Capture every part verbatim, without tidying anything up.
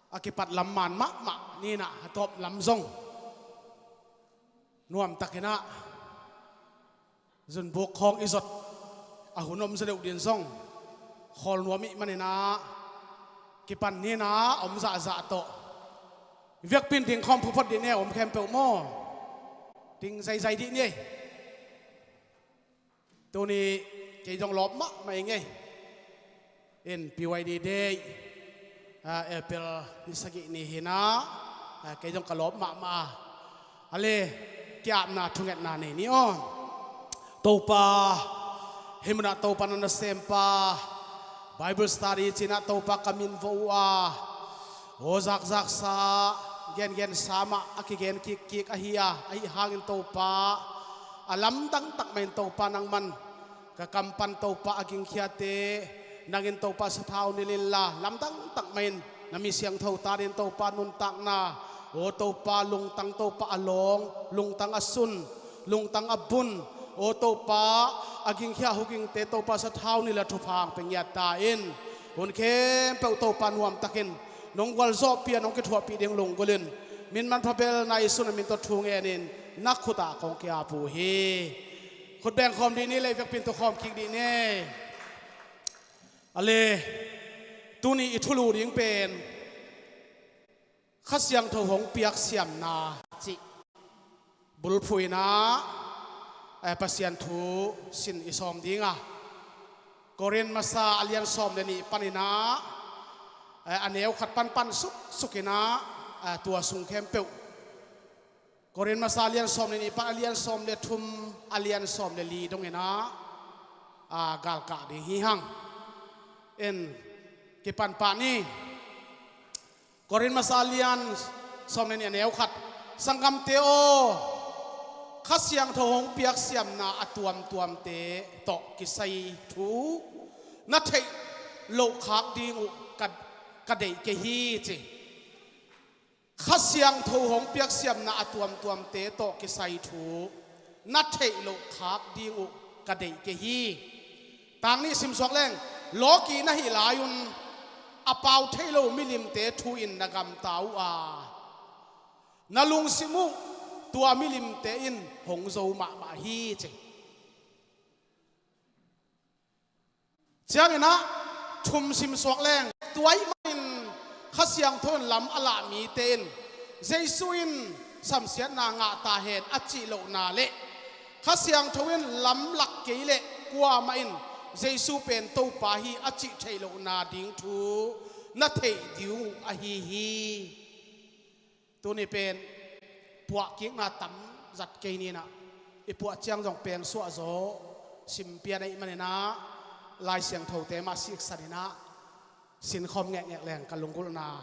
A kipat lam man mahmah ni-in ah, a tawp lam zong nuamtakin ah zunbuk khawng i zot a hun om zaw deuh ding zong khawl nuam ih manin ah, kipan ni-in ah om zahzah tawh, i biakpi'n ding khawm phuphot dih ni e, om khempeuh maw? Ding zaizai dih ni e. Tuni kei zong lawp mahmah ing ei. In P Y D Day, ah, April ni sagih ni hi-in ah, ah, kei zong ka lawp mahmah a. A le, ki-apna thungetna nei ni aw. Topa, hih munah Topa na nasempa, Bible study ci-in ah Topa ka min vo uh a, aw zakzaksa, gengensa mah a kigen kikkik ahi a, ahi hangin Topa, a lamdang tak mahin Topa nangman ka kam pan Topa a gingkhiate nangin Topa sathau nilh inla, lamdang tak mahin na mi siangtho tanin Topa nuntakna, aw Topa lungtang Topa a lawng, lungtang a sun, lungtang a bun, aw Topa a gingkhia hugingte Topa sathau nilh a thupha hong pia ngiat ta in. Hun khempeuh Topa nuamtakin nong gualzawhpih a nong kithuahpih ding lunggulhin, min manpha bel na Jesu na min tawh thu ngenin na khut ah kong ki-ap uh hi. Khut beng khawm dih ni le, i biakpi'n thu khawm kik dih ni. A le, tuni i thulu ding pen Kha Siangtho hong piak siamna cih bulphuh in ah, eh, Pasian thu sin i sawm ding a, Korin Masa a lian sawm le nih panin ah, eh, a neu khat pan pan suksuk in ah, eh, tua sung khempeuh, Korin Masa a lian sawm le nih pan a lian sawm le thum, a lian sawm le li dongin ah, ah, galkah ding hi hang. In kipan pah ni. Korin Masa a lian sawm le nih a neu khat. Sanggamte aw, Kha Siangtho hong piak siamna a tuamtuamte tawh kisai thu na theih loh khak ding uh ka, ka deih kei hi, ci. Kha Siangtho hong piak siamna a tuamtuamte tawh kisai thu na theih loh khak ding uh ka deih kei hi. Tang nih simsuak leng, lawki na hih lai-un a pau thei lo milimte thu-in na gamta uh a, na lungsim uh tua milimte in hong zo mahmah hi, ci. Ciangin ah thum simsuak leng, tua ahih manin Kha Siangtho in lam a lah mite in Jesu in samsiatna ngah ta hen a cih lohna le Kha Siangtho in lam lak kei leh kuamah in Jesu pen Topa hi a cih theih lohna ding thu na theih ding uh ahi hi. Tuni pen puahkikna tam zat kei ni-in ah, i puah ciang zong pengsuah zaw sim pia na hih manin ah, Lai Siangthote mah siksan in ah sin khawm ngekngek leng ka lunggulhna,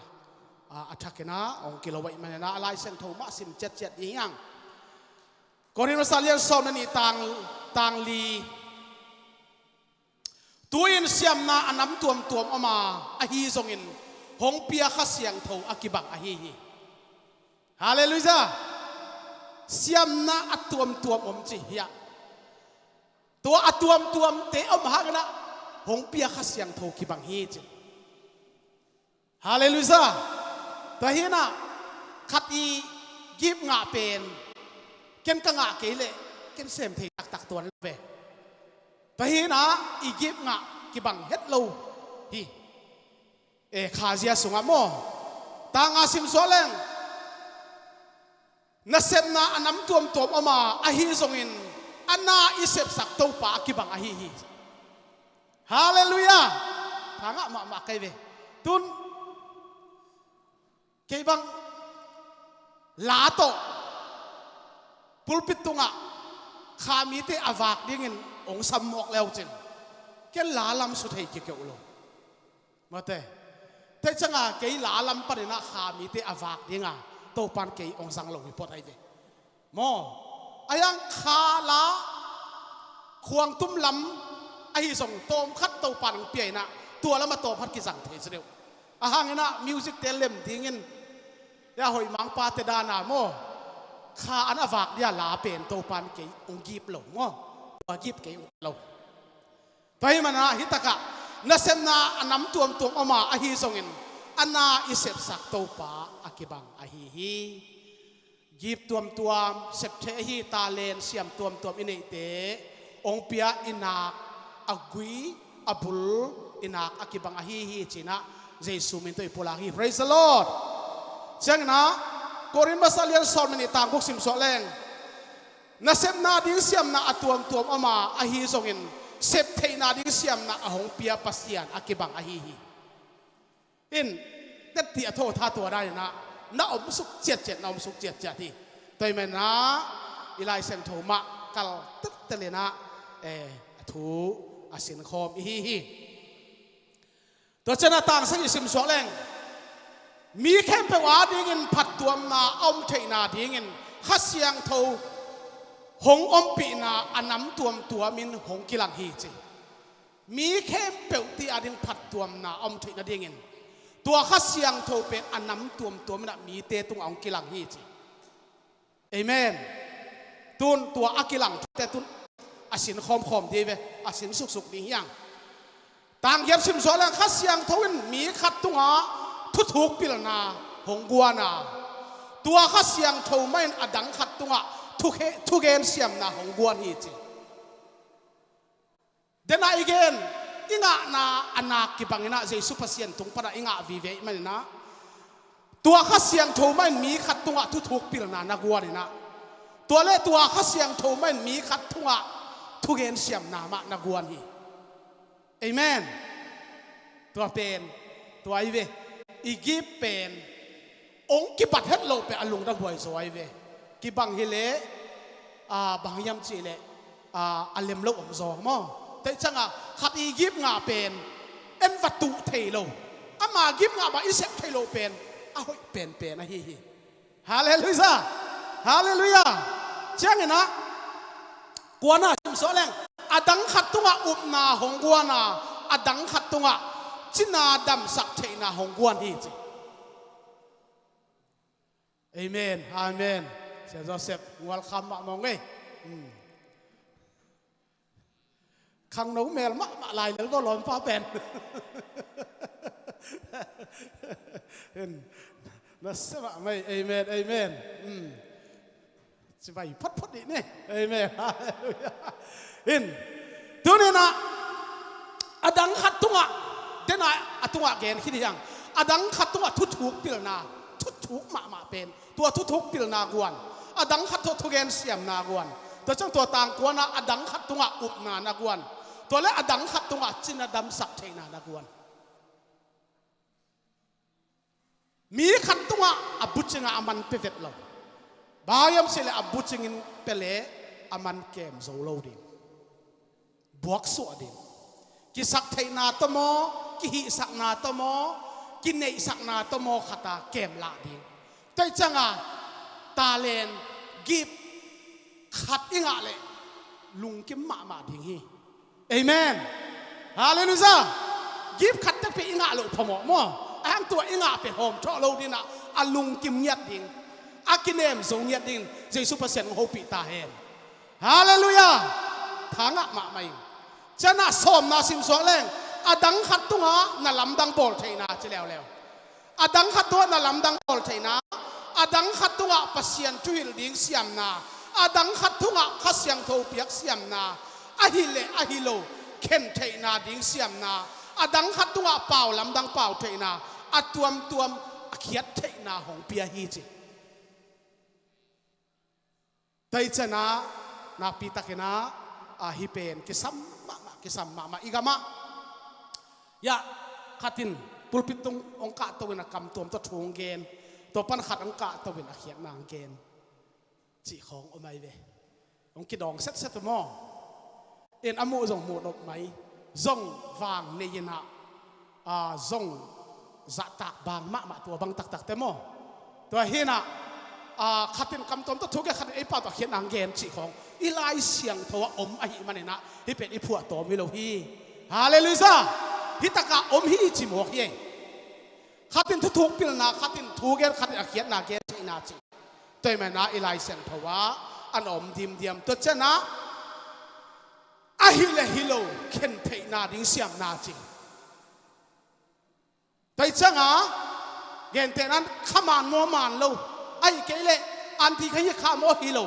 ah, a thakin ah hong kilo ahih manin ah, Lai Siangtho mah sim ciatciat ding hi hang. Korin Masa lian sawm le nih tang, tang li. Tu-in siamna a nam tuamtuam om a, ahi zongin hong pia Kha Siangtho a kibang ahi hi. Halleluiah. Siamna a tuamtuam om ci hiah. Tua a tuamtuamte om hangin ah hong pia Kha Siangtho kibang hi, ci. Halleluiah. Tua hi-in ah khat i gift ngah pen ken ka ngah kei leh ken sem thei taktak tuan lo ve. Tua hi-in ah i gift ngah kibang het lo hi. E, khazia sungah maw? Tang nga simsuak leng, nasepna a nam tuamtuam om a, ahi zongin a na i sepsak Topa a kibang ahi hi. Halleluiah. Tha ngah mahmah kei ve. Tun kei bang la tawh pulpit tungah kha mite a vak dingin hong sam mawk le uh cin, ken la lam su thei kikeuh lo. Mate. Tua ciangah kei la lam panin ah kha mite a vak dinga Topan kei hong zang lo hi phot ahi ve. Maw? Ahi hang kha la khuangtum lam ahi zong tawmkhat Topan hong pia in ah, tua lamah tawmkhat kizang thei zaw deuh. Ahang in ah music-te lem dingin, ya, hoih mangpate dan a maw, kha an a vak dia la pen Topan kei hong gift lo maw? Tua gift kei hong lo. Tua ahih manin ah hih takah nasepna a nam tuamtuam om a, ahi zongin a na i sepsak Topa a kibang ahi hi. Gift tuamtuam, septheih ahi talent siam tuamtuam i neihte hong pia, i nak a gui a bul, i nak a kibang ahi hi ci-in ah Jesu min tawh i pulak hi. Praise the Lord. Ciangin ah Korin masa lian sawm le nih tang guk sim suak leng, nasepna ding siamna a tuamtuam om a, ahi zongin septheihna ding siamna a hong pia Pasian a kibang ahi hi. In, tetti a tho tha tua dan in ah na om suk ciatciat, na om suk ciatciat hi. Tua ahih manin ah i Lai Siangtho mah kal teltel in ah, eh, a thu a sinkhawm i hi hi. Tua ciangin ah tang sagih sim suak leng, mi khempeuh adingin phattuamna a om theihna dingin Kha Siangtho hong ompihna a nam tuamtuamin hong kilang hi ci. Mi khempeuh ading phattuamna a om theih nadingin tua Kha Siangtho pen a nam tuamtuamin ah mite tungah hong kilang hi ci. Amen. Tun tua a kilang thute tun a sin khawmkhawm ding hi ve, a sin suksuk ding hi hang. Tang giat sim suak leng, Kha Siangtho in mi khat tungah thuthuk pilna hong guan a, tua Kha Siangtho mah in a dang khat tungah thukhe-, thugen siamna hong guan hi ci. Dena i gen, i ngahna a nak kibangin ah Jesu Pasian tung panah i ngah vive ahih manin ah, tua Kha Siangtho mah in mi khat tungah thuthuk pilna na guan in ah, tua le tua Kha Siangtho mah in mi khat tungah thugen siamna mah na guan hi. Amen. Tua pen, tua hi ve. I gift pen hong kibat het loh pen a lungdam huai zaw ahi ve. Kibang hi leh, a, bang hiam cih leh, a, a lem loh om zaw maw. Tua ciangin khat i gift ngah pen en va tuh thei lo. Ama gift ngah bang i sep thei loh pen a hoih penpen ahi hi. Halleluiah. Halleluiah. Ciangin ah kuana sim suak leng, a dang khat tungah upna hong guan a, a dang khat tungah cina damsak theihna hong guan hi ci. Amen. Amen. Sia Joseph, welcome mahmah ung ei. Hmm. Khangno mel mahmah lai lel vo lawmpa pen. Hin. Na sia mahmah ei. Amen. Amen. Hmm. Ci vai photphot dih ni. Amen. Halleluiah. Hin. Tuni-in ah a dang khat tungah, dena a tungah gen khin hi hang. A dang khat tungah thuthuk pilna, thuthuk mahmah pen, tua thuthuk pilna guan. A dang khat tungah thugen siamna guan. Tua ciang tua tang kuana a dang khat tungah upna na guan. Tua le a dang khat tungah cina damsak theihna na guan. Mi khat tungah a bucingah a man pia vet lo. Bang hiam cih leh a bucingin pia leh a man kem zo lo ding. Buaksuah ding. Kisaktheihna tawh maw, kihihsakna tawh maw, kineihsakna tawh maw khat a kem lah ding. Tua ciangin talent, gift khat i ngah leh lungkim mahmah ding hi. Amen. Halleluiah. Gift khat tek pi i ngah loh phamawh maw. A hang tua i ngah pen hawm thawh lo ding a, a lungkim ngiat ding, a kinem zo ngiat ding Jesu Pasian hong hopih ta hen. Halleluiah. Tha ngah mahmah ing. Ciangin ah sawmna sim suak leng, a dang khat tungah na lamdang bawl theihna ci leuleu. A dang khat tungah na lamdang bawl theihna, a dang khat tungah Pasian thuhilh ding siamna, a dang khat tungah Kha Siangtho piak siamna, ahi le ahi lo khen theihna ding siamna, a dang khat tungah pau lamdang pau theihna, a tuamtuam a khiat theihna hong pia hi ci. Tua hi ciangin ah nakpi takin ah, a, hih pen kisam mahmah, kisam mahmah. I gamah, ya, khat in pulpit tung hong kahto in a kamtuam tawh thu hong gen, tua pan khat hong kahto in a khiatna hong gen cih khawng om ahi ve. Hong kidawng setset uh maw. In a muh zong muh nop mai, zong vang nei in ah, a, zong zahtak bang mahmah tua bang taktak te maw. Tua hi in ah, a, khat in kamtuam tawh thu gen, khat in ei pau tawh a khiatna hong gen cih khawng i Lai Siangtho ah om ahih manin ah hih pen i phuahtawm hi lo hi. Halleluiah. Hih takah om hi ci mawk hi. Khat in thuthuk pilna, khat in thu gen, khat in a khiatna gen theihna cih. Tua ahih manin ah i Lai Siangtho ah a na om dimdiam. Tua ciangin ah ahi le hi lo khen theihna ding siamna cih. Tua hi ciangin ah Gentehna in kha man maw, man lo, ahih kei leh anti kha hi, kha maw, hi lo,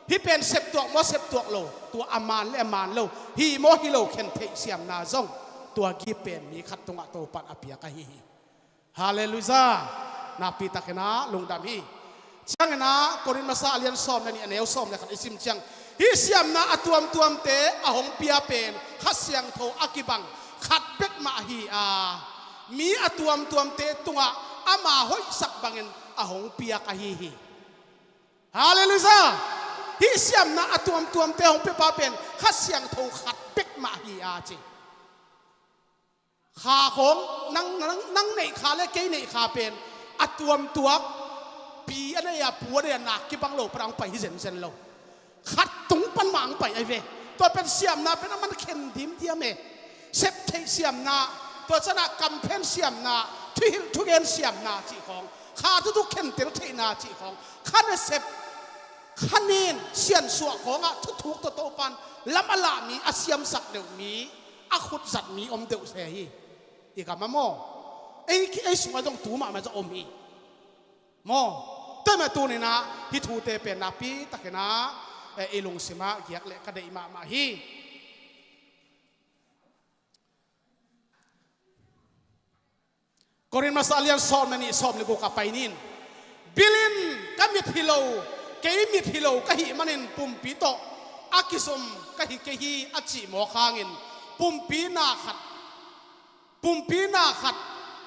hih pen septuak maw, septuak lo, tua a man le a man lo, hi maw, hi lo khen theih siamna zong tua gih pen mi khat tungah Topan a piak ahi hi. Halleluiah. Nakpi takin ah lungdam hi. Ciangin ah Korin masa a lian sawm le nih, a neu sawm le khat i sim ciang, hih siamna a tuamtuamte a hong pia pen Kha Siangtho a kibang khat bek mah hi a, mi a tuamtuamte tungah ama hoihsak bangin a hong piak ahi hi. Halleluiah. Hih siamna a tuamtuamte a hong piapa pen Kha Siangtho khat bek mah hi a ci. Kha khawng, nang, nang, nang neih kha le kei neih kha pen a tuamtuak, pi a nei a, pu a nei a, nak kibang lo pan a hong pai hi zenzen lo. Khat tung pan mah hong pai ahi ve. Tua pen siamna pen a man khen dimdiam e. Sep theih siamna, tua ciangah kamphen siamna, thuhilh thugen siamna cih khawng, kha thuthuk khentel theihna cih khawng, kha nasep, kha nin siansuah khawngah thuthuk tawh Topan lam a lah mi, a siamsak deuh mi, a khutzat mi om deuh se hi. I gam ah maw, ei, ei sungah zong tu mahmah zong om hi. Maw, tua mah tuni-in ah hih thute pen nakpi takin ah, eh, i lungsim ah giak leh ka deih mahmah hi. Korin masa a lian sawm le nih, sawm le guk ah pai ning. Bil in, ka mit hi lo, kei mit hi lo ka hih manin pumpi tawh a kizom ka hi kei hi, a cih mawk hangin pumpi na khat, pumpi na khat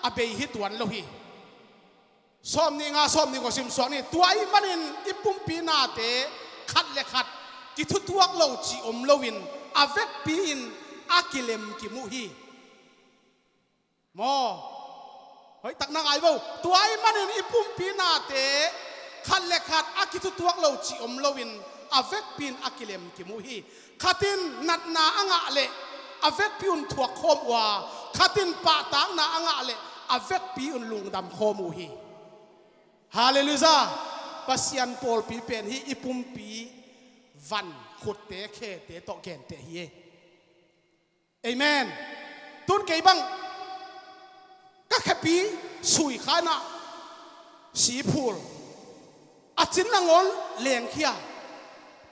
a bei hi tuan lo hi. Sawm nih nga, sawm nih guk sim suak ni. Tua ahih manin i pumpi nate khat le khat kithutuak lo cih om loin a vekpi-in a kilemkim uh hi. Maw, hoih tak na ngai vo. Tua ahih manin i pumpi nate khat le khat a kithutuak lo cih om loin a vekpi-in a kilemkim uh hi. Khat in natna a ngah leh a vekpi-un thuak khawm uh a, khat in pahtakna a ngah leh a vekpi-un lungdam khawm uh hi. Halleluiah. Pasian pawlpi pen hih i pumpi van, khutte, khete tawh genteh hi e. Amen. Tun kei bang ka khepi sui kha in ah, siphul a cin nangawn lengkhia,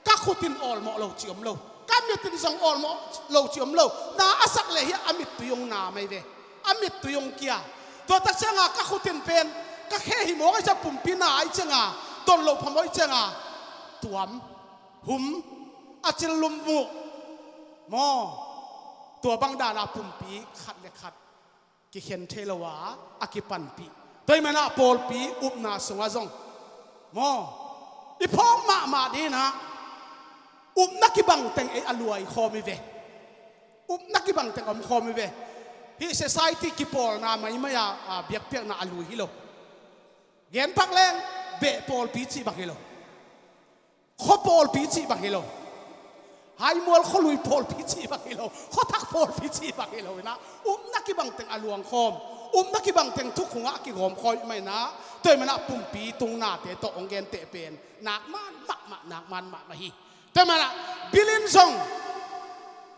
ka khut in awlmawh lo cih om lo, ka mit in zong awlmawh lo cih om lo. Na a sak leh hiah a mittui hong nam ahi ve. A mittui hong kia. Tua tak ciangah ka khut in pen ka khe hi mawk ahih ciang, pumpi na ahih ciangah, don loh phamawh ahih ciangah, tuam, hum, a cin lum muh. Maw, tua bang dana pumpi khat le khat kikhen thei lo a, a kipanpih. Tua ahih manin ah pawlpi upna sungah zong, maw, i phawk mahmah ding in ah upna kibang teng ei a luai khawm hi ve. Upna kibang teng om khawm hi ve. Hih society kipawlna maimai a, a, biakpiakna a lui hi lo. Genphak leng, beh pawlpi cih bang hi lo. Khua pawlpi cih bang hi lo. Haimual khualui pawlpi cih bang hi lo. Khuathak pawlpi cih bang hi lo in ah, upna kibang teng a luang khawm, upna kibang teng thukhun ah a kigawm khawm ahih manin ah, tua ahih manin ah pumpi tung nate tawh hong genteh pen nak man mahmah, nak man mahmah hi. Tua ahih manin ah bil in zong,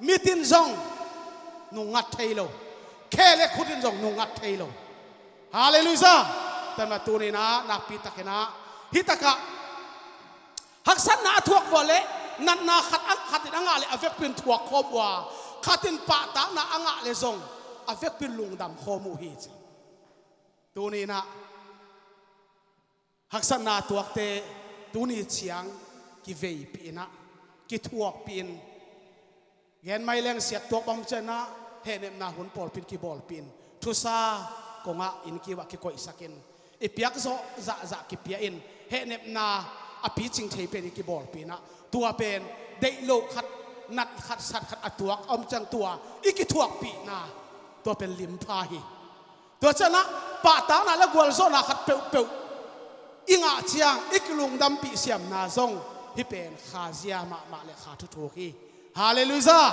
mit in zong nungngat thei lo, khe le khut in zong nungngat thei lo. Halleluiah. Tua ahih manin ah tuni-in ah nakpi takin ah hih takah haksatna a thuak uh leh, natna khat, a khat in a ngah leh a vekpi-in thuak khawm uh a, khat in pahtakna a ngah leh zong a vekpi-in lungdam khawm uh hi ci. Tuni-in ah haksatna a tuakte tuni ciang kiveipih in ah, kithuakpih in, gen mai leng siat tuak bang ciangin ah hehnepna hun pawlpi in kibawlpih in, thusa kongah inn kiuah kikoihsak in, i piak zawh zahzah kipia in, hehnepna a picing thei pen i kibawlpih in ah, tua pen deih loh khat, nat khat, sat khat a tuak a om ciang tua i kithuakpihna, tua pen limpha hi. Tua ciangin ah pahtakna le gualzawhna khat peuhpeuh i ngah ciang i kilungdampih siamna zong hih pen khazia mahmah le kha thuthuk hi. Halleluiah.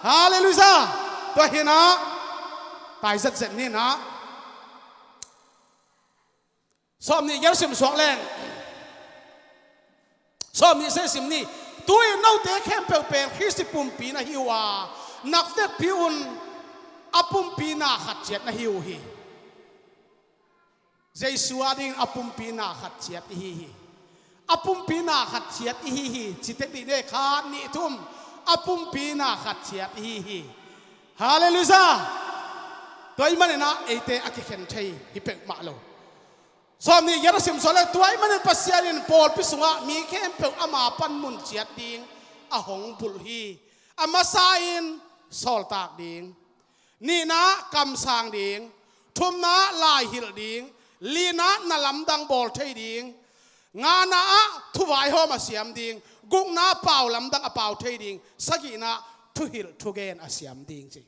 Halleluiah. Tua hi-in ah tai zetzet ni-in ah, sawm nih gel sim suak leng. Sawm nih se sim ni. Tu-in note khempeuh pen Khristi pumpi na hi uh a, nak vekpi-un a pumpi na khat ciat na hi uh hi. Jesu adingin a pumpi na khat ciat i hi hi. A pumpi na khat ciat i hi hi. Citek dih ni, khat, nih, thum. A pumpi na khat ciat i hi hi. Halleluiah. Tua ahih manin ah eite a kikhen thei hi peuhmah lo. Sawm nih giat a sim suak leh, tua ahih manin Pasian in pawlpi sungah mi khempeuh ama panmun ciat ding a hong bulh hi. A masa in sawltak ding, nihna kamsang ding, thumna laihilh ding, lina na lamdang bawl thei ding, ngana ah thuvaihawm a siam ding, gukna pau lamdang a pau thei ding, sagihna thuhilh thugen a siam ding ci.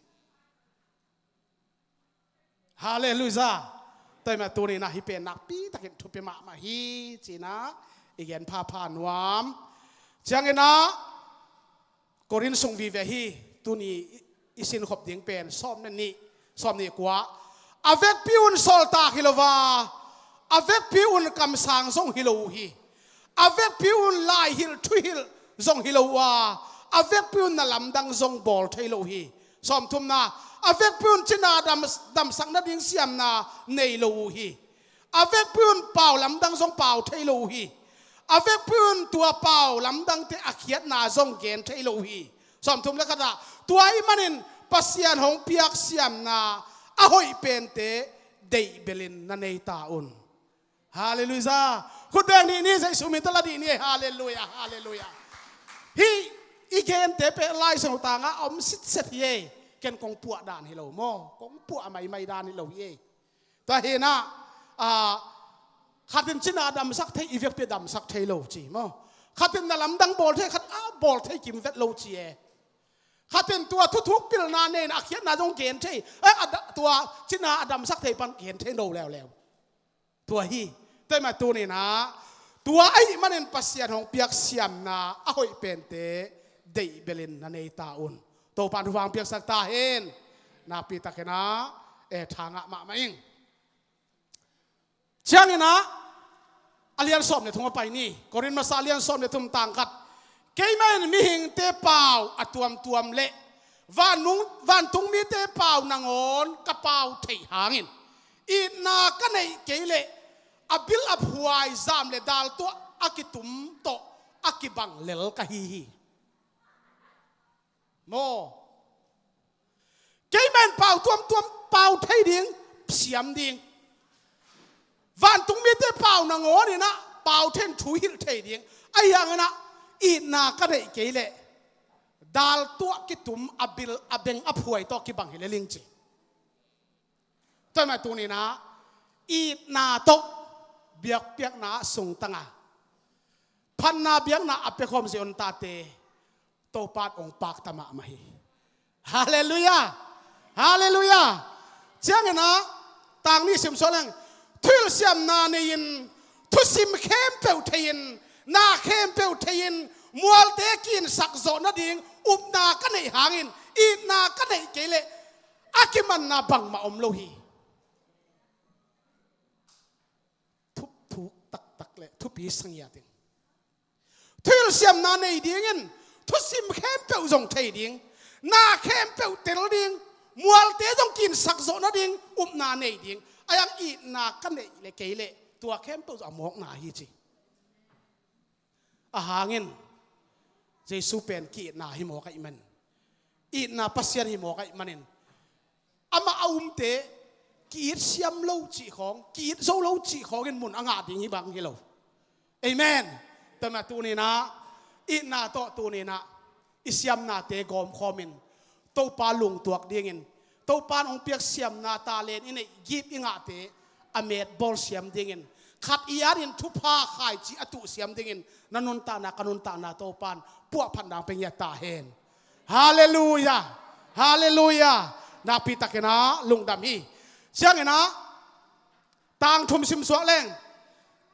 Halleluiah. Tua ahih manin tuni-in ah hih pen nakpi takin thupi mahmah hi ci-in ah i gen phapha nuam. Ciangin ah Korin sung vive hi. Tuni i sinkhop ding pen sawm le nih, sawm nih kua. A vekpi un sawltak hi lo a, a vekpi un kamsang zong hi lo uh hi. A vekpi un laihilh thuhilh zong hi lo uh a, a vekpi un na lamdang zong bawl thei lo uh hi. Sawmthumna, a vekpi un cina dam, damsak nading siamna nei lo uh hi. A vekpi un pau lamdang zong pau thei lo uh hi. A vekpi un tua pau lamdangte a khiatna zong gen thei lo uh hi. Sawmthum le khat ah, tua ahih manin Pasian hong piak siamna a hoih pente deih belin na nei ta un. Halleluiah. Khut beng dih ni, Jesu min tawh la dih ni. Halleluiah, halleluiah. Hih i gente pen Lai Siangtho tangah a om sitset hi ei. Ken kong puah dan hi lo maw, kong puah maimai dan hi lo hi ei. Tua hi-in ah, a, khat in cina damsak thei, i vekpi damsak thei lo ci maw. Khat in na lamdang bawl thei, khat a bawl thei kimvet lo ci e. Khat in tua thuthuk pilna nei-in a khiatna zong gen thei, eh, a da-, tua cina a damsak thei pan gen thei lo leuleu. Tua hi. Tua ahih manin tuni-in ah, tua ahih manin Pasian hong piak siamna a hoih pente deih belin na nei ta un. Topa'n thupha hong piaksak ta hen. Nakpi takin ah, eh, tha ngah mahmah ing. Ciangin ah, a lian sawm le thum a pai ni. Korin masa a lian sawm le thum, tang khat. Keimah in mihingte pau a tuamtuam le vantung, vantung mite pau nangawn ka pau theih hangin, itna ka neih kei leh a bil a phuai, zam le dal tuah a kitum tawh a kibang lel ka hi hi. Maw? Keimah in pau tuamtuam pau thei ding, siam ding. Vantung mite pau nangawn in ah pau thei in thuhilh thei ding. Ahi hangin ah itna ka neih kei leh dal tuah kitum a bil a beng a phuai tawh kibang hi lel ing ci. Tua ahih manin tuni-in ah itna tawh biakpiakna sungtang a, phatna biakna a pia khawm zia un tate, Topa'n hong pakta mahmah hi. Halleluiah. Halleluiah. Ciangin ah, tang nih sim suak leng. Thuhilh siamna nei-in, thusim khempeuh thei-in, na khempeuh thei-in, mualte kinsak zawh nading upna ka neih hangin, itna ka neih kei leh a kimanna bangmah om lo hi. Thup thuk taktak le thupi sangiat in, thuhilh siamna nei dingin, thusim khempeuh zong thei ding, na khempeuh tel ding, mualte zong kinsak zawh nading upna nei ding. Ahi hang itna ka neih le kei leh tua khempeuh zong a mawkna hi ci. Ahi hangin Jesu pen ki-itna hi mawk ahih manin, itna Pasian hi mawk ahih manin, amah a umte ki-it siam lo cih khawng, ki-it zo lo cih khawngin mun a ngah ding hi bang hi lo. Amen. Tua ahih manin tuni-in ah, itna tawh tuni-in ah i siamnate gawmkhawmin, Topa lungtuak dingin, Topa'n hong piak siamna, talent i neih, gift i ngahte a metbawl siam dingin, khat i atin thupha khaici a tuh siam dingin, na nuntakna, ka nuntakna Topa'n puahphat nang pia ngiat ta hen. Halleluiah. Halleluiah. Nakpi takin ah lungdam hi. Ciangin ah, tang thum sim suak leng.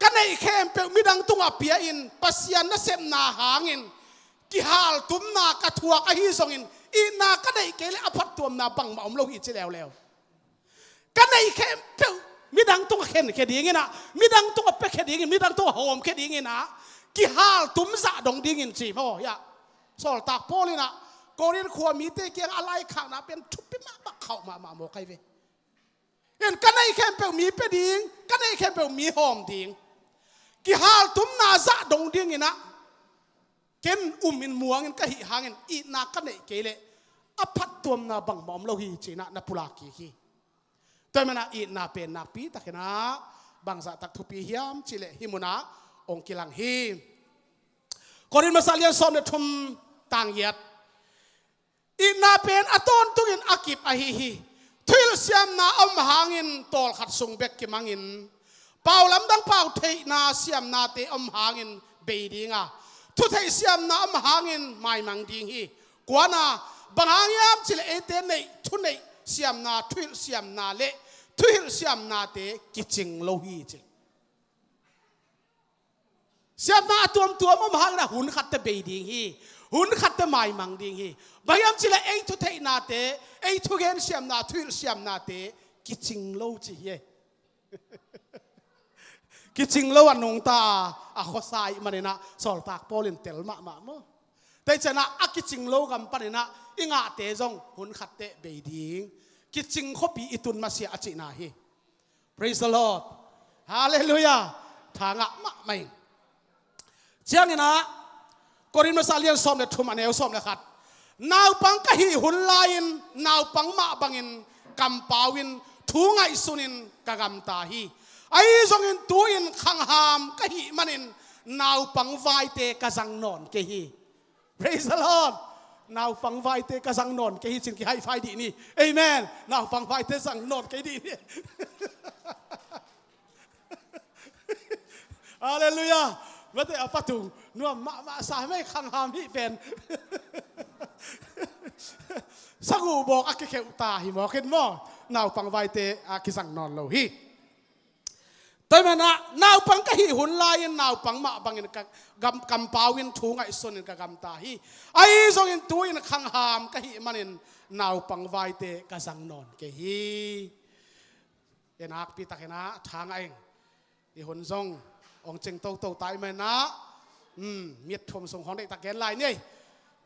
Ka neih khempeuh midang tungah pia-in, Pasian nasepna hangin kihaltumna ka thuak ahi zongin, itna ka neih kei leh a phattuamna bangmah om lo hi ci leuleu. Ka neih khempeuh midang tungah khenkhia dingin ah, midang tungah piakhia dingin, midang tungah hawmkhia dingin ah, kihaltum zah dong dingin ci maw, hiah. Sawltak Paul in ah Korin khua mite kiangah a laikhakna pen thupi mahmah, khauh mahmah mawk ahi ve. In ka neih khempeuh mi pia ding, ka neih khempeuh mi hawm ding. Kihaltumna zah dong dingin ah, ken um in muang in ka hih hangin itna ka neih kei leh a phattuamna bangmah om lo hi ci-in ah na pulak kik hi. Tua ahih manin ah itna pen nakpi takin ah bangzah tak thupi hiam cih leh hih munah hong kilang hi. Korin masa lian sawm le thum tang giat. Itna pen a tawntungin a kip ahi hi. Thuhilh siamna om hangin tawlkhat sung bek kimangin, pau lamdang pau theihna siamnate om hangin bei ding a, thutheih siamna om hangin maimang ding hi. Kuana, bang hang hiam cih leh eite neih thuneih siamna, thuhilh siamna le thuhilh siamnate kicing lo hi ci. Siamna a tuamtuam om hangin ah hun khatte bei ding hi. Hun khatte maimang ding hi. Bang hiam cih leh ei thutheihnate, ei thugen siamna, thuhilh siamnate kicing lo ci hi. Kicing lo a nungta a khuasa ahih manin ah sawltak Paul in tel mahmah maw. Tua ciangin ah a kicing lo gam panin ah i ngahte zong hun khatte bei ding, kicing khuapi i tun masiah a cihna hi. Praise the Lord. Halleluiah. Tha ngah mahmah ing. Ciangin ah Korin masa lian sawm le thum a neu sawm le khat. Naupang ka hih hun lai-in naupang mah bangin kampau in thu ngaihsunin ka gamta hi. Ahi zongin tu-in khangham ka hih manin naupang vaite ka zang nawn kei hi. Praise the Lord. Naupang vaite ka zang nawn kei hi ci-in kihaifai dih ni. Amen. Naupang vaite zang nawn kei dih ni. Halleluiah. Mate a patung nuam mahmah sa mei khangham hih pen. Sagu bawk a kikheuh ta hi mawk in maw. Naupang vaite a kizang nawn lo hi. Tua ahih manin ah naupang ka hih hun lai-in naupang mah bangin ka gam, kampau in thu ngaihsunin ka gamta hi. Ahi zongin tu-in khangham ka hih manin naupang vaite ka zang nawn kei hi. I nakpi takin ah tha ngah ing. I hun zong hong cing toto ta ahih manin ah, um, mit thum sung hong deihtak gen lai ni.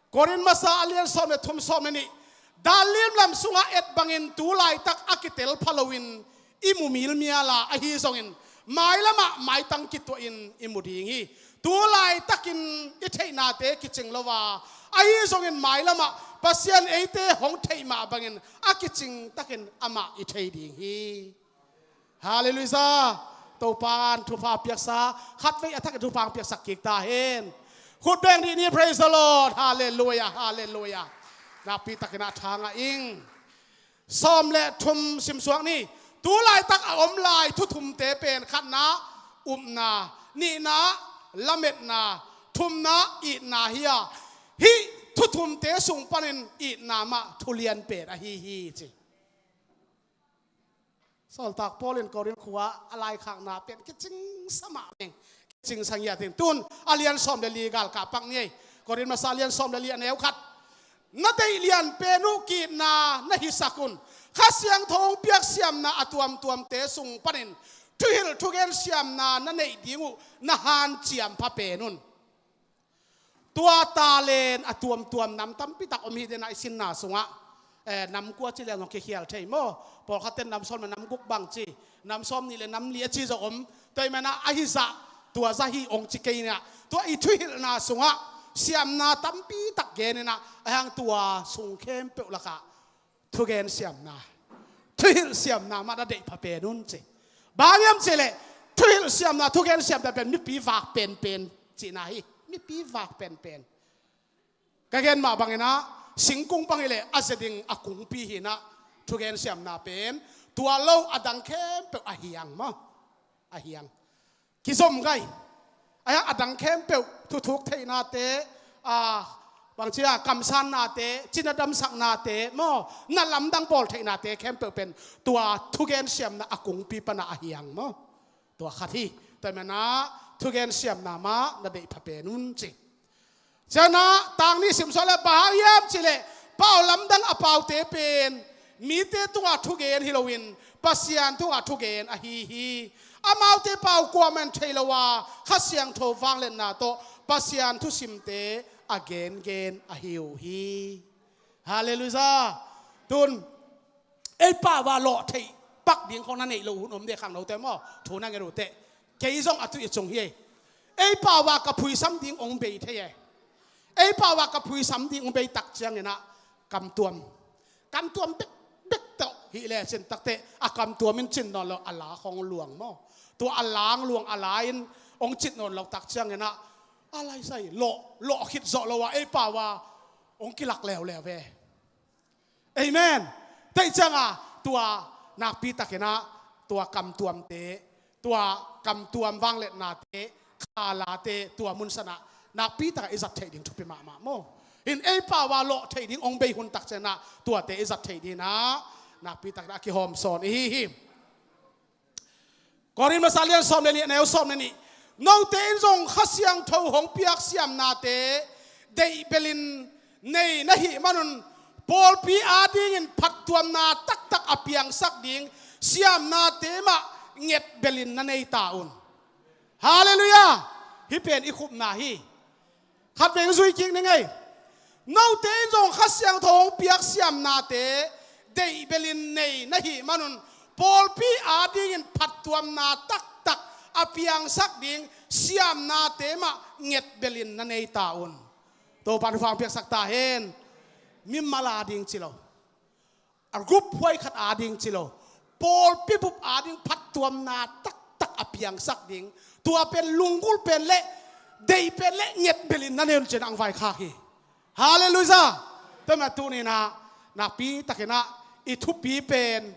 Korin masa a lian sawm le thum, sawm le nih. Dan limlam sungah et bangin tu laitak a kitel pha loin i mu milmial a, ahi zongin mailamah maitang kituahin i mu ding hi. Tu laitakin i theihnate kicing lo a, ahi zongin mailamah Pasian eite hong theih mah bangin a kicing takin amah i thei ding hi. Halleluiah. Topa'n thupha piaksa, khatvei a thakin thupha piaksak kik ta hen. Khut beng dih ni, praise the Lord. Halleluiah, halleluiah. Nakpi takin ah tha ngah ing. Sawm le thum simsuak ni. Tu laitak a om lai thu thumte pen khatna, upna, nihna, lametna, thumna, itna hi a, hih thu thumte sung panin itna mah thu lian pen ahi hi ci. Sawltak Paul in Korin khua a laikhakna pen kicingsa mah meng, kicingsa ngiat ing. Tun a lian sawm le li galkah pak ni ei. Korin masa lian sawm le li a neu khat. Na deih lian pen uh ki-itna na hisak un. Kha Siangtho hong piak siamna a tuamtuamte sung panin thuhilh thugen siamna na neih ding uh na hanciam pha pen un. Tua talent a tuamtuam nam tampi tak om hi den a i sinna sungah, eh, nam kua ci leng hong kikhial thei maw? Pawlkhat ten nam sawm le nam guk bang ci, nam sawm nih le nam li a ci zong om. Tua ahih manin ah ahi zah tua zah hi hong ci kei in ah, tua i thuhilhna sungah siamna tampi tak gen in ah, ahi hang tua sung khempeuh lakah thugen siamna, thuhilh siamna mah na deih pha pen un ci. Bang hiam cih leh thuhilh siamna, thugen siamna pen mipi vak penpen cihna hi. Mipi vak penpen. Ka gen mah bangin ah singkung bang hi leh a ze ding a kungpi hi in ah, thugen siamna pen tua lo a dang khempeuh a hiang maw? A hiang. Kizom gai. Ahi hang a dang khempeuh thuthuk theihnate, a, bangci a kamsannate, cina damsaknate maw, na lamdang bawl theihnate khempeuh pen tua thugen siamna a kungpi pan a hiang maw? Tua khat hi. Tua ahih manin ah thugen siamna mah na deih pha pen un ci. Ciangin ah tang nih simsuak leh, bang hang hiam cih leh pau lamdang a paute pen mite tungah thugen hi loin Pasian tungah thugen ahi hi. Amaute pau kuamah in thei lo a, Kha Siangtho vangliatna tawh Pasian thusimte a gengen ahi uh hi. Halleluiah. Tun ei pau a lawh theih tak ding khong na neih loh hun om ding khangnote maw, thu na nget uh teh. Kei zong a tuih a cung hi. Ei pau a ka phuisam ding hong bei thei e. Ei pau a ka phuisam ding hong bei tak ciangin ah kamtuam. Kamtuam bekbek tawh hih lecin takteh a kamtuam in cin nawn lo a la khong luang maw? Tua a la hong luang a la in hong cin nawn lo tak ciangin ah a laisai lawh, lawh khit zawh lo a ei pau a hong kilak leuleu ve. Amen. Teih cianga tua nakpi takin ah tua kamtuamte, tua kamtuam vangliatnate, khalate tua mun sanah nakpi takah i zat theih ding thupi mahmah maw? In ei pau a lawh theih ding hong bei hun tak ciangin ah tuate i zat theih dingin ah nakpi takin ah a kihawm sawn i hi hi. Korin masa lian sawm le nih, a neu sawm le nih. Note in zong Kha Siangtho hong piak siamnate deih belin nei na hih manun pawlpi adingin phattuamna taktak a piangsak ding siamnate mah nget belin na nei ta un. Halleluiah. Hih pen i khupna hi. Khatvei zui kik ni ngei. Note in zong Kha Siangtho hong piak siamnate deih belin nei na hih manun pawlpi adingin phattuamna taktak a piangsak ding siamnate mah nget belin na nei ta un. Topa thupha hong piaksak ta hen. Mimal ading ci lo, a group huai khat ading ci lo, pawlpi bup ading phattuamna taktak a piangsak ding, tua pen lunggulh pen le deih pen le nget belin na nei un cin ang vaikhak hi. Halleluiah. Tua mah tuninah nakpi takinah i thupi pen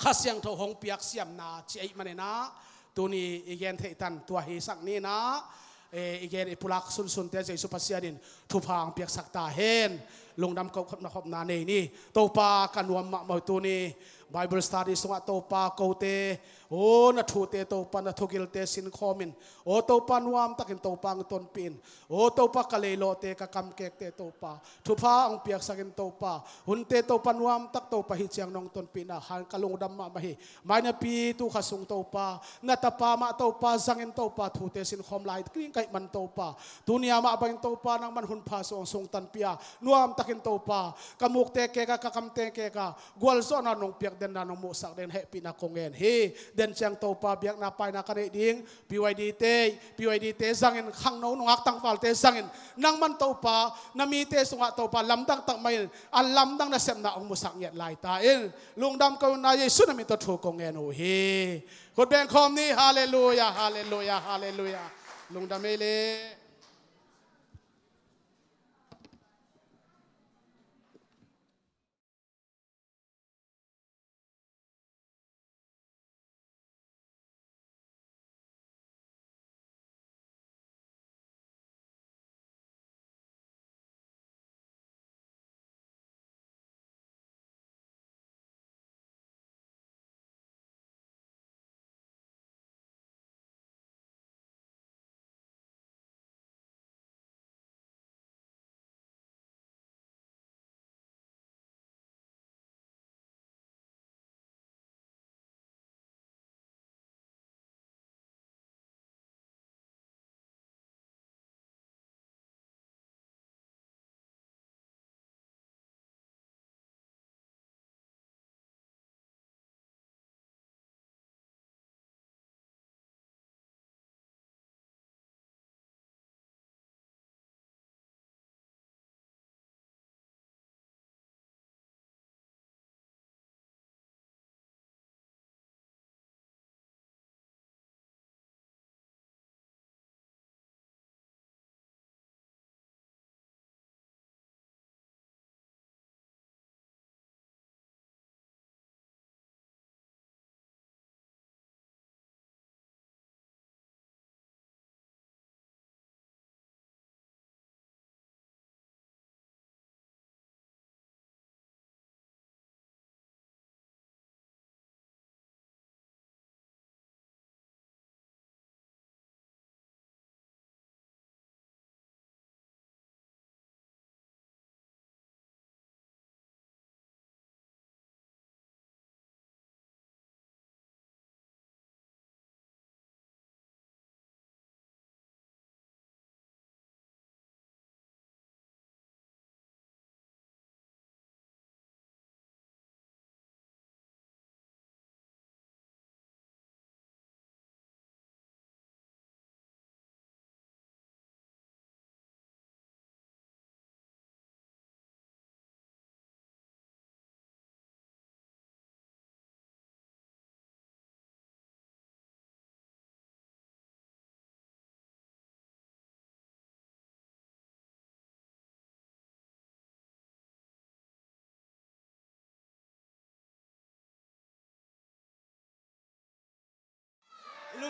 Kha Siangtho hong piak siamna ci ahih maninah tuni i gen theihtan tua hi sak ninah, eh, i gen i pulak sunsunte Jesu Pasian in thupha ang piaksak ta hen. Lungdam ko khopna khopna nei ni. Topa ka nuam mahmah uh tuni Bible study sungah Topa kote, o na thute Topa na thugilte sinkhawmin, o Topa nuamtakin Topa ang tonpihin, o Topa ka leilawhte ka kamkekte Topa thupha ang piaksakin Topa, hunte Topa nuamtak Topa hih ciang nong tonpihna han ka lungdam mahmah hi. Mainapi tu kha sung Topa na tapa mah Topa zangin Topa thute sinkhawm lai kring ka hih man Topa, tunia mah bangin Topa nangman hun pha sung sung tanpih a nuamtakin Topa ka mukte keka ka kamte keka gualzawhna nong piak denna nong muhsak den hehpihna kong ngen hi. Den ciang Topa biakna paina ka neih ding P Y D te, P Y D te zangin khangno nungak tangvalte zangin nangman Topa na mite sungah Topa lamdang tak mah in a lamdang nasepna hong musak ngiat lai ta in. Lungdam ko na Jesu na min tawh thu kong ngen uh hi. Khut beng khawm ni. Halleluiah, halleluiah, halleluiah. Lungdam ei le.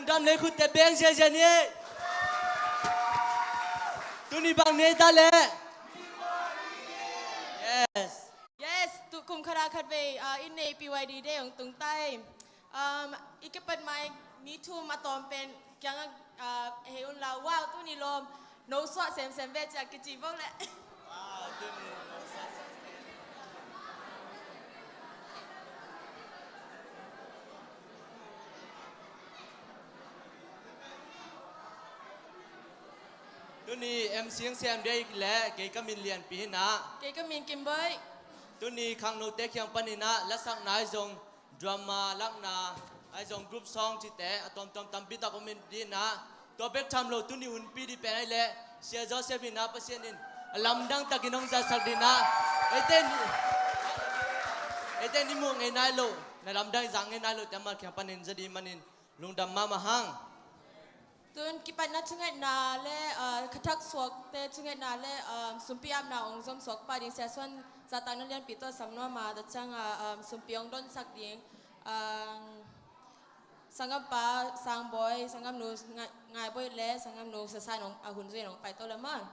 Lungdam lei khutte beng ziazia ni. Tuni bang nei ta leh. Yes. Yes, tu kum khat ah khat vei, ah, in nei P Y D day hong tung ta hi. Um, i kipat mai ni thum a tawm pen kiang ah, ah, hei un la, wow, tuni lawm no suah semsem ve cia kici bo leh. Tuni M C hong sem dia i leh kei ka min Lianpi hi na. Kei ka min Kimboih. Tuni khangnote kiang panin ah lasakna ahi zong, drama lakna ahi zong, group song cihte a tuamtuam tampi tak om in dih na. Tua bek tham lo tuni hunpi dih pen ahi leh Sia Joseph in ah Pasian in a lamdang takin hong zatsak dih na. Eite ni, eite ni muh ngei nai lo, na lamdang i zak ngei nai lo te amah kiang panin za dih manin lungdam mahmah hang. Tun kipatna thungetna le, ah, khathak suakte thungetna le, ah, sumpi apna hong zom suak pah ding Sia Suan zahtakna lianpi tawh sam nuam a, tua ciang a, ah, sumpi hong donsak ding, ah, sanggampa Sangbawi, sanggamnu Ngai-, Ngaibawi le sanggamnu Sasan hong, a hun zui in hong pai to le maw.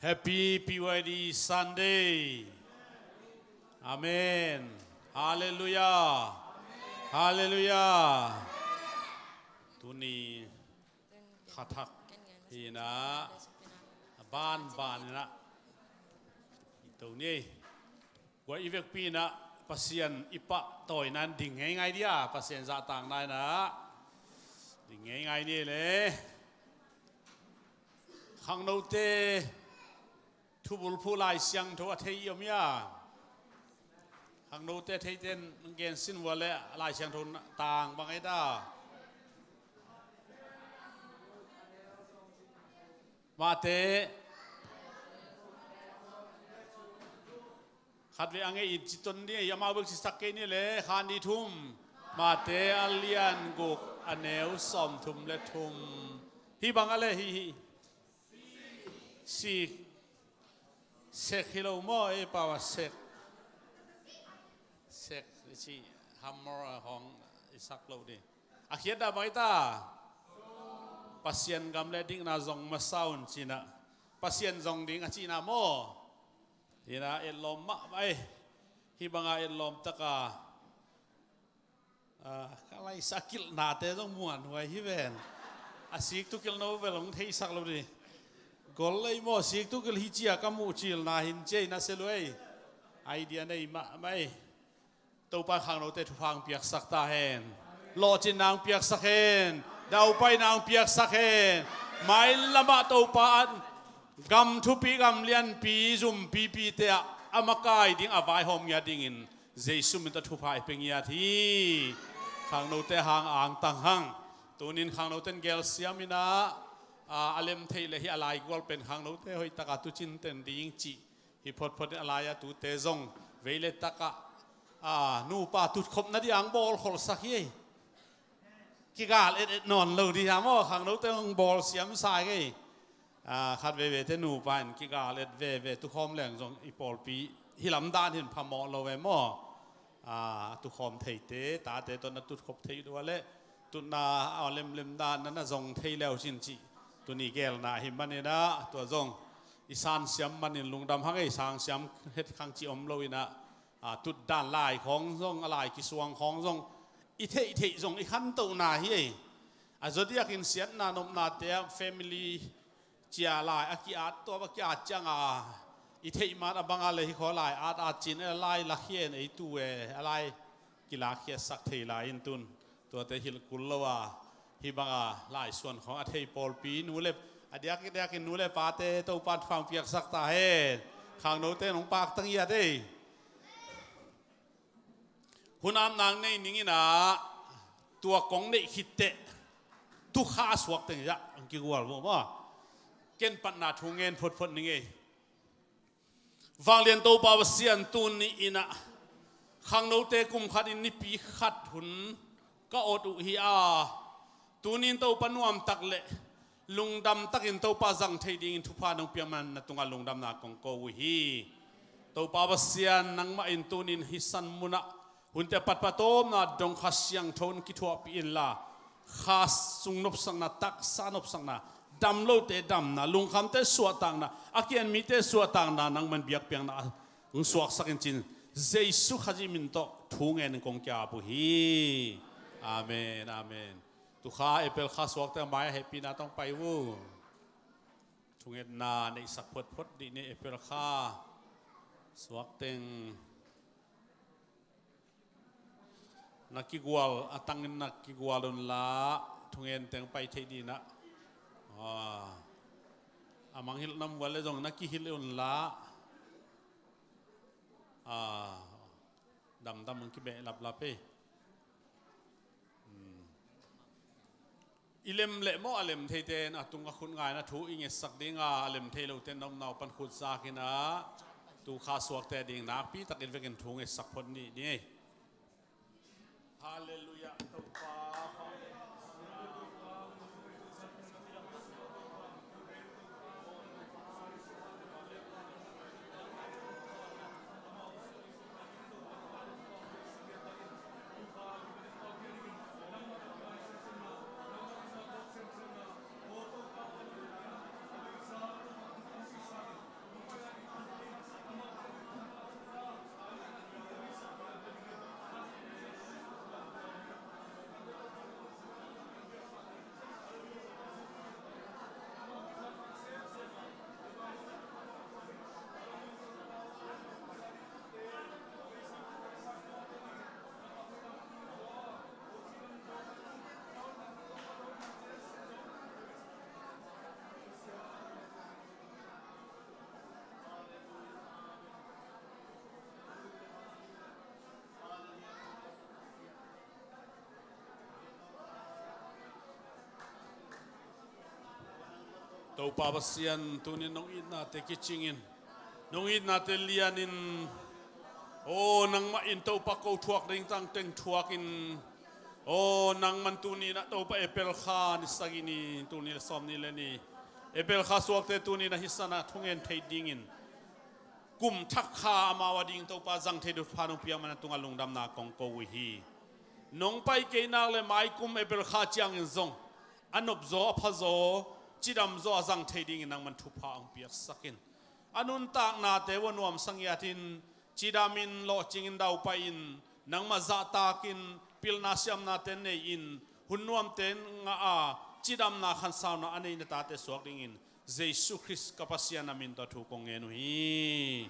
Happy P Y D Sunday. Amen. Hallelujah. Hallelujah. Tuni khathak hi na, a banban in ah hi to ni. Kua i vekpi in ah Pasian i pahtawina in ding ngeingai dia, Pasian zahtakna in ah ding ngeingai ni le. Khangnote thubulphuh Lai Siangtho a thei i om hia? Khangnote theite in gen sin vua le Lai Siangtho tang bang ei ta? Mate. Khatvei a ngei in ci ton ni, amau bek cisak kei ni le, kha ni thum. Mate a lian guk a neu sawmthum le thum. Hih bang a le hih, hih. Sik. Sek hi lo maw, ei pau a sek. Sek i ci hammer a hong i sak lo ni. A khiatna bang ei ta? Pasian gam le dikna zong masa un ci na. Pasian zong ding a cihna maw? Hi na, etlawm mahmah ei. Hih banga etlawm taka, ah, ka laisa kilhnate zong muanhuai hi ven. A sik tukilh no vel hong theisak lo dih. Gol lei maw, sik tukilh hi cia ka muh cilna hin cia i na se luai. Idea nei mahmah ei. Topa khangnote thupha hong piaksak ta hen. Lawhcinna hong piaksak hen. Daupaina hong piaksak hen. Mailamah Topa an gam thupi, gam lianpi, zumpipite ah a makai ding, a vaihawm ngiat dingin Jesu min tawh thupha i pia ngiat hi. Khangnote hang angtang hang. Tunin khangnote in gelsiam in ah, a, a lem theih le hi a laigual pen khangnote hoih taka tucin ten ding cih hi photphot in a lai-a tute zong vei le takah, a, nupa tutkhopna dih ang bawl kholsak hi. Kigal et et nawn lo dih a maw, khangnote hong bawl siam sa ngei. A, khat veivei te nupa in kigal et veve tukhawm leng zong i pawlpi hi lam dan hin phamawh lo ve maw. A, tukhawm theite, tate tawh na tutkhop thei dua le tutna a lemlem dan na na zong thei leu cin cih tuni gelna ahi manin ah, tua zong i sansiam manin lungdam hang ei, sangsiam het khang cih om lo in ah, a, tutdan lai khawng zong, a lai kisuang khawng zong i theihtheih zong i khantohna hi ei. A zodiakin siatna nopnate ah family cia lai a ki-at, tua a ki-at cianga i theih man a banga le hi khaw lai at at cin e, lai lakhian ei tu e, a lai kilakkhiatsak thei lai in tun. Tuate hilh kul lo a, hih banga laisuan khawng a thei pawlpi nu le, a diakdiakin nu le pate Topan thupha hong piaksak ta hen. Khangnote nong paktang iat ei. Hun am nang nei ning in ah, tua kong neih khitteh tukha suak teng zah ang kigual maw maw. Ken patna thu ngen photphot ning ei. Vanglian Topa Pasian, tuni in ah khangnote kum khat in nipi khat hun ka ot uh hi a, Tunin Topa nuamtak le lungdamtakin Topa zang thei dingin thupha nong piak man na tungah lungdamna kong ko uh hi. Topa Pasian, nangmah in tunin hih san munah hunte patpat omna dong Kha Siangtho in kithuahpih inla, kha sung nopsakna, taksa nopsakna, dam lote damna, lungkhamte suahtakna, a kian mite suahtakna, nangman biakpiakna hong suaksak in cin, Jesu Khazih min tawh thu ngen in kong ki-ap uh hi. Amen, amen. Tukha April kha suakte mai a hehpihna tawh pai uh. Thungetna neihsak photphot dih ni. April kha suakteng na kigual, a tangin na kigual unla, thungen teng pai thei dinah. Ah, a mangngilh nam ua le zong na kihilh unla. Ah, damdam hong kibeh laplap ei. Hmm. I lem leh maw, a lem theite in a tung a khut ngaina thu i ngetsak dinga, a lem thei lote in a omna uh pan khut zak inah, tukha suakte ding nakpi takin vekin thu ngetsak phot ni ding ei. Halleluiah, Topa. Topa Pasian, tunin nong itnate kicingin, nong itnate lianin, aw, nangmah in Topa ko thuak ding tangteng thuakin, aw, nangman tuninah Topa April kha ni sagih ni, tul nih le sawmnih le nih, April kha suakte tuninah hih sanah thungen thei dingin, kum thak kha amau a ding Topa zang thei ding thupha nong piak man a tungah lungdamna kong ko uh hi. Nong pai kei nak le mai kum April kha ciangin zong a nopzaw, a phazaw, cidamzaw a zang thei dingin nangman thupha hong piaksak in. A nuntaknate uh a nuamsa ngiatin, cidamin, lawhcingin, daupai-in, nangmah zahtakin, pilna siamnate nei-in, hun nuamte ngah a, cidamna khansauna a nei na tate suak dingin Jesu Khrist ka Pasian a min tawh thu kong ngen uh hi.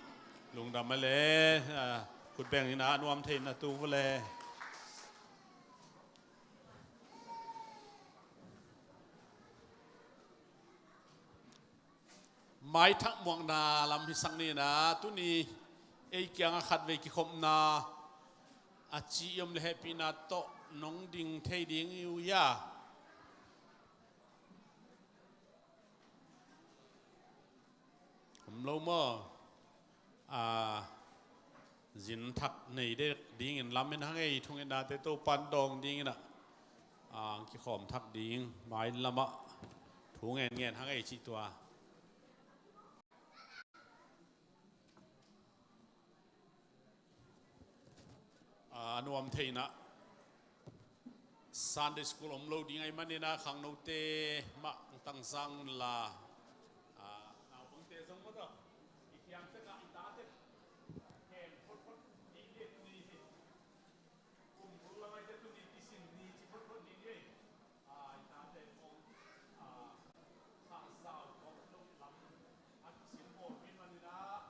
Lungdam a le, ah, khut beng inah a nuam thei na tu vua le. Maithak muakna lam hi sak ni inah, tuni ei kiangah khatvei kikhopna a ci i om le hehpihna tawh nong ding thei ding i uh hia? Om lo maw? A, zin thak nei dek dingin lam in hang ei, thungetnate Topan dawng dingin ah, a, kikhawm thak ding, mai lamah thu ngen ngen hang ei cih tua. A, a nuam thei inah Sunday school om lo ding ahih manin ah khangnote mah tangzang unla, a, naupangte zong mah tawh i thiang tekah i tate khen photphot dih lian ni hi. Kum kul lam aite tuni kisin ni ci photphot dih ni ei. A, i tate kong, a, khahzau kong lo lam a kisin bawlpi manin ah,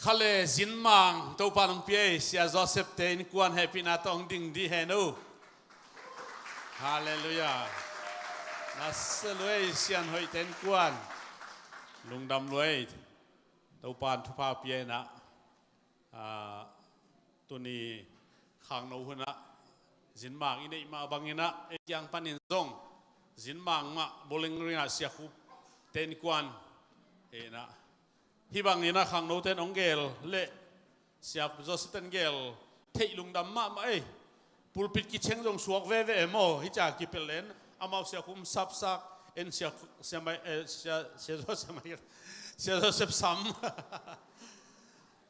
kha le zinmang Topa nong pia ei, Sia Joseph te innkuan hehpihna tawh hong ding dih hen uh. Halleluiah. Nasa lua ei, Sian Hoih te innkuan. Lungdam lua ei. Topa in thupha pia inah, a, tuni khangno hunah zinmang i neih mah bangin ah ei kiang panin zong zinmang mah bowling ring ah Sia Khup Ten kuan. Hi na. Hi bangin a khangnote in hong gel le Sia Joseph ten gel theih lungdam mahmah ei. Pulpit kicheng zong suak veve e maw, hi ca kipel en. Amau sia kum sapsak en sia, sia mai, eh, sia, sia Joseph mai, sia Joseph sam.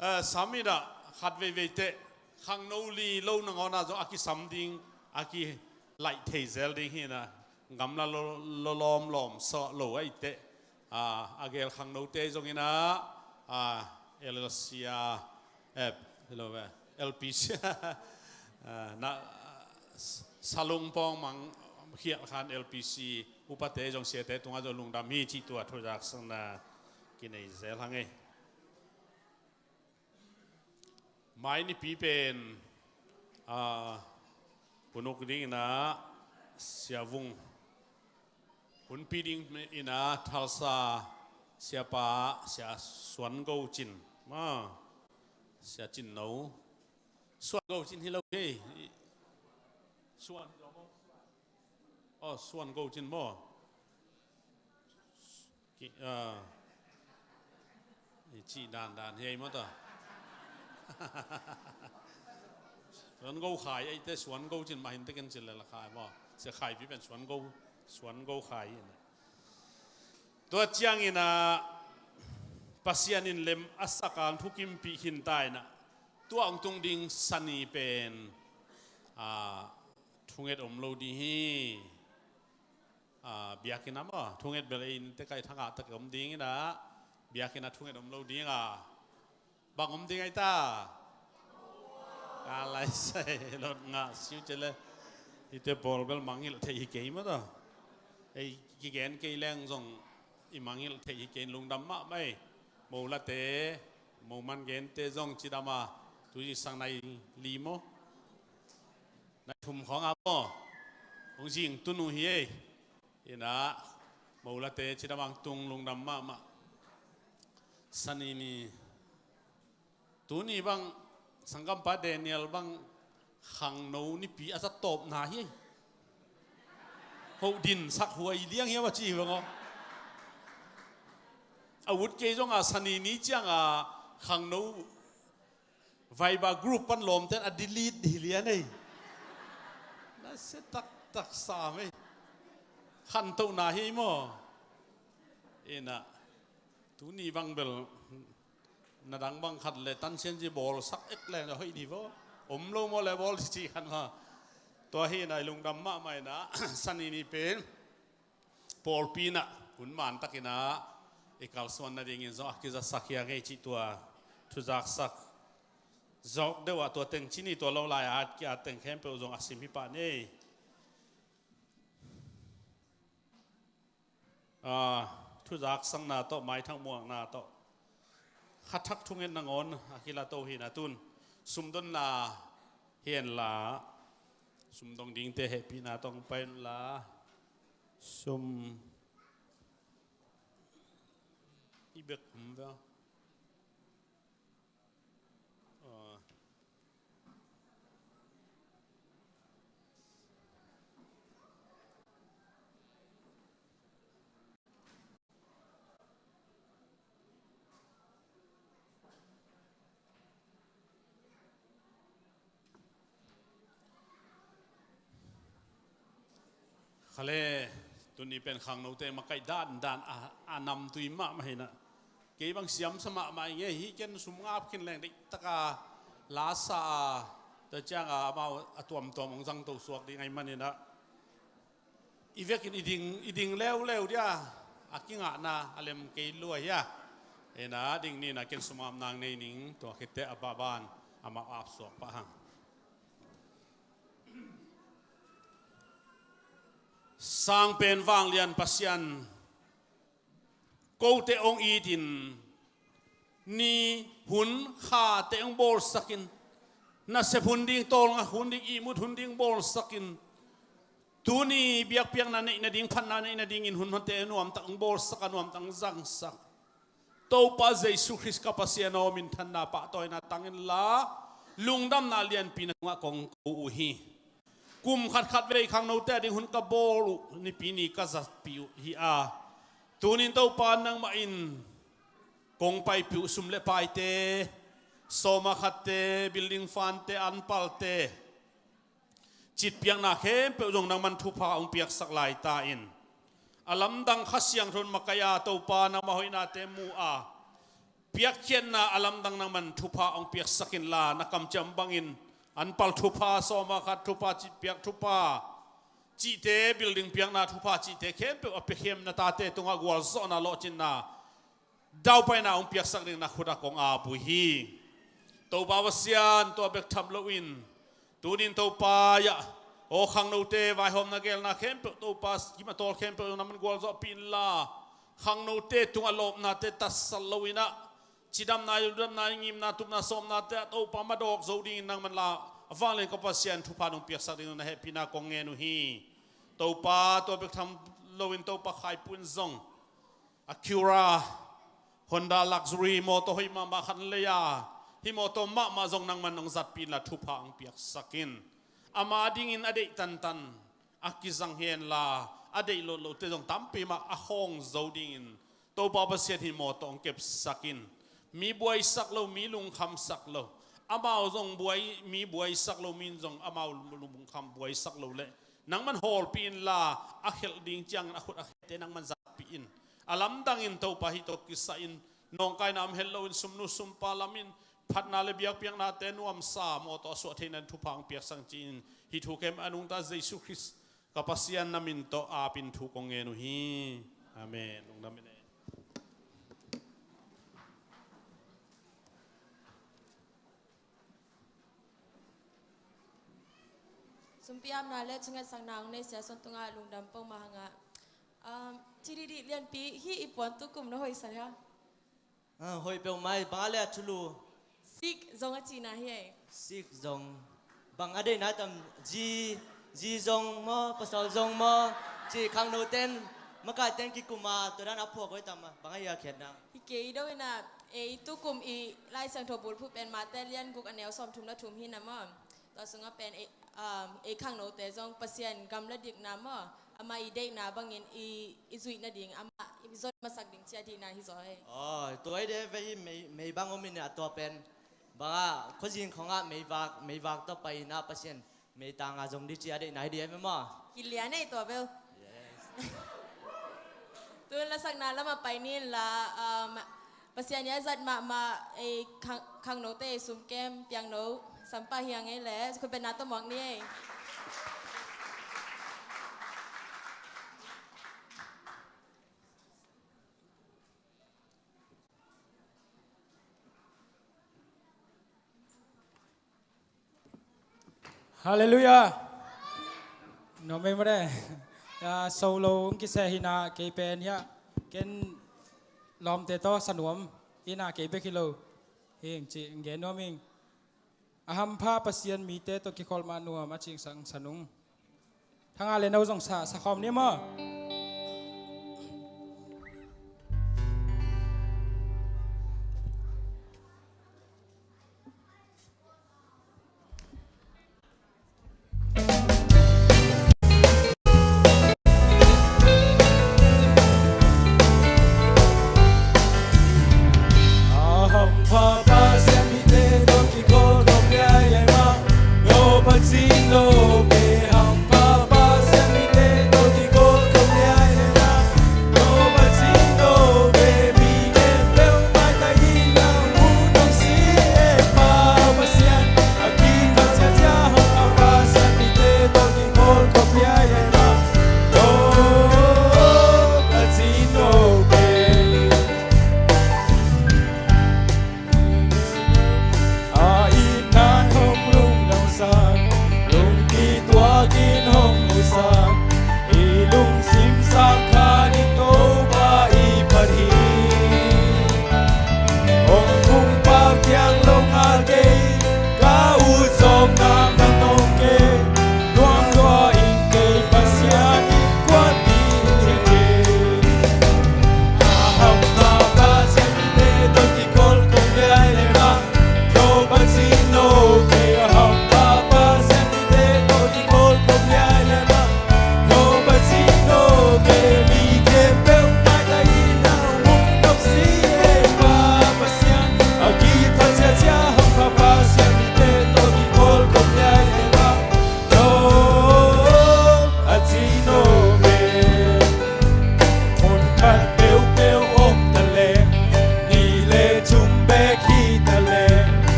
Eh, sam in a khat veivei teh khangno li lo nangawn a zong a kisam ding, a kilaih thei zel ding hi na. Gamla lo, lo lawm lawm sawh lo ahi teh, a, a gel khangnote zong in a, a, L L C a, eh, hello, eh, L P C a, na, Salung pawng mang khialh khan L P C upate zong siate tungah zong lungdam hi cih tua thuzaksakna kinei zel hang ei. Mai nipi pen, a, hun uk ding in a Sia Vung, hunpi ding in a Thalsa siapa Sia Suan Go Cin, ma, Sia Cin No, Suan Go Cin hi lo kei, Suan, oh, Suan Go Cin maw? Ki, ah. I cih dandan hi ei maw ta. Suan Go Khai ei teh, Suan Go Cin mah hi in teh ken cih leh la khai maw. Sia Khai pi pen Suan Go, Suan Go Khai hi in. Tua ciangin a Pasian in lem a sak a thukimpih khin ta in a, tua hong tung ding Sani pen, a, thunget om lo ding hi. A, biakinn ah maw, thunget bel ei inn teh kai thangah tak om ding in a, biakinn ah thunget om lo ding a. Bang om ding ahi ta? Ka lai sai lot ngah siu cih leh. Hihte pawl bel mangngilh thei hi kei maw ta. Ei kigen kei leng zong i mangngilh thei hi kei, lungdam mahmah ei. Molate, moman gente zong cidam a, tu zingsang nai li maw? Nai thum khawng a maw? Hong zing tun uh hi ei. Hi na, molate cidam a hong tung, lungdam mahmah. Sani ni, tuni bang, sanggampa Daniel bang, khangno nipi a zat tawpna hi. Hoh dinsak huai liang hiam a ci hi bang aw. A ut kei zong a Sani ni ciang a khangno Viber group pan lawmte in a delete hi lian ei. Na sia taktak sam ei. Khantohna hi maw? Hi na, tuni bang bel na dang bang khat le tansianzi bawlsak ek leng a hoih dih vaw. Om lo maw le bawl ci khan ha. Tua hi na i lungdam mahmah hi na, Sani ni pen pawlpi in a hun man takin a i kalsuan nadingin zong a kizatsak hi a ngei cih tua thuzaksak zawk deuh ah tua teng ci ni, tua lo lai a at ki at teng khempeuh zong a sim hi pah ni. Ah, thuzaksakna tawh, maithak muakna tawh, khathak thunget nangawn a kilato hi na tun. Sumdonna hi en la, sumdong dingte hehpihna tawh pai un la, sum i bek um ve. Ah. Khale, tuni pen khangnote makaih dandan a, a namtui mahmah hi na. Kei bang siamsa mahmah i ngei hi, ken sum ngap khin leng deihtaka lasa a, tua cianga amau a tuamtuam hong zangto suak ding ahi manin a, i vekin i ding, i ding leuleu dia, a kingahna a lem kei lua hi a. Hi na, ding ni na, ken sum ngap nang nei ning, tua khit teh a baban amau ap suak pah hang. Sang pen vanglian Pasian, kote hong itin, ni hun khate hong bawlsakin, nasep hun ding, tawlnga hun ding, ihmut hun ding bawlsakin, tuni biakpiakna neih nading, phatna neih nadingin hun honte nuamtak hong bawlsak a, nuamtak hong zangsak Topa Jesu Khrist ka Pasian aw, minthanna pahtawina tang inla, lungdamna lianpi na tungah kong ko uh hi. Kum khatkhat vei khangnote a ding hun ka bawl uh, nipi ni ka zatpih uh hi a, Tunin Topa nangmah in kong paipih uh sum le paite, sawma khatte, building fund te, anpalte, citpiakna khempeuh zong nangman thupha hong piaksak lai ta in. A lamdang Kha Siangtho in makaih a Topa nangmah hoihnate mu a, piakkhiatna a lamdang nangman thupha hong piaksak inla, na kamciam bangin anpal thupha, sawma khat thupha, citpiak thupha, cihte, building piakna thupha cihte khempeuh a piakhemna tate tungah gualzawhna, lawhcinna, daupaina hong piaksak ding na khut ah kong ap uh hi. Topa Pasian, tua bek tham loin tunin Topa ah, aw khangnote vaihawmna gelna khempeuh Topa, gim a tawl khempeuh nangman gualzawhpih inla, khangnote tungah lawpnate tatsat loin ah, cidamna, ludamna, ngimna, tupna, sawmnate ah Topa madawk zo dingin nangman la a vanglian ka Pasian thupha nong piaksak ding na hehpihna kong ngen uh hi. Topa, tua bek tham loin Topa Khaipu in zong Acura, Honda Luxury, mawtaw hoih mahmah khat lei a, hih mawtaw mahmah zong nangman nong zatpih inla thupha hong piaksak in. Ama dingin a deih tantan a kizang henla, a deih loh lohte zong tampi mah a khawng zo dingin Topa Pasian hih mawtaw hong kepsak in. Mi buaisak lo, mi lungkhamsak lo, amau zong buai, mi buaisak lo, mi in zong amau lungkham buaisak lo leh nangman hawlpih inla, a khelh ding ciangin a khut a khelte nangman zatpih in. A lamdangin Topa hih tawh kisai-in nawngkaina om het loin sumnu sumpa lamin phatna le biakpiaknate nuamsa mawtaw a suah theihna in thupha hong piaksak in ci-in, hih thu khempeuh a nungta Jesu Khrist ka Pasian na min tawh apin thu kong ngen uh hi. Amen. Lungdam in ei. Sumpiamna le thungetsakna hong nei Sia Suan tungah lungdam peuhmah hang a. Um, ci dihdih Lianpi, hih i puan tukum na hoihsa hia? Ah, hoih peuhmah hi, bang a leh a thulu. Sikh zong a cihna hi ei. Sikh zong. Bang a deihna tam, zi, zi zong maw, pasal zong maw, cih khangnoten, makaiten kikum a, tua dan a phuak hoih tam a, bang a hi a khiatna? Hi kei do in a, ei tukum i Lai Siangtho bulphuh pen Mate lian guk a neu sawmthum le thum hi na maw. Tua sungah pen ei, um, ei khangnote zong Pasian gam le dikna maw, amah i deihna bangin i, i zuih nading, amah i zon masak ding ci a deihna hi zaw ei. Aw, tua hi de ve hi, mei, mei bang om in a tua pen. Bang a, khuazing khawngah meivak, meivak tawh pai in a Pasian meitang a zong dih ci a deihna hi dih ei ve maw? Kilian ei tua bel. Yes. Tun lasakna lamah pai ni in la, um, Pasian i a zat mahmah ei khang, khangnote ei sumkem piangno Sampah Hiang ei le, khutbetna tawh muak ni ei. Halleluiah. Nuam ei mawk de. Ya, solo hong kiseh hi na, kei pen hiah ken lawmte tawh sa nuam hi na, kei bek hi lo. Hing ci, hing gen nuam hing. A hampha Pasian mite tawh kikholh mah nuam a cih sang sa nung. Thanga le no zong sa, sa khawm ni maw.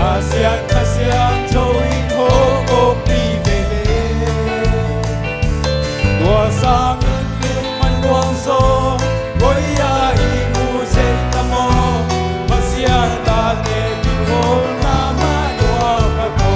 Pasian Kha Siangtho in hong ompih veve. Tua sangin lungmuang zong voi-a i mu zel ta maw? Pasian tate kikholna mah tua ka ko.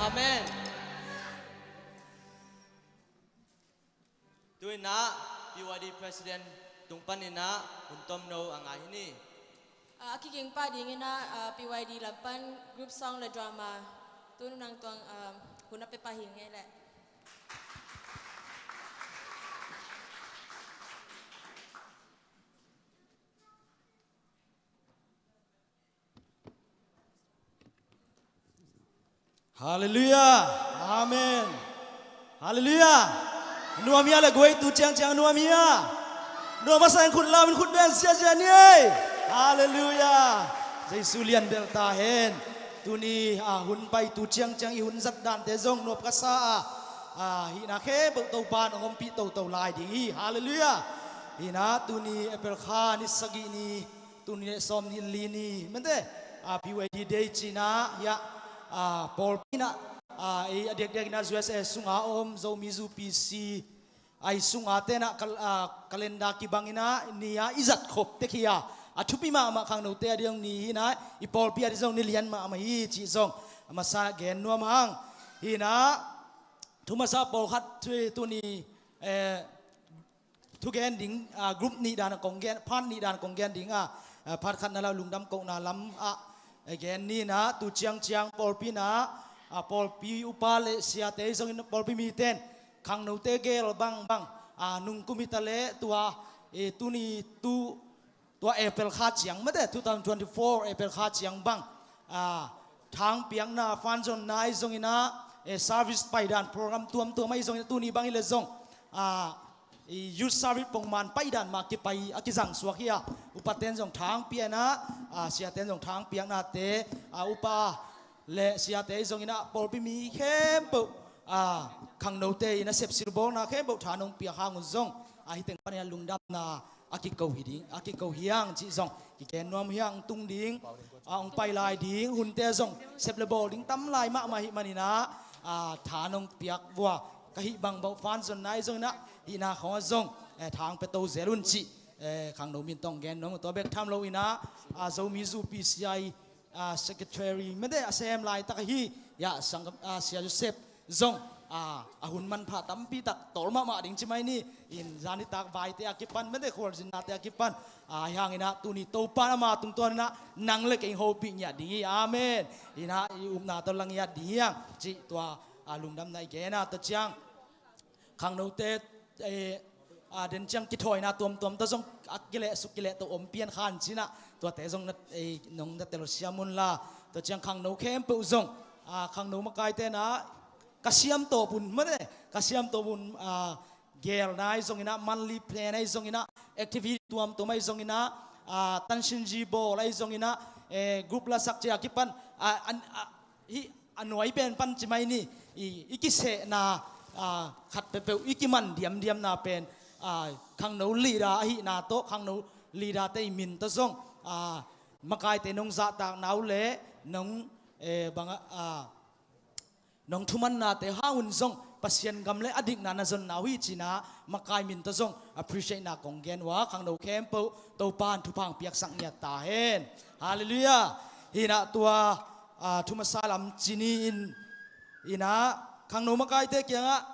Amen. Tu-in ah P Y D President tung panin ah hun tomno a ngai hi ni. A, a kiging pah dingin ah, a, P Y D lam pan group song le drama tu nang tuang, a, hun a pia pah hi ngei leh. Halleluiah. Amen. Halleluiah. Nuam hia le guai, tu ciangciang nuam hia? Nuam a sa in khut lau in khut beng siasia ni ei. Halleluiah. Jesu lian bel ta hen. Tuni, a, hun pai tu ciangciang i hun zat dante zong nuam ka sa a, a, hihna khempeuh Topa in hong ompih toto lai ding hi. Halleluiah. Hihna tuni April kha ni sagih ni, tuni le sawm ni li ni, mente, a, P Y D Day cina, ya, a, pawlpi na, a, ei a diakdiak ina U S A sunga om Zomi zu P C ai sunga tena kal-, a, calendar kibang ina ni a i zat khop tek hi a, a thupi mahmah khangnote a diang ni hi na, i pawlpi a di zong ni lian mahmah hi cih zong a masa gen nuam hang. Hi na, thu masa pawlkhat thu tuni, eh, thugen ding, a, group nih dan a kong gen, part nih dan a kong gen ding a, a, part khatna lau lungdam kohna lam ah, a, gen ni na, tu ciangciang pawlpi na, a, pawlpi upa le siate zongin pawlpi miten khangnote gel bangbang, a, nungkum hita le tua, e, tuni tu, tua April kha ciang mate, two thousand twenty-four April kha ciang bang, a, thangpiakna, fanzonna ahi zongin ah, e, service paidan program tuamtuam ahi zongin ah, tuni bang hi le zong, a, i youth service pongman paidan mah kipai a kizang suak hi a, upaten zong thangpiakna, a, siaten zong thangpiaknate, a, upa le siate ahi zongin ah pawlpi mi khempeuh, a, khangnote in a sepsilbawlna khempeuh tha nong piak hang un zong, a, hih teng panin a lungdamna a kiko hi ding, a kiko hi hang cih zong kigen nuam hi hang. Tung ding, a, hong pai lai ding hunte zong sep le bawl ding tam lai mahmah hi manin ah, a, tha nong piak vua ka hih bang bauh fanzonna ahi zongin ah hihna khawng ah zong, eh, thang pia to zel un cih, eh, khangno min tawh gen nuam. Tua bek tham loin ah, a, Zomi zu P C I, a, secretary mete a sem laitak ahi, ya, sang, a, Sia Joseph zong, a, a hun manpha tampi tak tol mahmah ding ci mai ni. In zanitak vaite a kipan, mete khualzinnate a kipan, a, hianginah tuni Topa in ama tungtawninah nang le kei hopih ngiat ding hi. Amen. Inah i upna tawh la ngiat ding hiang cih tua, a, lungdamna i gena. Tua ciang khangnote, eh, a, den ciang kithawina tuamtuam tawh zong a kilehsuk kilehto om pian khan cinah tuate zong na, eh, nong na telsiam unla. Tua ciang khangno khempeuh zong, a, khangno makaite na ka siamtawp un, mate ka siamtawp un, a, gelna ahi zonginah, monthly plan ahi zonginah, activity tuamtuam ahi zonginah, a, tansinji bawl ahi zonginah, eh, group lasak cia kipan, a, an, a, hih a nuai pen pan ci mai ni. I, i kisehna, a, khat peuhpeuh i kiman diamdiamna pen, a, khangno leader ahihna tawh, khangno leader te i min tawh zong, a, makaite nong zahtakna uh le nong, eh, bang a, a, nong thumannate hang un zong Pasian gam le a dikna na zonna uh hi cinah makai min tawh zong appreciate na kong gen uh a, khangno khempeuh Topa in thupha hong piaksak ngiat ta hen. Halleluiah. Hinah tua, a, thumasa lam cini in, inah khangno makaite kiangah,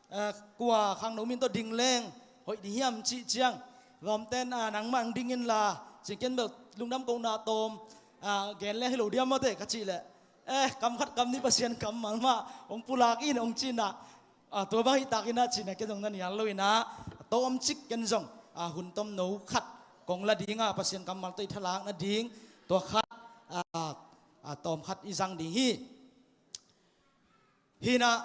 a, kua khangno min tawh ding leng hoih ding hiam cih ciang lawmten, a, nangmah ang ding inla, cingken bel lungdam kohna tawm, a, gen leng hi lo diam mawte ka cih leh, eh, kam khat kam nih Pasian kammal mah hong pulak in hong cinah, a, tua bang hih takinah cinah ken zong na nial lo inah, a tawmcik ken zong, a, hun tomno khat kong la dinga Pasian kammal tawh i thalak nading tua khat, a, a, tawm khat i zang ding hi. Hinah,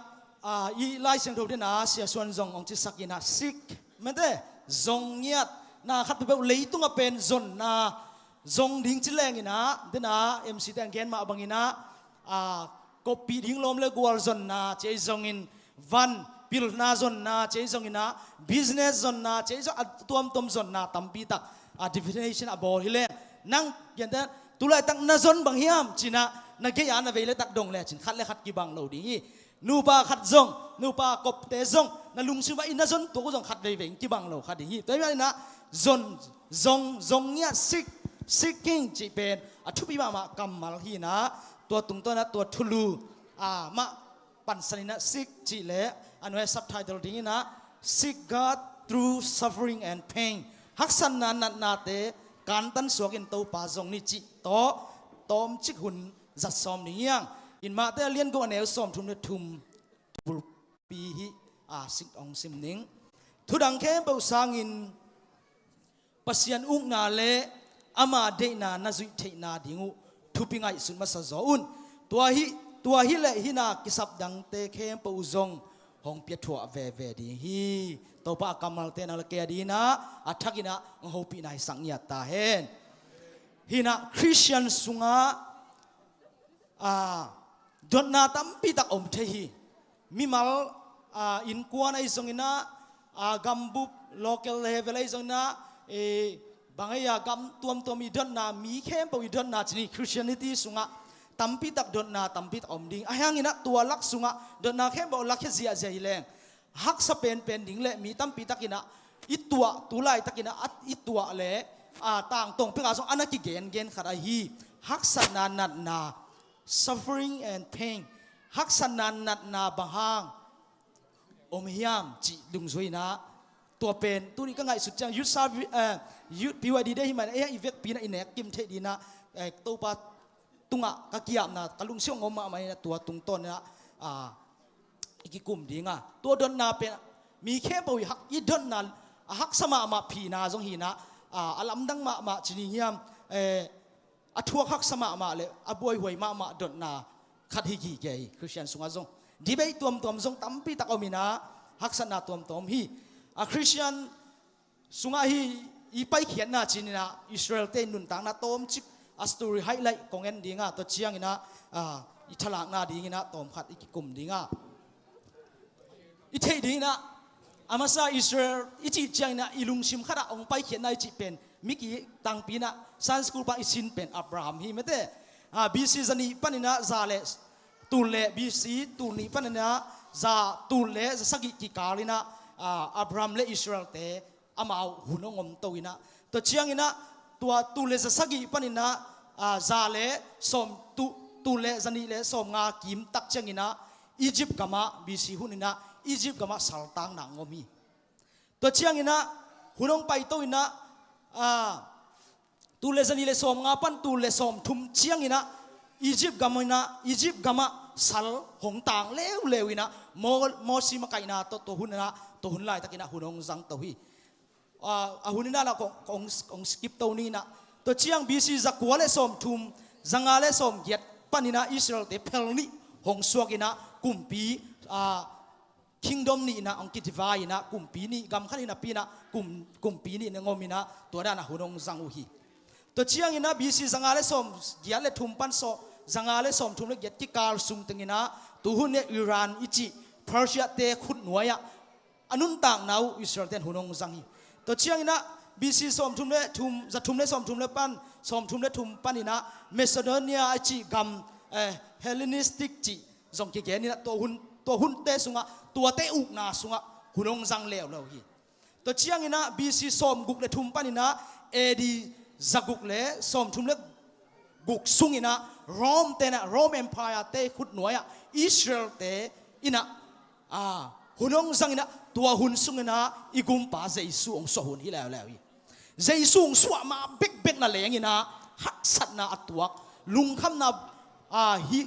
a, i Lai Siangtho dena Sia Suan zong hong cisak inah sik, mete zong ngiat na khat peuhpeuh leitungah pen zonna zong ding ci lenginah, dena M C te ang gen mah banginah, a, koppih ding lawm le gual zonna ci ahi zongin, van pilna zonna ci ahi zonginah, business zonna ci ahi zong, a tuamtuam zonna tampi tak, a, definition a bawl hi leng. Nang genteh tulaitak na zon bang hiam cinah na gei-a na vei le tak dong le cin khat le khat kibang lo ding hi. Nupa khat zong, nupa kopte zong, na lungsim ah i na zon tua uh zong khat veivei in kibang lo kha ding hi. Tua hi maninah zon, zong, zong ngiat sik, seeking cih pen a thupi mahmah kammal hinah, tua tungtawnah tua thulu, a, mah pansaninah sik cih leh a nuai subtitle dinginah Seek God through suffering and pain. Haksatna natnate kantan suakin Topa zong ni cih tawh tawmcik hun zat sawm ding hiang. In Mate a lian guk a neu sawm thum le thum, thubulpi hih, a, sik hong sim ning. Thudang khempeuh sangin Pasian ukna le ama deihna na zuih theihna ding uh thupi ngaihsut masa zaw un. Tua hi, tua hi leh hina kisap dangte khempeuh uh zong hong piathuah veve ding hi. Topa a kammalte nang le kei a dinah a thakinah hong hopihna hisak ngiat ta hen. Hinah Khristian sungah, a, dotna tampi tak om thei hi. Mimal, a, innkuan ahi zonginah, a, gambup local level ahi zonginah, e, bang ahi a gam tuamtuam i dotna, mi khempeuh i dotna cini Christianity sungah tampi tak dotna tampi tak om ding. A hianginah tua lak sungah dotna khempeuh lakkhia ziahziah hi leng haksa penpen ding le mi tampi takinah i tuah, tu laitakinah a, i tuah le, a, tangtong pekah zong a na kigengen khat ahi haksatna natna, suffering and pain, haksatna natna bang hang om hiam cih dungzuinah tua pen tuni ka ngaihsut ciang youth servi-, eh, youth P Y D day hi man, eh, i vekpinah i nek kim theih dinah, eh, Topa tungah ka kiapna ka lungsim hong om mahmah inah tua tungtawnah, a, i kikum dinga tua dotna pen mi khempeuh i hak, i dotna a haksa mahmah phina zong hinah, a, a lamdang mahmah cini hiam, eh, a thuak haksa mahmah le a buaihuai mahmah dotna khat hi gige hi. Khristian sungah zong debate tuamtuam zong tampi tak om inah haksatna tuamtuam hi. A Khristian sungah hi i paikhiatna cininah Israel te nuntakna tawmcik a story highlight kong en dinga tua cianginah, a, i thalakna dinginah tawmkhat i kikum dinga i theih dinginah a masa Israel i cih cianginah i lungsim khatah hong paikhiatna i cih pen mi kitangpi inah Sunday school pan i sin pen Abraham hi mate. A, B C zanih paninah za le tul le B C tul nih paninah za tul le za sagih kikal inah, a, Abraham le Israel te amau hun hong om to inah tua cianginah tua tul le za sagih paninah, a, za le sawm tu, tul le zanih le sawm nga kim tak cianginah Egypt gamah, B C hun inah Egypt gamah saltangna hong om hi. Tua cianginah hun hong paito inah, a, tul le zanih le sawmnga pan tul le sawmthum cianginah Egypt gam inah, Egypt gamah sal hong tang leuleu inah Mo-, Mosi makaihna tawh tua hun inah, tua hun laitakinah hun hong zangto hi. A, a hun inah kong, kong, kong skip to ni inah. Tua ciang B C zakua le sawmthum, zanga le sawmgiat paninah Israelte phel nih hong suak inah kumpi, a, kingdom nih inah hong kidivide inah kumpi nih, gam khat hinapi inah kum, kumpi nih hong om inah tua danah hun hong zang uh hi. Tua cianginah B C zanga le sawmgiat le thum pan sawm, zanga le sawmthum le giat kikal sung tenginah tuhun inah Iran i cih Persia te khutnuai ah a nuntakna uh Israelte in hun hong zang hi. Tua cianginah B C sawmthum le thum, zathum le sawmthum le pan, sawmthum le thum paninah Macedonia a cih gam, eh, Hellenistic cih zong kigen inah tua hun, tua hunte sungah, tuate ukna sungah hun hong zang leuleu hi. Tua cianginah B C sawmguk le thum paninah A D zaguk le sawmthum le guk sunginah Rome tenah, Rome Empire te khutnuai ah Israelte inah, a, hun hong zang inah tua hun sunginah i gumpa Jesu hong suah hun hi leuleu hi. Jesu hong suah ma bekbek na leng inah haksatna a tuak, lungkhamna, a, hi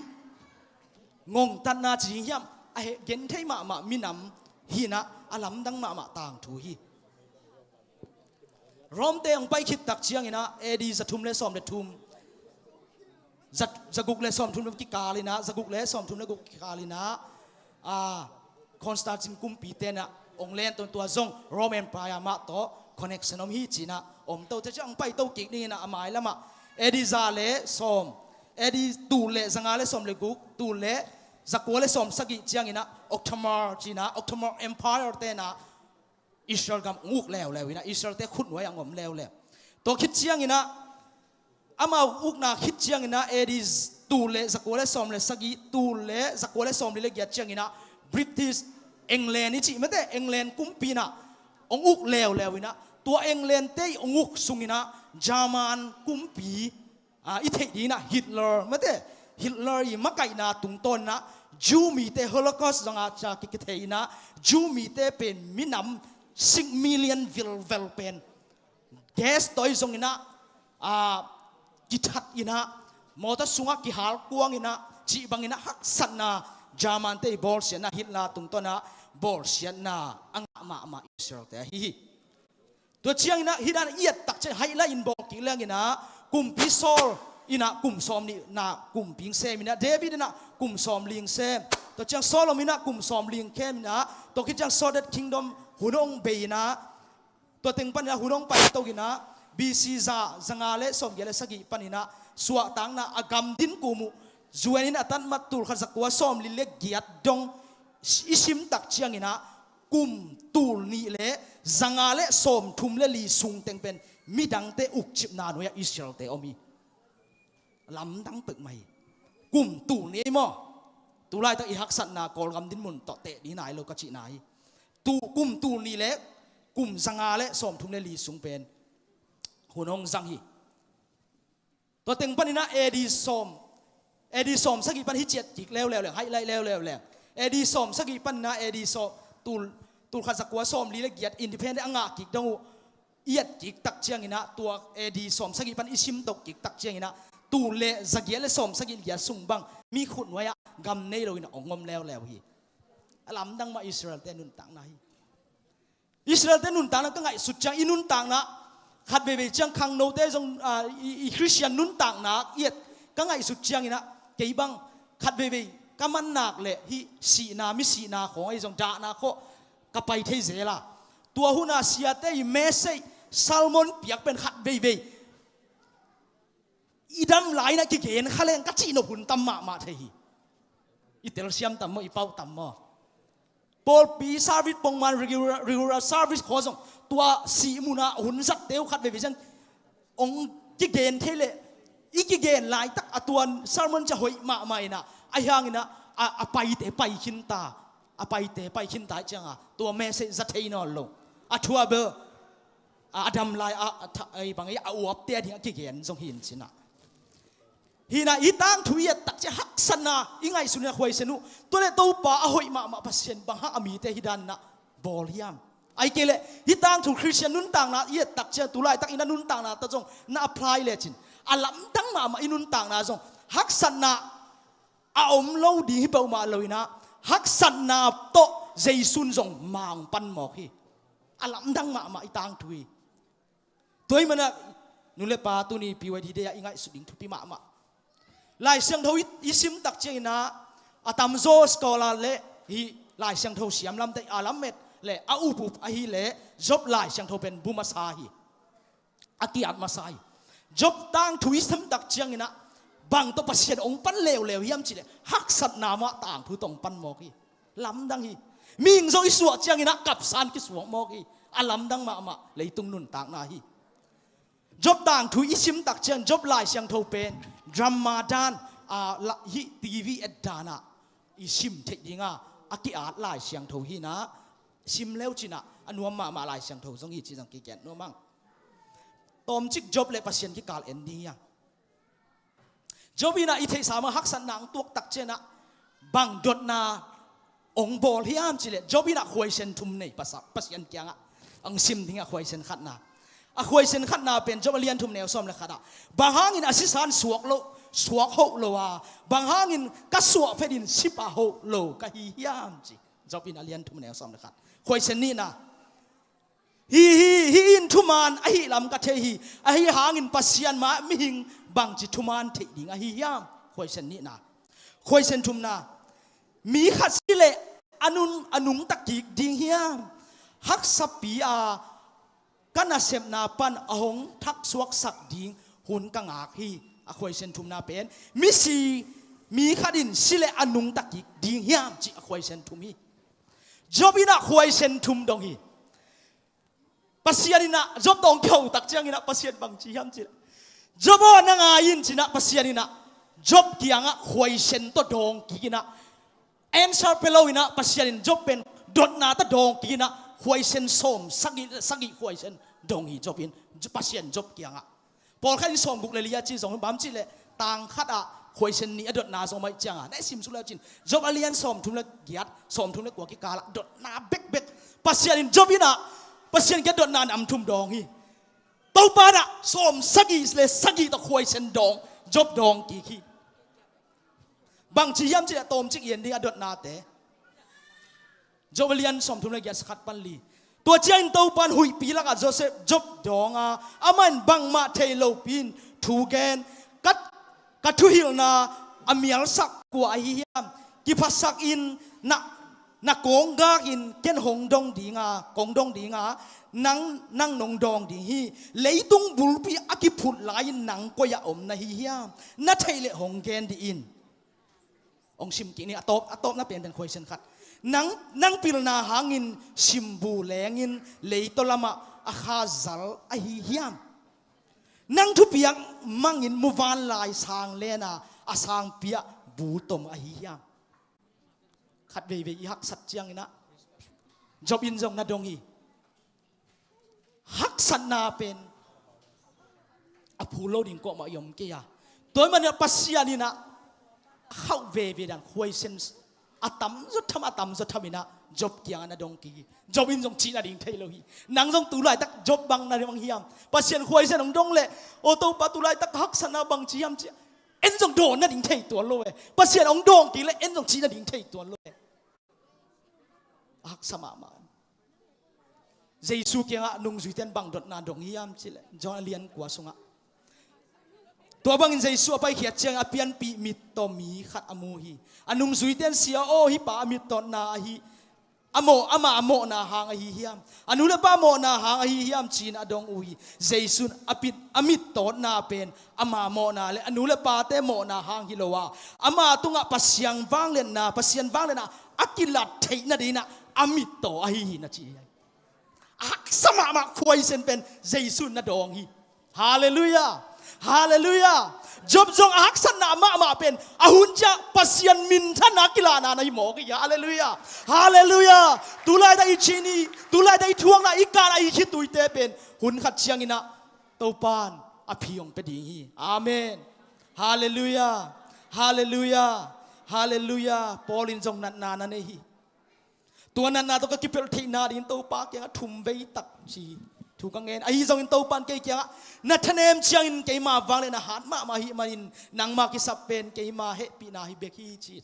ngongtatna ci hiam, a heh genthei mahmah minam hi inah a lamdang mahmah tangthu hi. Rome te hong pai khit tak cianginah A D zathum le sawm le thum, za, zaguk le sawmthum le kikal inah, zaguk le sawmthum le guk kikal inah, a, Constantine kumpi tenah hong len tua, tua zong Rome Empire mah tawh connection om hi ci inah om to. Tua ciang hong paito kik ding inah a mailamah A D za le sawm, A D tul le zanga le sawm le guk, tul le zakua le sawm sagih cianginah Ottoman ci inah, Ottoman Empire tenah Israel gam hong uk leuleu inah Israelte khutnuai ah hong om leuleu. Tua khit cianginah amau ukna khit cianginah A D tul le zakua le sawm le sagih, tul le zakua le sawmli le giat cianginah British, England i cih mate, England kumpi inah hong uk leuleu inah tua England te i hong uk sunginah German kumpi, a, i theih dinginah Hitler mate, Hitler i makaihna tungtawn inah Jew mite Holocaust zong a ca ki, kithei inah Jew mite pen minam six million vilvel pen gas tawh i zong inah, a, kithat inah mawtaw sungah kihalkuang inah cih bang inah haksatna German te i bawlsiatna, Hitler tungtawn inah bawlsiatna a ngah mahmah Israel te ahi hi. Tua cianginah hih dan i et tak ciang highlight in bawl kik leng inah kumpi Saul inah kum sawmnihna kumpi hong sem inah David inah kum sawmli hong sem. Tua ciang Solomon inah kum sawmli hong kem inah tua khit ciang Southern Kingdom hun hong bei inah tua teng paninah hun hong paito inah B C za, zanga le sawmgiat le sagih paninah suahtakna a gam din kum uh U N in a tatmat tul khat zakua sawmli le giat dong i sim tak cianginah kum tul nih le zanga le sawmthum le li sung teng pen midangte ukcipna nuai-ah Israelte om hi. Lamdang peuhmah hi. Kum tul nih ei maw? Tulaitak i haksatna Kawlgam dinmun tawh teh ding nai lo ka cihna hi. Tu, kum tul nih le kum zanga le sawmthum le li sung pen hun hong zang hi. Tua teng paninah A D sawm, A D sawm sagih pan hi ciat kik leuleu leng, highlight leuleu leng. A D sawm sagih paninah A D sawm, tul, tul khat zakua sawmli le giat independent a ngah kik dong uh i et kik tak cianginah tua A D sawm sagih pan i sim to kik tak cianginah tul le zagiat le sawm sagih giat sung bang mi khutnuai-ah gam nei lo inah hong om leuleu hi. A lamdang mah Israelte nuntakna hi. Israelte nuntakna ka ngaihsut ciang i nuntakna khat veivei ciang khangnote zong, a, i, i Khristian nuntakna i et ka ngaihsut cianginah kei bang khat veivei ka man nak leh hih sihna, mi sihna khawng ahi zong dahna khawh ka pai thei zel a. Tua hunah siate i message sermon piak pen khat veivei i dam lai inah kigen kha leng ka cihnop hun tam mahmah thei hi. I telsiam tam maw, i pauh tam maw? Pawlpi service pongman regular, regular service khawng zong tua sih munah hun zatte uh khat veivei ciang hong kigen thei leh i kigen laitak a tuan sermon ciang hoih mahmah inah ahi hanginah a, a paite pai khinta, a paite pai khinta ciangah tua message za thei nawn lo. A thuabel a, a dam lai a, a tha, ei bang ei a uapte a ding a kigen zong hi in cinah. Hi na, i tangthu i et tak ciang haksatna i ngaihsun in a khuaisen uh. Tua leh Topa a hoih mahmah Pasian bang hang a mite hi dan in a bawl hiam? Ahih kei leh hih tangthu Khristian nuntakna i et tak ciang tu laitak i na nuntakna tawh zong na apply lecin a lamdang mahmah i nuntakna zong haksatna a om lo ding hi peuhmah lo in a, haksatna tawh Jesu in zong ma hong pan mawk hi. A lamdang mahmah i tangthu hi. Tua ahih manin a nu le pa tuni P Y D day ah i ngaihsut ding thupi mahmah. Lai Siangtho i, i sim tak ciangin a, a tamzaw scholar le hih Lai Siangtho siam lamte a lamet le a up up ahih leh Job Lai Siangtho pen bu masa hi. A ki-at masa hi. Job tangthu i sim tak ciangin a, bang tawh Pasian hong pan leuleu hiam cih leh haksatna mah tangthu tawh hong pan mawk hi. Lamdang hi. Mihing zong i suah ciangin a kapsan kisuak mawk hi. A lamdang mahmah leitung nuntakna hi. Job tangthu i sim tak ciang Job Lai Siangtho pen drama dan, a, la, hih T V et dan ah i sim theih ding a, a ki-at Lai Siangtho hi na, sim leu cin a, a nuam mahmah Lai Siangtho zong hi ci zong kigen nuam ang. Tawmcik Job le Pasian kikal en ding hi a. Job in a i theihsa mah haksatna hong tuak tak ciang a, bang dotna hong bawl hiam cih leh Job in a khuaisen thum nei, Pasa-, Pasian kiangah hong sim ding a khuaisen khatna. A khuaisen khatna pen Job a lian thum neu sawm le khat ah, bang hangin a sisan suak lo, suak hoh lo a, bang hangin ka suah phet in si pah hoh lo ka hi hiam ci. Job in a lian thum neu sawm le khat. Khuaisen nihna. Hi, hi, hih in thuman ahih lam ka thei hi. Ahih hangin Pasian mah mihing bangci thuman theih ding ahi hiam? Khuaisen nihna. Khuaisen thumna. Mi khat si leh a nun, a nungta kik ding hiam? Haksapi a ka nasepna pan a hong thaksuaksak ding hun ka ngak hi. A khuaisen thumna pen, misi, mi khat in si leh a nungta kik ding hiam cih a khuaisen thum hi. Job in a khuaisen thum dong hi. Pasian in a Job tawh hong kiho tak ciangin a Pasian bang ci hiam cih leh, Job aw, na ngai in ci-in a Pasian in a Job kiangah khuaisen tawh dawng kik in a, answer pia lo in a, Pasian in Job pen dotna tawh dawng kik in a, khuaisen sawm sagih, sagih khuaisen dong hi Job in, Pasian Job kiangah. Pawlkhat in sawmguk le li a ci zong bang hiam cih leh tang khat ah khuaisen nih a dotna zong mah ahih ciangin na sim suk le cin, Job a lian sawmthum le giat, sawmthum le kua kikal ah dotna bekbek. Pasian in Job in a, Pasian kiang dotna nam thum dawng hi. Topa in a sawm sagih le sagih tawh khuaisen dawng, Job dawng kik hi. Bang ci hiam cih leh tawmcik i en ding a dotnate. Job a lian sawmthum le giat, khat pan li. Tua ciangin Topa in huihpi lakah Joseph, Job dawng a, amah in bangmah thei lopi in thu gen, ka, ka thuhilhna a mialsak kua ahi hiam? Kiphasak in na, na kong gak in ken hong dong ding a, kong dong ding a, nang, nang nong dawng ding hi. Leitung bulpi a kiphut lai-in nang koi-ah om na hi hiam? Na theih leh hong gen dih in. Hong sim kik ni, a tawp, a tawpna penpen khuaisen khat. Nang, nang pilna hangin simbu lengin leitaw lamah a kha zal ahi hiam? Nang thupiak mangin muvanlai sang lena a sangpi ah bu tom ahi hiam? Khat veivei i haksat ciangin a, Job in zong na dong hi. Haksatna pen a phul lo ding kuamah i om kei a. Tua ahih manin a Pasian in a khauh veve dan khuaisen a tamzaw tham, a tamzaw tham in a Job kiangah na dong kik hi. Job in zong cih nading thei lo hi. Nang zong tu laitak Job bang na ding hiam? Pasian khuaisen hong dong leh, aw Topa, tu laitak haksatna bang ci hiam ci a, en zong dawn nading thei tuan lo e. Pasian hong dawng kik leh en zong cih nading thei tuan lo e. A haksa mahmah. Jesu kiangah nungzuite in bang dotna dong hiam cih leh John a lian kua sungah, tua bangin Jesu a paikhiat ciangin a pianpih mittaw mi khat a mu hi. A nungzuite in, Sia aw, hih pa a mittawtna ahi, a mawh, ama a mawhna hang ahi hiam? A nu le pa mawhna hang ahi hiam? Ci-in a dong uh hi. Jesu in a pit, a mittawtna pen ama mawhna le a nu le pate mawhna hang hi lo a, ama tungah Pasian vangliatna, Pasian vangliatna a kilat theih nadingin a mittaw ahi hi, na ci hi. A haksa mahmah khuaisen pen Jesu in na dawng hi. Halleluiah. Halleluiah. Job zong a haksatna mahmah pen a hun ciang Pasian minthanna kilahna na hi mawk hi. Halleluiah. Halleluiah. Tu laitak i cih ni, tu laitak i thuakna, i kanna, i khituite pen hun khat ciangin a Topa in a phi hong pia ding hi. Amen. Halleluiah. Halleluiah. Halleluiah. Paul in zong natna na nei hi. Tua natna tawh ka kipelh theihna dingin Topa kiangah thum vei tak ci hi. Thu ka ngen. Ahi zongin Topa in kei kiangah, na thanem ciangin keima vangliatna hat mahmah ahih manin nangma kisap pen keima hehpihna hi bek hi ci.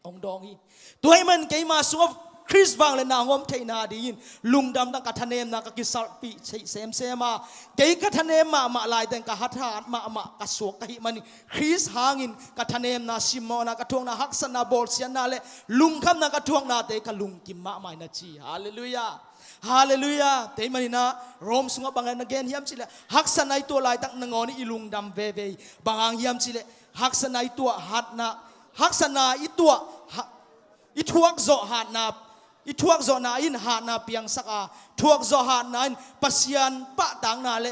Hong dawng hi. Tua ahih manin keima sungah Khrist vangliatna hong om theihna dingin lungdam tang ka thanemna ka kisalpih theih semsem a, kei ka thanem mahmah laiteng ka hathat mahmah ka suak ka hih manin Khrist hangin ka thanemna, simmawhna ka thuakna, haksatna, bawlsiatna le lungkhamna ka thuaknate ka lungkim mahmah hi na ci. Halleluiah. Halleluiah. Tua ahih manin ah Rom sungah bang na gen hiam cih leh, haksatna i tuah laitak nangawn i lungdam veve hi. Bang hang hiam cih leh, haksatna i tuah hatna, haksatna i tuah ha, i thuakzawh hatna, i thuakzawhna in hatna piangsak a, thuakzawh hatna in Pasian pahtakna le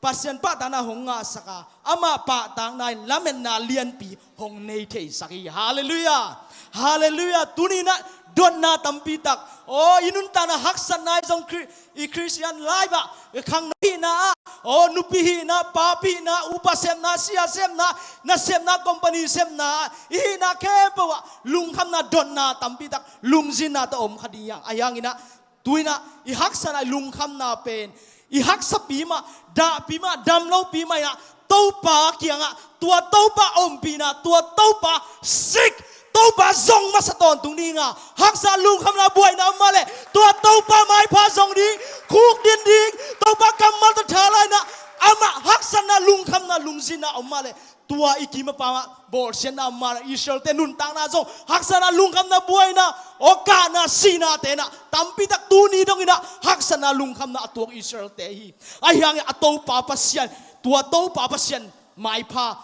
Pasian pahtakna hong ngahsak a, amah pahtakna in lametna lianpi hong nei theisak hi. Halleluiah. Halleluiah. Tuni in ah dotna tampi tak, aw, i nuntakna haksatna i zong Khri-, i Christian life ah, i khangno hihna ah, aw, nupi hihna, papi hihna, upa sepna, sia sepna, nasepna, company sepna, i hihna khempeuh ah lungkhamna, dotna tampi tak, lungzinna tawh om kha ding hi hang. Ahi hangin ah, tu in ah i haksatna, i lungkhamna pen i haksapi mah, dahpi mah, damlopi mah in ah Topa kiangah, tua Topa ompihna, tua Topa seek, Topa zong masa tawntung ding a, haksa, lungkhamna, buaina om mah leh tua Topa maipha zong ding, khukdin ding, Topa kammal tawh tha lai in ah, amah haksatna, lungkhamna, lungzinna om mah leh tua i kim a pam ah bawlsiatna om mah, Israel-te nuntakna zong haksatna, lungkhamna, buaina, aw, kahna, sihnate in ah tampi tak tuni dong in ah haksatna, lungkhamna a tuak Israel-te hi. Ahi hangin a Topa Pasian, tua Topa Pasian maipha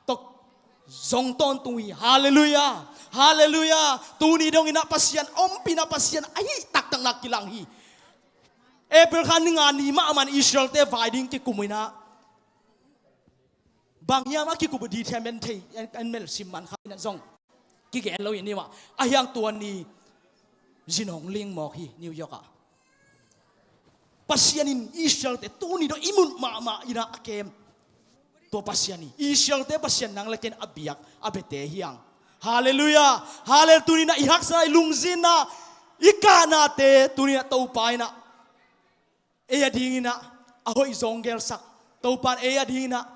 tawh zong tawntung hi. Halleluiah. Halleluiah. Tuni dong in ah Pasian ompihna, Pasian ahih taktakna kilang hi. April kha ni nga ni mah a man Israel-te vai ding kikum in ah, bang hiam a kikup detail men thei, en, en mel sim man kha in ah zong kigen lo in hi mah. Ahi hang tua ni zin hong ling mawk hi New York ah. Pasian in Israel-te tuni dong i muh mahmah in ah a kem, tua Pasian hi. Israel-te Pasian nang le ken a biak a biate hi hang. Halleluiah. Hallel-, tuni in ah i haksa, i lungzinna, i kahnate tuni in ah Topa in ah ei a ding in ah a hoih zong gelsak. Topa in ei a ding in ah,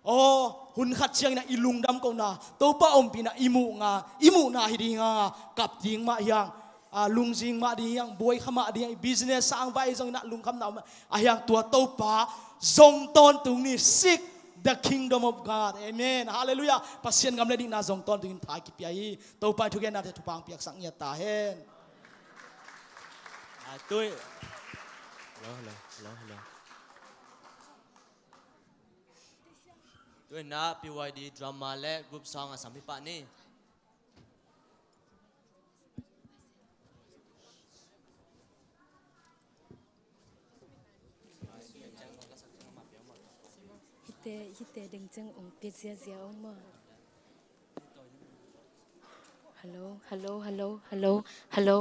aw, hun khat ciangin ah i lungdam kohna, Topa ompihna i muh nga, i muhna hi ding hang a, kap ding mah hi hang, a, lungzing mah ding hi hang, buai kha mah ding hi hang, i business sang vai zong in ah lungkhamna om mah hi hang. Tua Topa zong tawntung ni. Seek the kingdom of God. Amen. Halleluiah. Pasian gam le dikna zong tawntung in tha kipia hi. Topa in thugennate thupha hong piaksak ngiat ta hen. A tui. Hello, hello, hello, hello. Tui na P Y D drama le group song a sam hi pah ni. Hite, hite ding ceng ong pia ziazia ong maw. Hello, hello, hello, hello, hello.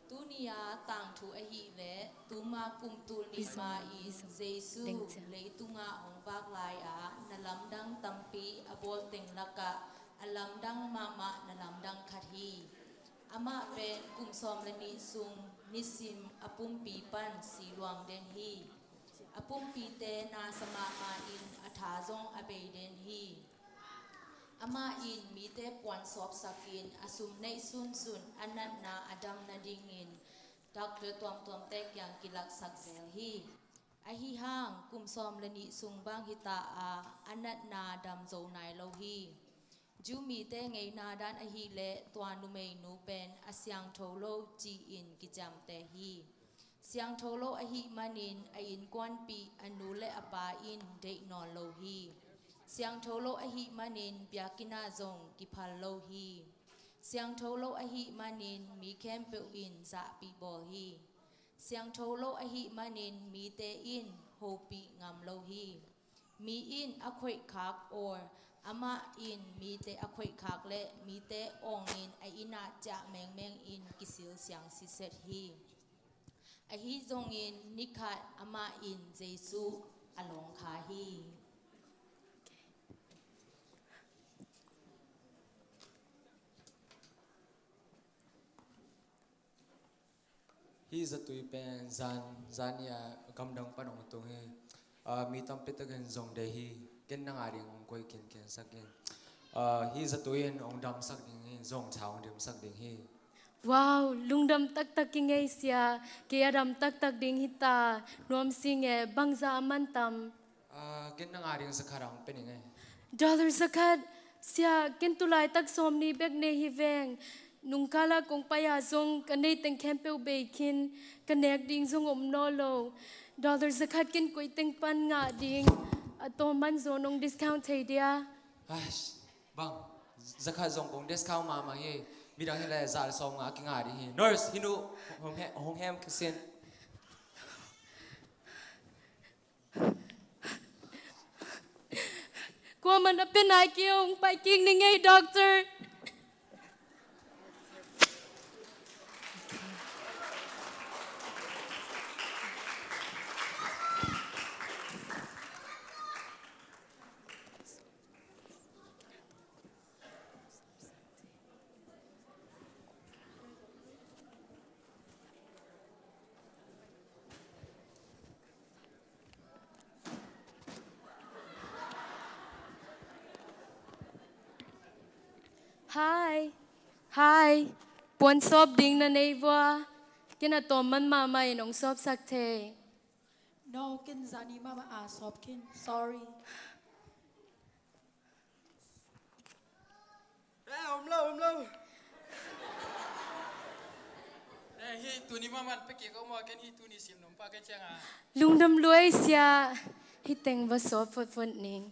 Tuni-a tangthu ahih leh, tuma kum tul nih ma-in Jesu leitungah hong vak lai-a, na lamdang tampi a bawl teng lakah a lamdang mahmah na lamdang khat hi. Amah pen kum sawm le nih sung nisim a pumpi pan si luang den hi. A pumpite na sa mahmah in a tha zong a bei den hi. Amah in mite puan sawpsakin a sum neih sunsun a natna a dam nadingin doctor tuamtuamte kiang kilaksak zel hi. Ahi hang kum sawm le nih sung bang hi ta a, a natna dam zo nai lo hi. Jew mite ngeina dan ahih leh tua numeinu pen a siangtho lo ci-in kiciamteh hi. Siangtho lo ahih manin a innkuanpih a nu le a pa in deih nawn lo hi. Siangtho lo ahih manin biakinn ah zong kiphal lo hi. Siangtho lo ahih manin mi khempeuh in zahpih bawl hi. Siangtho lo ahih manin mite in hopih ngam lo hi. Mi in a khoihkhak or amah in mite a khoihkhak leh mite awngin a innah ciah mengmeng in kisil siang siset hi. Ahi zongin nikhat amah in Jesu a lawng kha hi. Hih zatui pen zan, zan ni-a gamdang pan hong tung hi. Ah, mi tampi takin zong deih hi. Ken nang a ding hong koih kinkin sak in. Ah, hih zatui in hong damsak ding hi. Zong cha hong dimsak ding hi. Wow, lungdam taktak i ngei sia. Kei a dam taktak ding hi ta. Nuam sing e, bangzah a man tam? Ah, ken nang a ding zakhat hong pia ning e. Dollar zakhat? Sia, ken tulaitak sawmnih bek nei hi veng. Nungkala kong pai-a zong ka neiteng khempeuh bei khin, ka nek ding zong om naw lo. Dollar zakhat ken koiteng pan ngah ding. A tawm man zaw nong discount thei dia? Ai, bang, zakhat zong kong discount mahmah hi. Midang hi leh za le sawmnga kingah ding hi. Nurse, hih nu hong he-, hong hem kha sin. Kuaman a pia nai kei, hong pai kik ning ei, doctor. Hi. Hi. Puan sawp ding na nei vua? Ken a tawm man mahmah in hong sawpsak thei. No, ken zani mahmah a sawp khin. Sorry. Eh, om lo, om lo. Eh, hih tuni mahmah pia kik ka om a, ken hih tuni sim nop pah ka ciang a. Lungdam lua ei sia, hih teng va sawp photphot ning.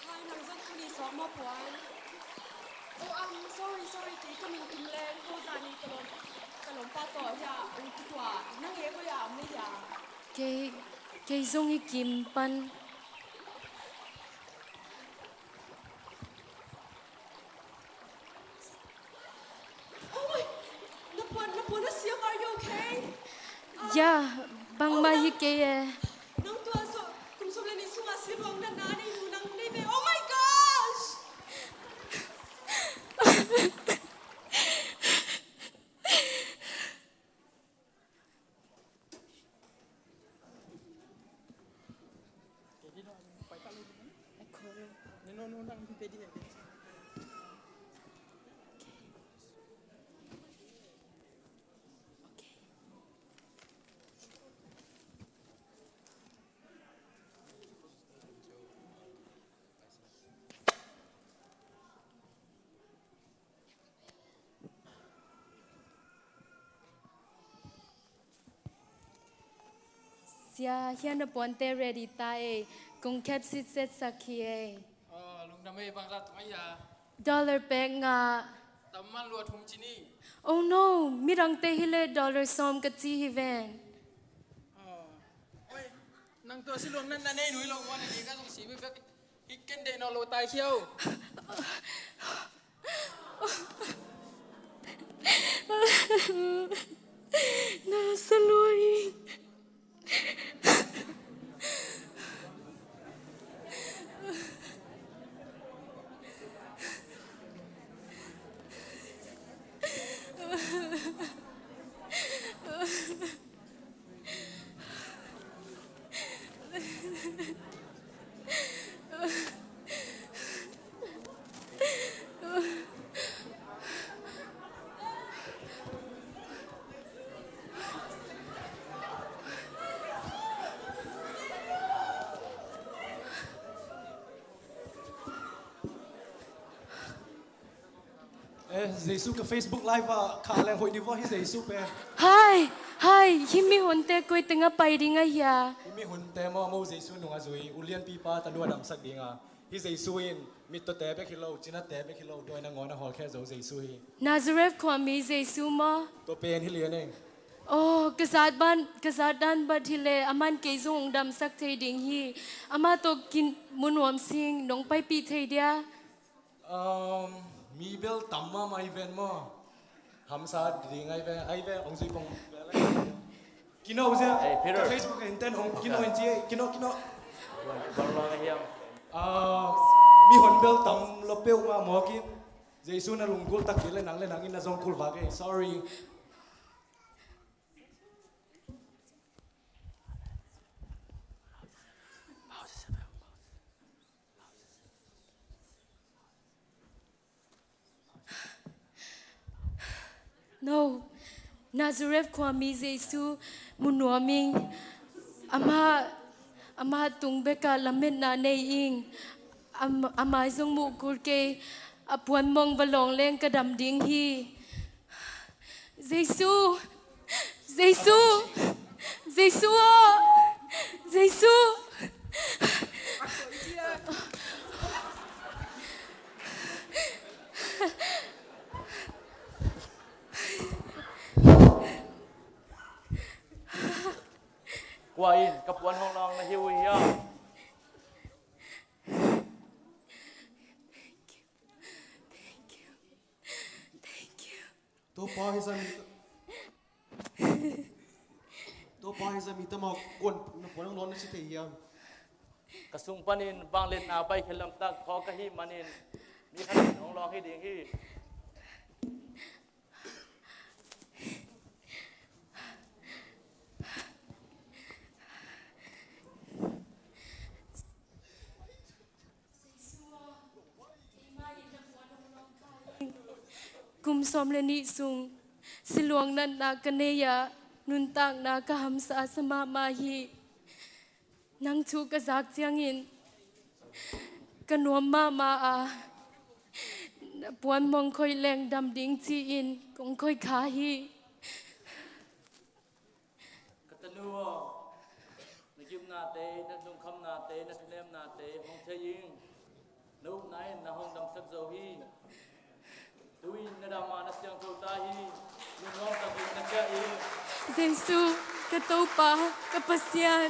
Hi, nang zong tuni sawp maw puan? Oh, um, sorry, sorry, kei ka min Kim Leng, ko zani ka lawm, ka lawmpa tawh hia, um, kituah, nang e ko ya, om le ya? Kei, kei zong hi Kim pan. Oh my, na puan, na puan a siam, are you okay? Ah, yeah, bangmah hi kei e. Nang tua sawm, kum sawm le nih sungah siam lo, natna a nei nu nang nei ve. Oh my gosh! Sia, hia na puante ready ta ei. Kong khep sitset sak hi ei. Oh, lungdam ei, bangzah tung a hia? Dollar pek nga. Tam man lua thum ci ni. Oh no, midangte hi leh dollar sawm ka ci hi ven. Oh. Oi, nang tua si luang nan na nei nui lo wan a ni ka zong si mi pek. Hih ken deih nawn lo tai khiau. Na sa lua hi. Eh, Jesu ka Facebook Live ah khah leng hoih ni vua hi Jesu pen. Hai, Hai, hih mihonte koi tengah pai ding a hia? Hih mihonte maw, amau Jesu nung a zui ulianpipa tanu a damsak dinga. Hih Jesu in mittawte bek hi lo, cinate bek hi lo, dawi nangawn a hawlkhia zo Jesu hi. Nazareth khuami Jesu maw? Tua pen hi lian ei. Oh, ka zat ban, ka zat dan bat hi le, aman kei zong hong damsak thei ding hi. Amah tawh kin mu nuam sing, nong paipih thei dia? Um, mi bel tam mahmah hi ven maw. Hamsa ding ai ve, ai ve, hong zui pong ve le. Kino zia. Hey, Peter. Ka Facebook in ten hong kino in ci, kino, kino. Bang lo na hiam. Ah, mihon bel tam lo peuhmah mawk in. Jesu na lungkul tak ding le nang le nang in na zong kul vak ei. Sorry. No, Nazareth khuami Jesu mu nuam ing. Amah, amah tung bekah lametna nei ing. Am-, amah zong muh kul kei, a puan mong va lawng leng ka dam ding hi. Jesu, Jesu, Jesu aw, Jesu. Kua in ka puan hong lawng na hi uh hiam? Thank you. Thank you. Topa hi zah mi ta-, Topa hi zah mi ta mah kuan na puan hong lawng na ci thei hiam? Ka sung panin vangliatna paikhia lamtak thaw ka hih manin mi khat in hong lawng hi ding hi. Kum sawm le nih sung siluang natna ka nei a, nuntakna ka hamsa sa mahmah hi. Nang thu ka zak ciangin ka nuam mahmah a, na puan mong khoih leng dam ding ci-in kong khoih kha hi. Ka tanu aw, na gimnate, na lungkhamnate, na thanemnate hong thei ing. Na upna in na hong damsak zo hi. Tu-in na dam a, na siangtho ta hi. Lungnuam takin na ciah ing. Jesu, ka Topa, ka Pasian.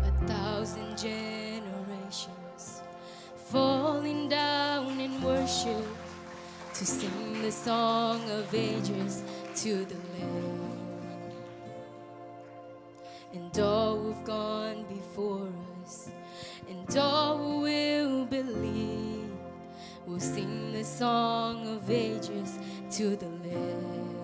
A thousand generations falling down in worship to sing the song of ages to the Lamb. And all who've gone before us, and all who will believe, will sing the song of ages to the Lamb.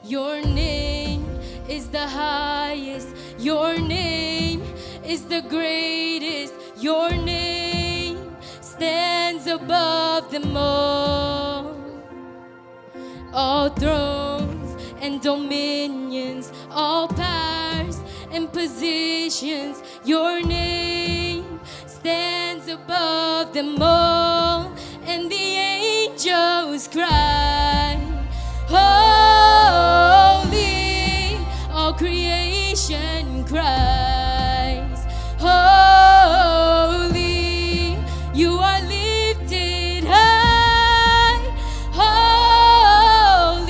Your name is the highest, your name is the greatest, your name stands above them all. All thrones and dominions, all powers and positions, your name stands above them all. And the angels cry, "Holy." All creation cries, "Holy." You are lifted high, holy,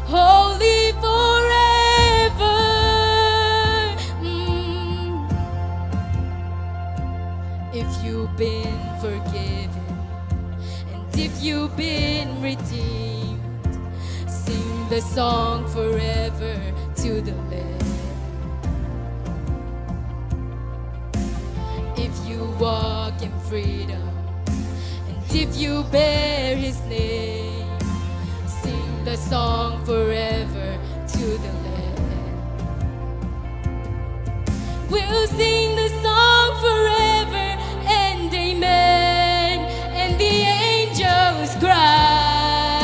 holy forever. Mm. If you've been forgiven, and if you've been redeemed, sing the song forever to the Lamb. If you walk in freedom, and if you bear his name, sing the song forever to the Lamb. We'll sing the song forever and amen. And the angels cry,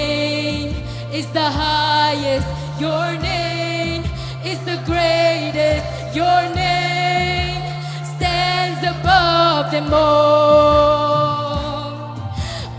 name is the highest. Your name is the greatest. Your name stands above them all.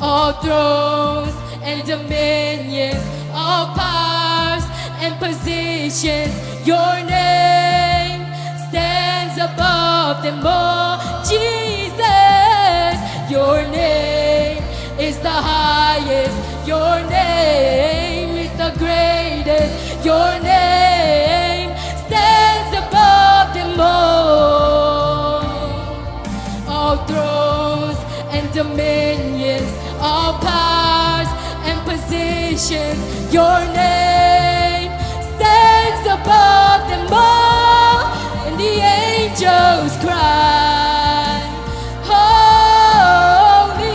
All thrones and dominions, all powers and positions, your name stands above them all. Jesus, your name is the highest. Your name is the greatest. Your name stands above them all. All thrones and dominions, all powers and positions, your name stands above them all. And the angels cry, "Holy,"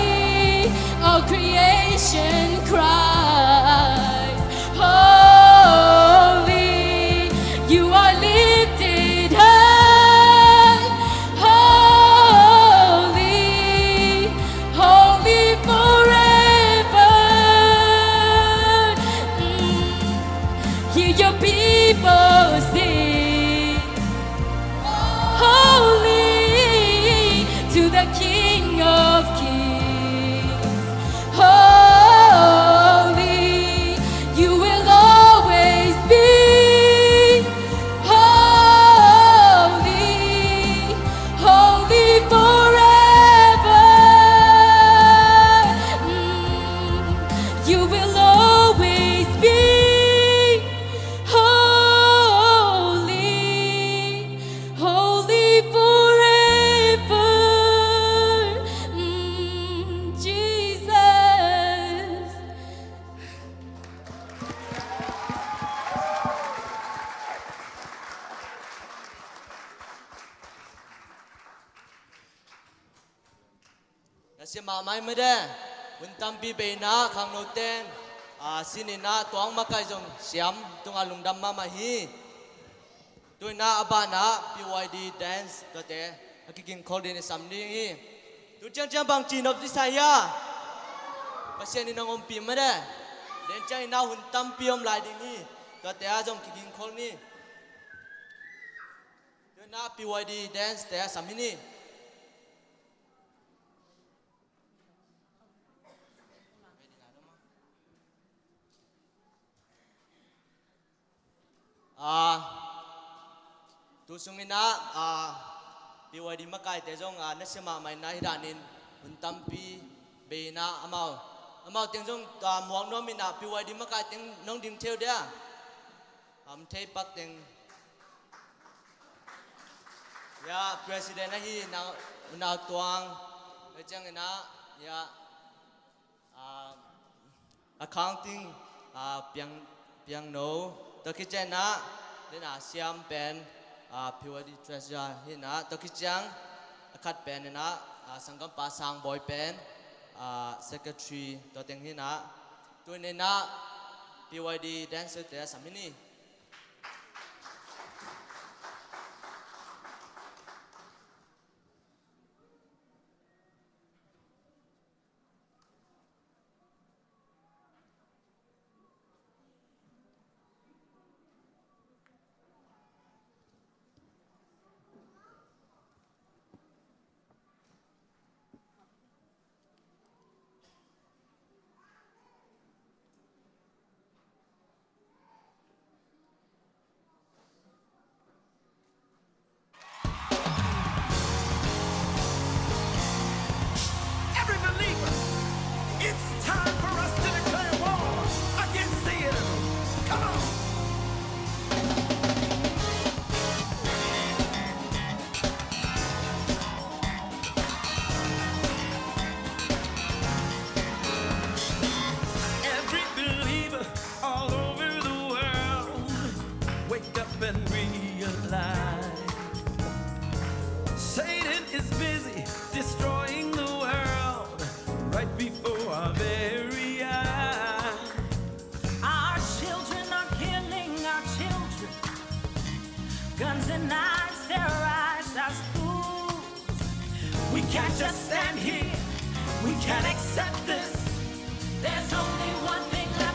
all creation cries, "Holy, you are lifted high. Holy, holy forever." Mm. Hear your people sing, "Holy to the King of Kings. Holy, you will always be. Holy, holy forever. Mm, you will always be holy, holy forever." Mm, Jesus. Na sia mahmah hi mah de. Hun tampi bei in ah khangno ten, a, sin in ah tuang makai zong siam, tung ah lungdam mahmah hi. Tu in ah a ban ah P Y D dance tuate a kiging khol ding i sam ding hi. Tu ciangciang bang ci nop ding sa hia? Pasian in hong ompih mah de. Den ciang in ah hun tampi om lai ding hi. Tuate ah zong kiging khol ni. Tu in ah P Y D dance te a sam hi ni. Ah, tu sung in ah, ah, P Y D makaite zong, ah, na sia mahmah in ah hi dan in hun tampi bei in ah amau, amau teng zong, ah, muak nuam in ah P Y D makai teng nong ding theu dia. Am thei pak teng. Ya, president ahi nau, nau tuang. Hei ciang in ah, ya. Ah, accounting, ah, piang, piang no. Tua khit ciang in ah, den a siam pen, ah, P Y D treasurer hi in ah. Tua khit ciang a khat pen in ah, ah, sanggampa sang bawi pen, ah, secretary tua teng hi in ah. Tu in ah P Y D dancer te a sam hi ni. Every believer, it's time for us to declare war against the enemy. Come on. Every believer all over the world, wake up and realize Satan is busy destroying the world right before our very eyes. Our children are killing our children. Guns and knives terrorize our schools. We can't just stand here. We can't accept this. There's only one thing left.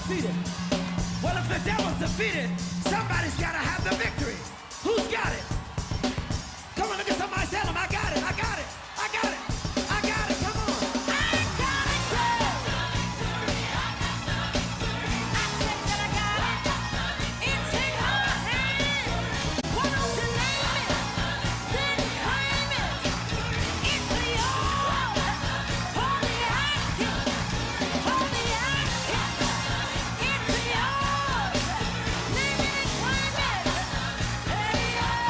Defeated. Well, if the devil's defeated, somebody's gotta have the victory. Who's got it? Come on, look at somebody, tell 'em, "I got it, I got it, I got it, I got it." Come on. I got it, yeah. I said that I got it. It's in my hand. Why don't you name it? Then claim it. It's yours. Hold the asking. Hold the asking. It's yours. Name it and claim it. Hey, yeah.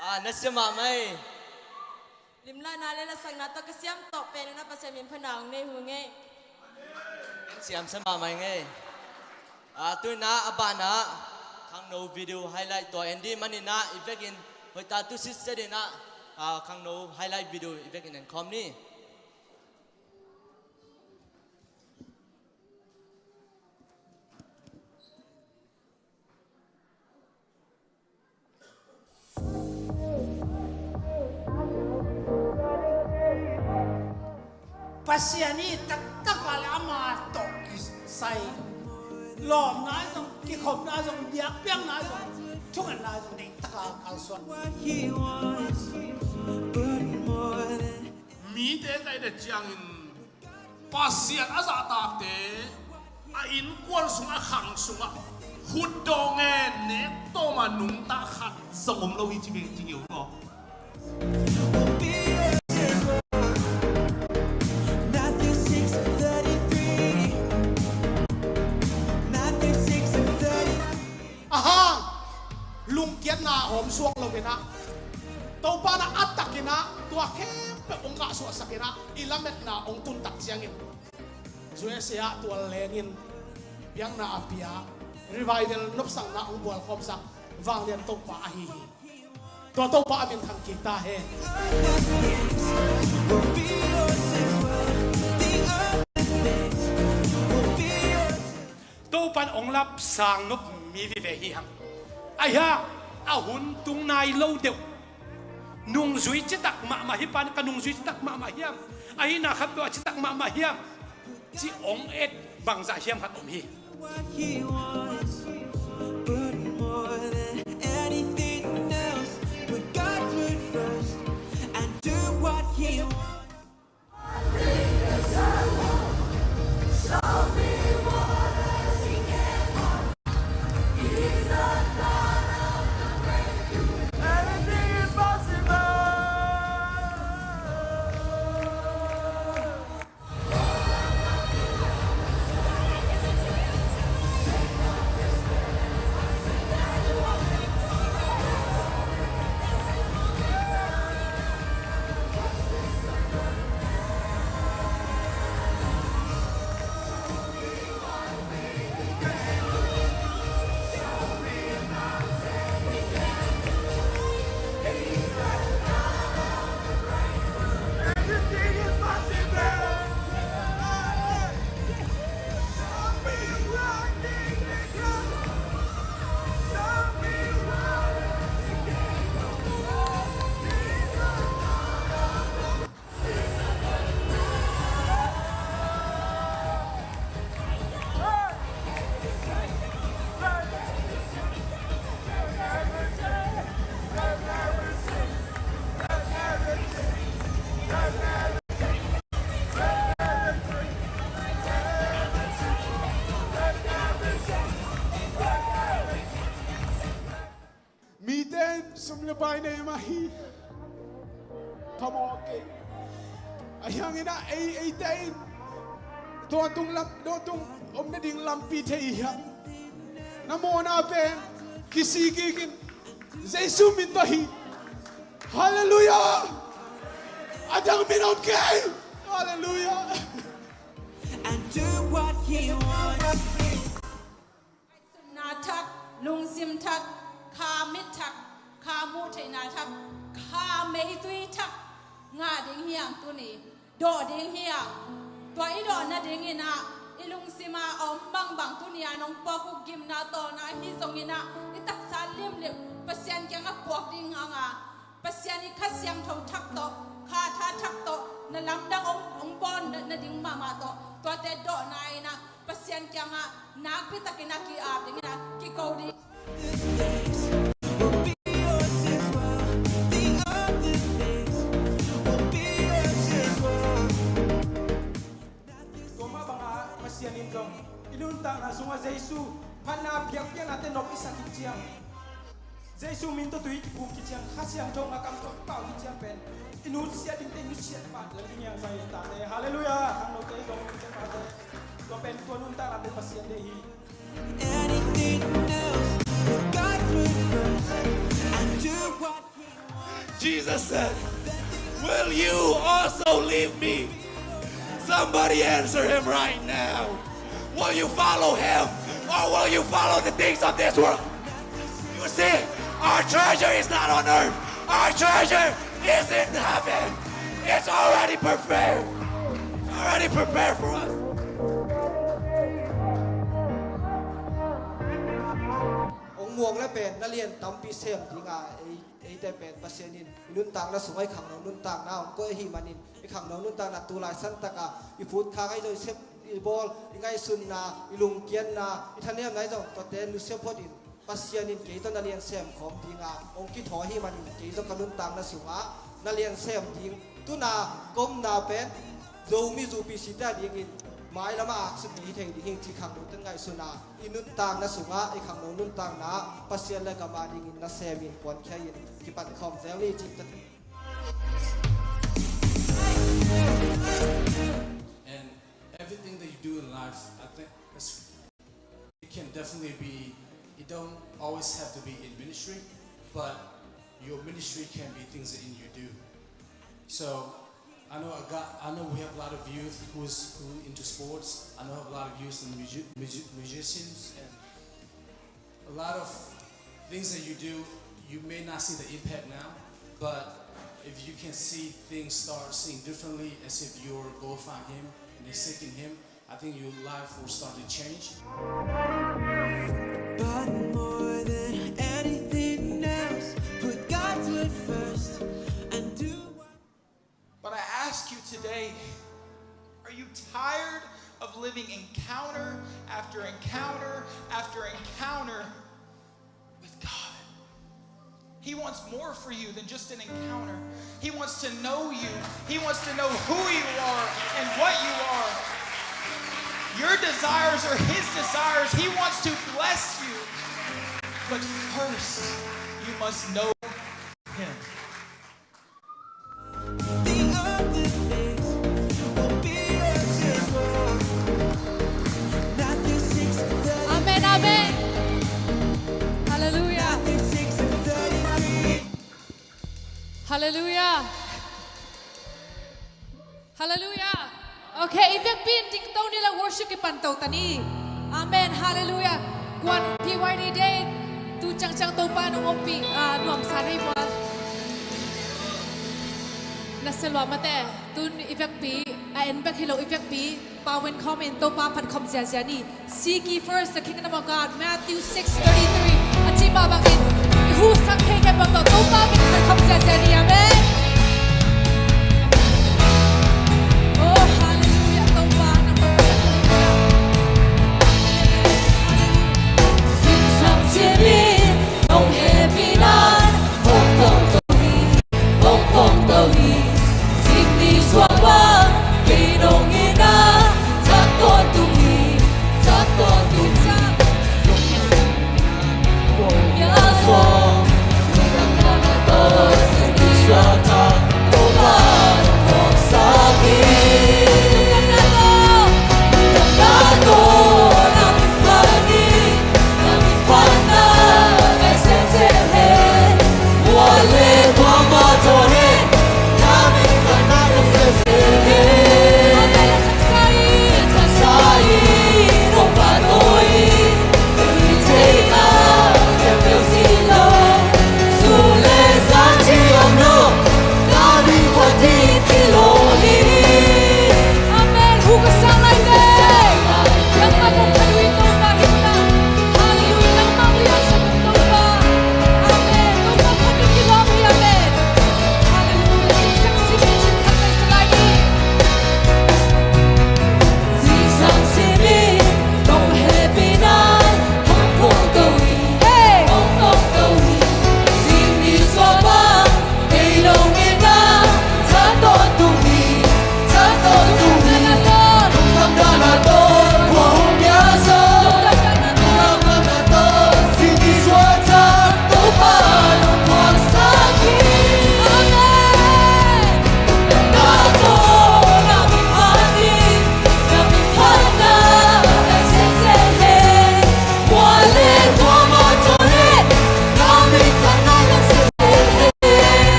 Ah, na sia mahmah ei. Limlahna le lasakna tawh ka siam tawh pen na Pasian min phatna hong nei hi ing ei. Siam sa mahmah ing ei. Ah, tu-in ah a banah khangno video highlight tua en ding manin ah i vekin hoihtak tu sitset in ah, ah, khangno highlight video i vekin en khawm ni. Pasian i taktak a le ama tawh kisai lawmna zong, kikhopna zong, biakpiakna zong, thungetna zong deihtak a kalsuan. Mite ka i det ciangin Pasian a zahtakte a innkuan sungah, a khang sungah khutdawh ngen nek tawm a nungta khat zong om lo hi ci veng ci ngeu maw? Aha, lungkiatna a hawm suak lo in ah, Topa in ah a tak in ah tua khempeuh hong ngahsuahsak in ah i lametna hong tun tak ciangin, U S A ah tual leng in biakna a pia, revival nopsakna hong bualkhawmsak Vanglian Topa ahi hi. Tua Topa a min thang kik ta hen. Topa'n hong lapsang nop mi vive hi hang. Ahi hang a hun tung nai lo deuh. Nungzui citak mahmah hi pan, ka nungzui citak mahmah hiam? Ahihna khat peuh a citak mahmah hiam? Ci hong et bangzah hiam khat om hi. Mite in sum le pai nei mah hi. Phamawh kei. Ahi hangin ah ei, eite in tua tung lam, tua tung om nading lampi thei hiam? Na mawhna pen kisik kik in, Jesu min tawh hi. Halleluiah. A dang min om kei. Halleluiah. And do what he wants. Ngaihsutna thak, lungsim thak, kha mit thak, kha muh theihna thak, kha meitui thak ngah ding hi hang tuni. Dawh ding hi hang. Tua i dawh nadingin ah i lungsim ah a om bangbang tuni-a nong puak uh gimna tawlna ahi zongin ah i taksa limlim Pasian kiangah puak ding hang a, Pasian i Kha Siangtho thak tawh, kha tha thak tawh na lamdang hong, hong bawl na, nading mahmah tawh, tuate dawhna in ah Pasian kiangah nakpi takin a ki-ap dingin a kiko ding. Tua mah bangah Pasian in zong i nuntakna sungah Jesu phatna biakpiaknate nop i sak khit ciang, Jesu min tawh tui kiphum khit ciang, Kha Siangtho ngakam tawh i pau khit ciang pen i nutsiat dingte i nutsiat pah lel ding hi hang, sang i tate. Halleluiah. Khangnote zong nutsiat pahte, tua pen tua nuntaknate Pasian deih hi. Anything else, put God first and do what he wants. Jesus said, "Will you also leave me?" Somebody answer him right now. Will you follow him, or will you follow the things of this world? You see, our treasure is not on earth. Our treasure is in heaven. It's already prepared. It's already prepared for us. Hong muang le pen na lian tampi sem ding a, ei, eite pen Pasian in i nuntakna sungah i khangno nuntakna hong koih ahih manin, i khangno nuntakna tulai santaka i phut khak ahi zong, i sep i bawl, i ngaihsutna, i lungkiatna, i thanemna ahi zong, tuate nusia phot in, Pasian in kei tawh na lian sem khawm ding a hong kithawi ahih manin, kei zong ka nuntakna sungah na lian sem ding. Tuna ka omna pen Zomi U P C te a dingin mailam ah aksuk hi thei ding hi ci khangnote ngaihsun a, i nuntakna sungah, i khangno nuntakna ah Pasian le gam a dingin nasem in, kuankhia in kipan khawm zel ni ci. And everything that you do in life, I think it's, it can definitely be, it don't always have to be in ministry, but your ministry can be things that you do. So I know I got, I know we have a lot of youth who's, who into sports. I know I have a lot of youth and musi-, musi-, musicians, and a lot of things that you do, you may not see the impact now, but if you can see things start seeing differently, as if you're glorifying Him and you're seeking Him, I think your life will start to change. But more than anything else, put God's word first and do what But I ask you today, are you tired of living encounter after encounter after encounter with God? He wants more for you than just an encounter. He wants to know you. He wants to know who you are and what you are. Your desires are His desires. He wants to bless you. But first, you must know Him. Amen, amen. Halleluiah. Halleluiah. Halleluiah. Ok, i vekpi in dingto ni le worship kipanto ta ni. Amen. Halleluiah. Kuan P Y D day tu ciangciang Topa nong ompih, ah, nuamsa nei bua. Na sia lua mate, tun i vekpi, a en bek hi lo i vekpi, pau in khawm in Topa phat khawm ziazia ni. Seek ye first the kingdom of God, Matthew six thirty-three. A cih mah bangin i husak khekhe bang tawh Topa min phat khawm ziazia ni. Amen. Oh, halleluiah. Topa nang phat khawm ziazia ni. Halleluiah. Halleluiah. Sinsang siamin nong hehpihna hong kong to hi, hong kong to hi. Sing ni suak bang kei nong itna thak tawntung hi, thak tawntung hi. Bawlgia suak, sing ni suak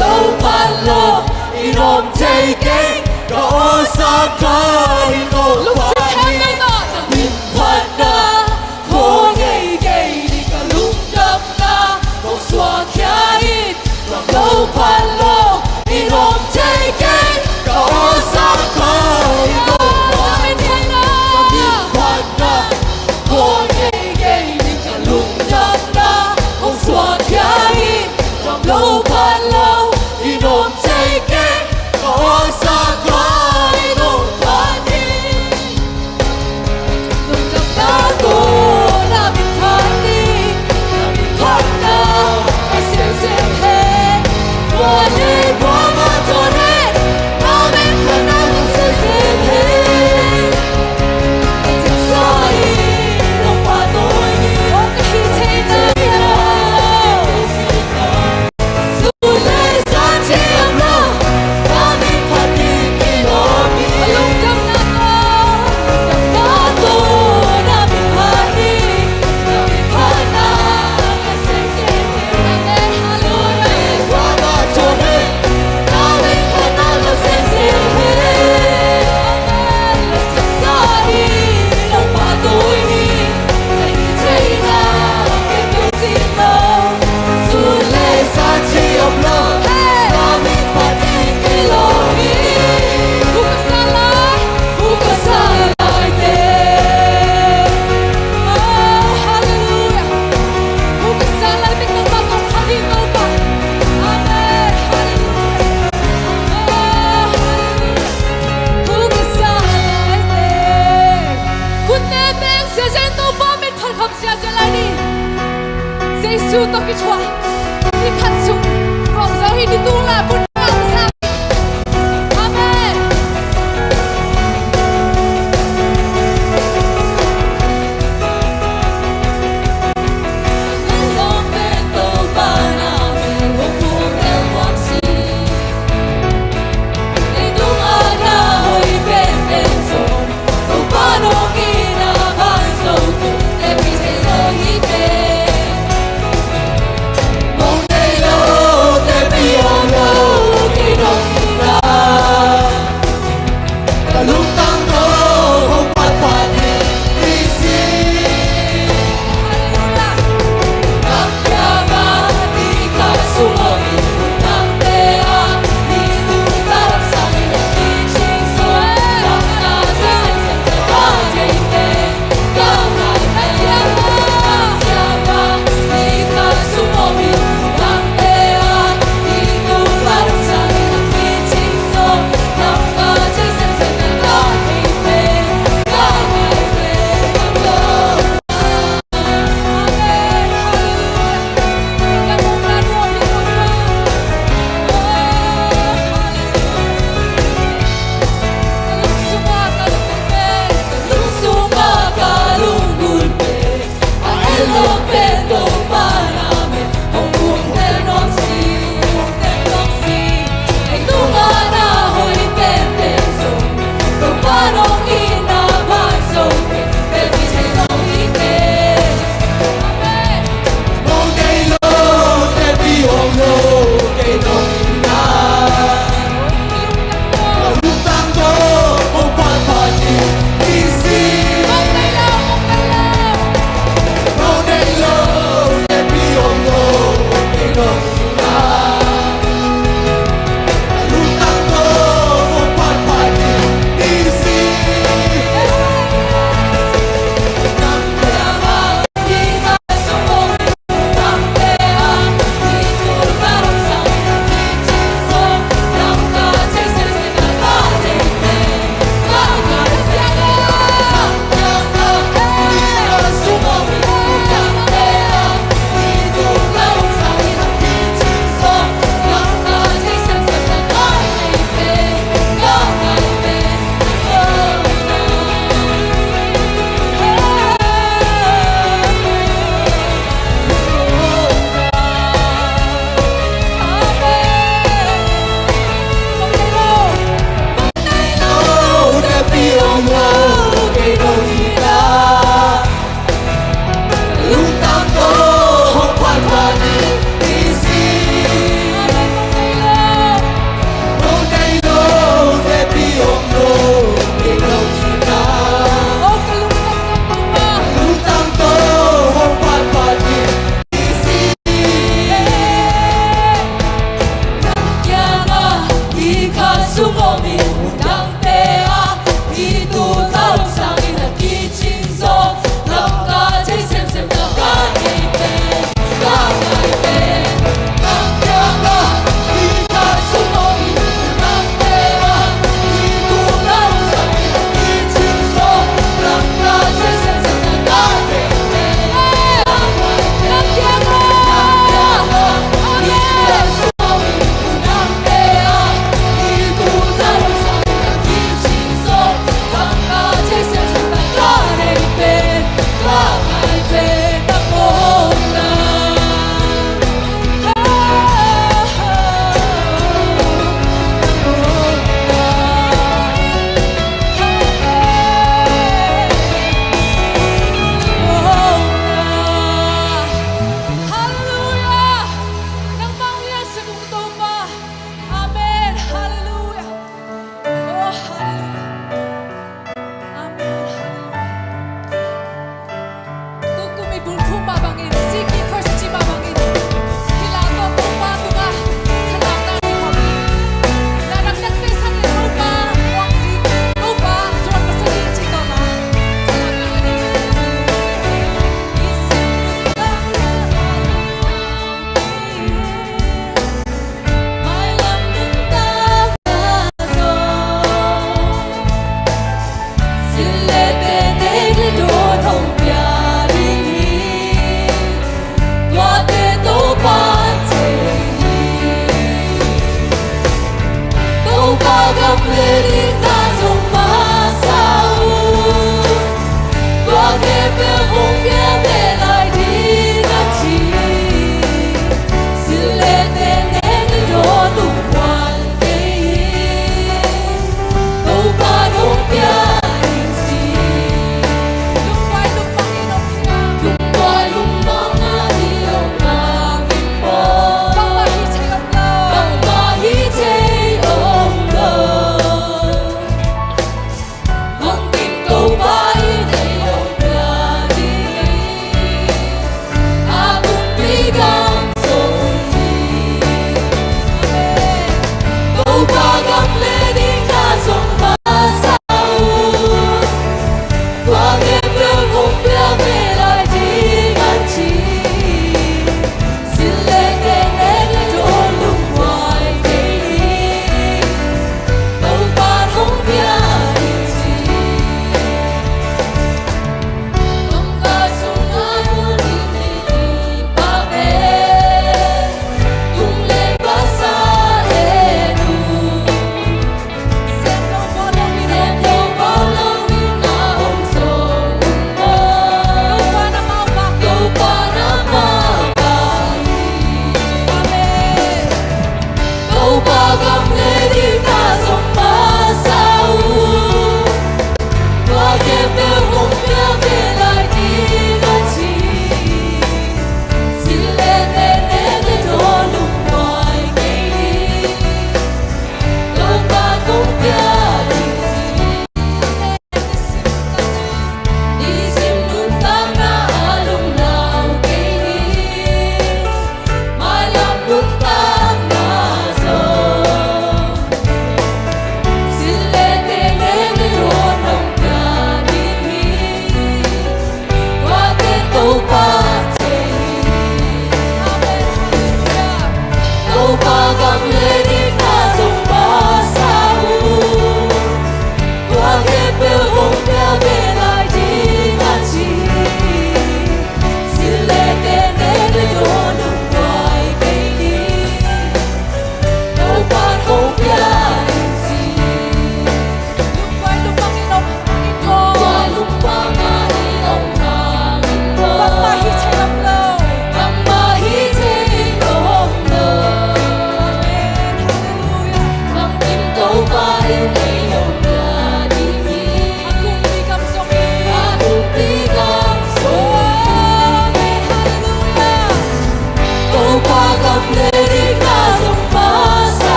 Lo phat lo in om thei keng, ka awlsaka in om phat hi. Min phatna khawl ngeingei ni, ka lungdamna kong suahkhia in. Lo phat lo in om thei keng, ka awlsaka in om phat hi. Min phatna khawl ngeingei ni, ka lungdamna kong suahkhia in. Lo phat lo in om thei keng, ka awlsaka in om phat hi. Khut ne teng ziazia in Topa min phat kham ziazia lai ni. Jesu tawh kithuah ni khat sung nuam zo hi. Ni tung la pun na sa. Amen.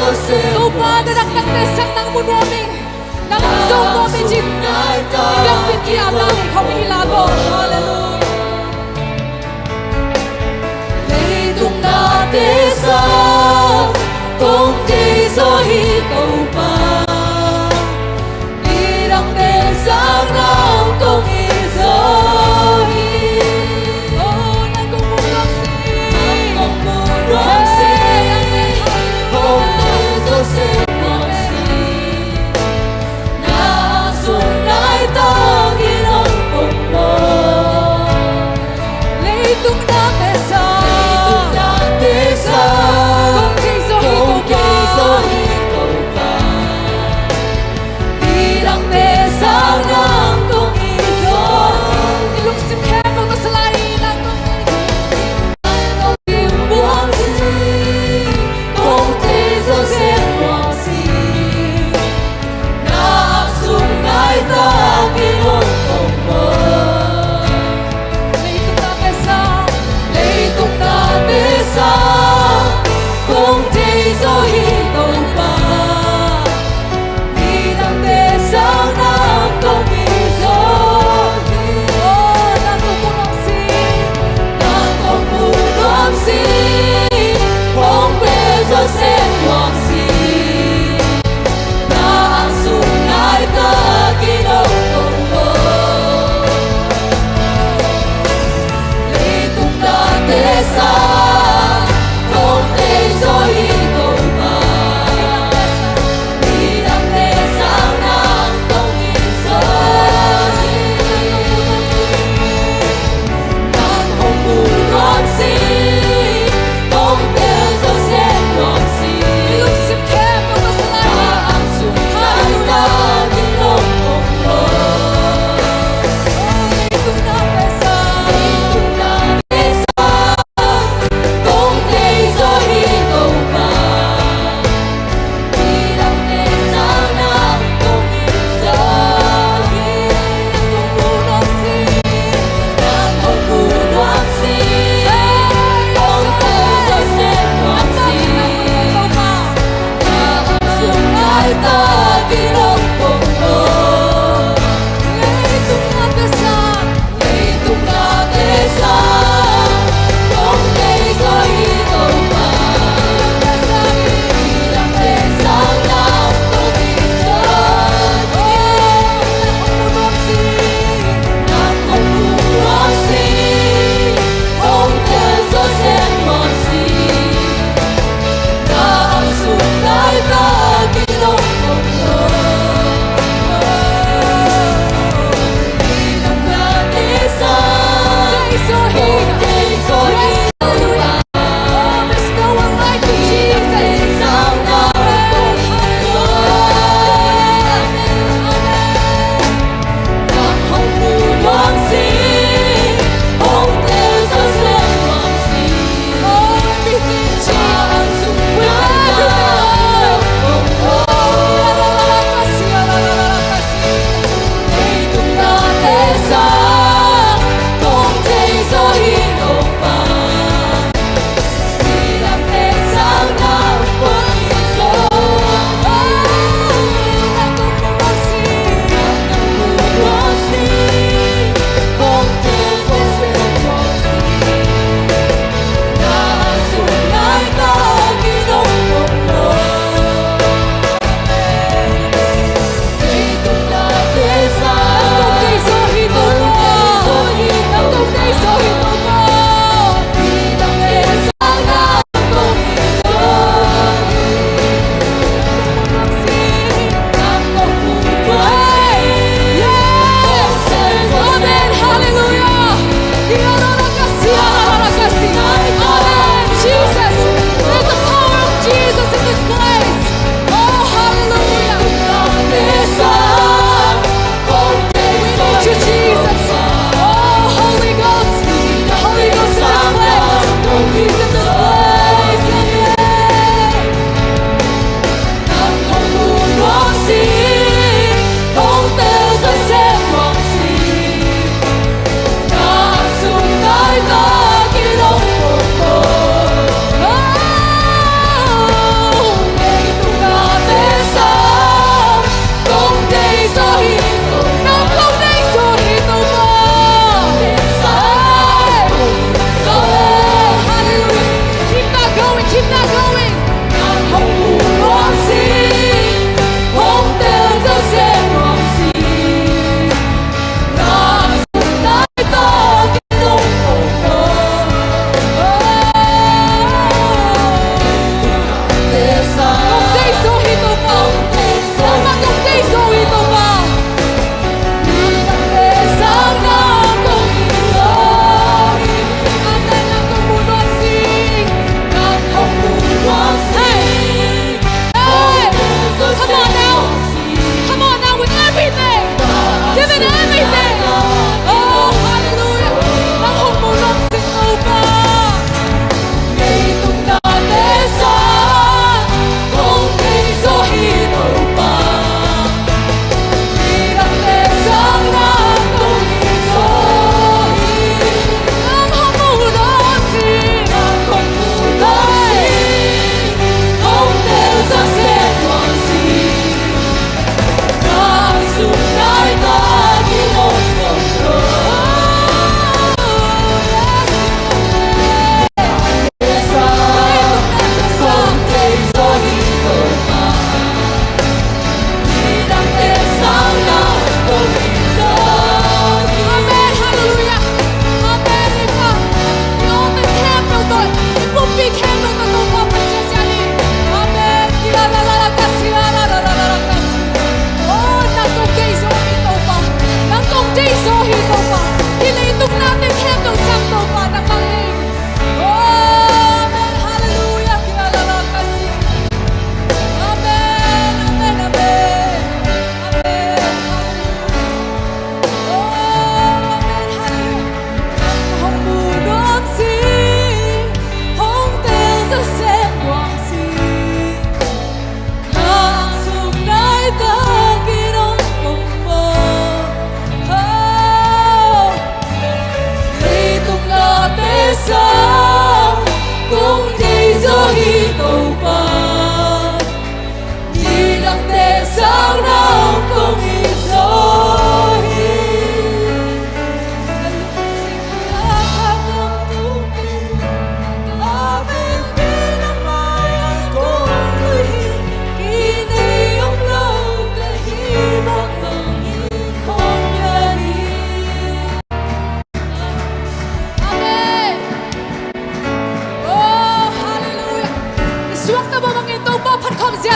Topa, na dangtakte sang nang mu nuam ing. Nang zong nuam ing cih i biakpiak a na hi khawm hi la maw. Halleluia. Leitung nate sang kong kei zaw hi Topa. Nidang pen sang nang kong it zaw hi. Oh, nang kong mu nuam sih. Nang kong mu nuam sih. Hong kei zaw sem nuam sih. Na sung nai tangin hong pom nuam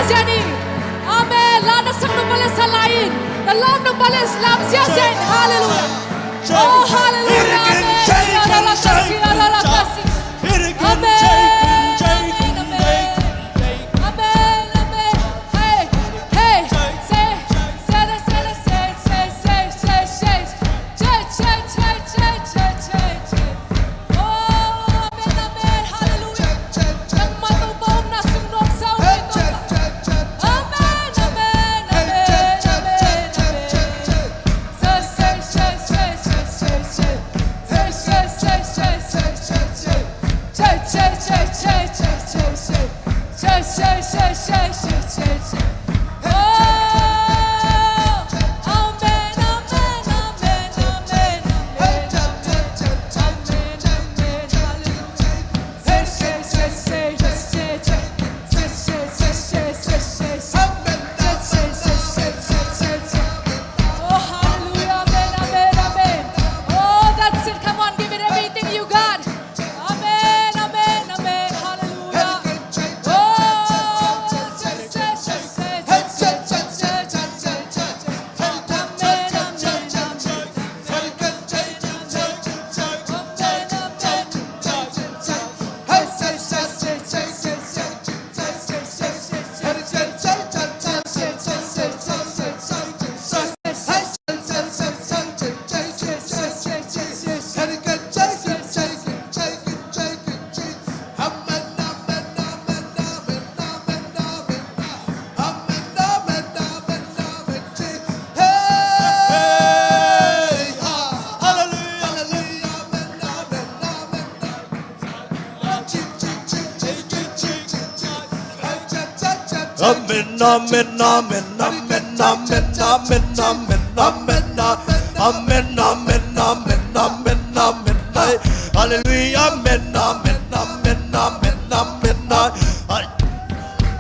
Jenny. Amen. La na sang nung pales sa lain. Na lam nung pales lam sia zen. Hallelujah. Oh, hallelujah. Amen. Amen. Amen. Amen. Amen. Hey. Hey. Say. Say. Say. Say. Say. Say. Say. Say. Say. Say. Say. Say. Oh, amen, amen. Hallelujah. Nangmah Topa omna sung nuamsa uh hi Topa. Amen, amen, amen, amen, amen. Say, say, say. Say, say, say, say, say. Say, say, say, say, say, say. Oh, amen, amen, amen, amen, amen, amen, amen, hallelujah. Say, say, say, say, say, say, say. Say, say, say, say, say, say, say. Say, say, say, say, say, say, say. Oh, hallelujah, amen, amen, amen. Oh, that's it. Come on, give it everything you got. Amen, amen, amen. Hallelujah. Oh, say, say, say, say, say, say, say, say, say, say, say, say. Amen, amen, amen. Amen, amen, amen. Amen, amen, amen, amen. Hallelujah, amen, amen, amen. Hallelujah.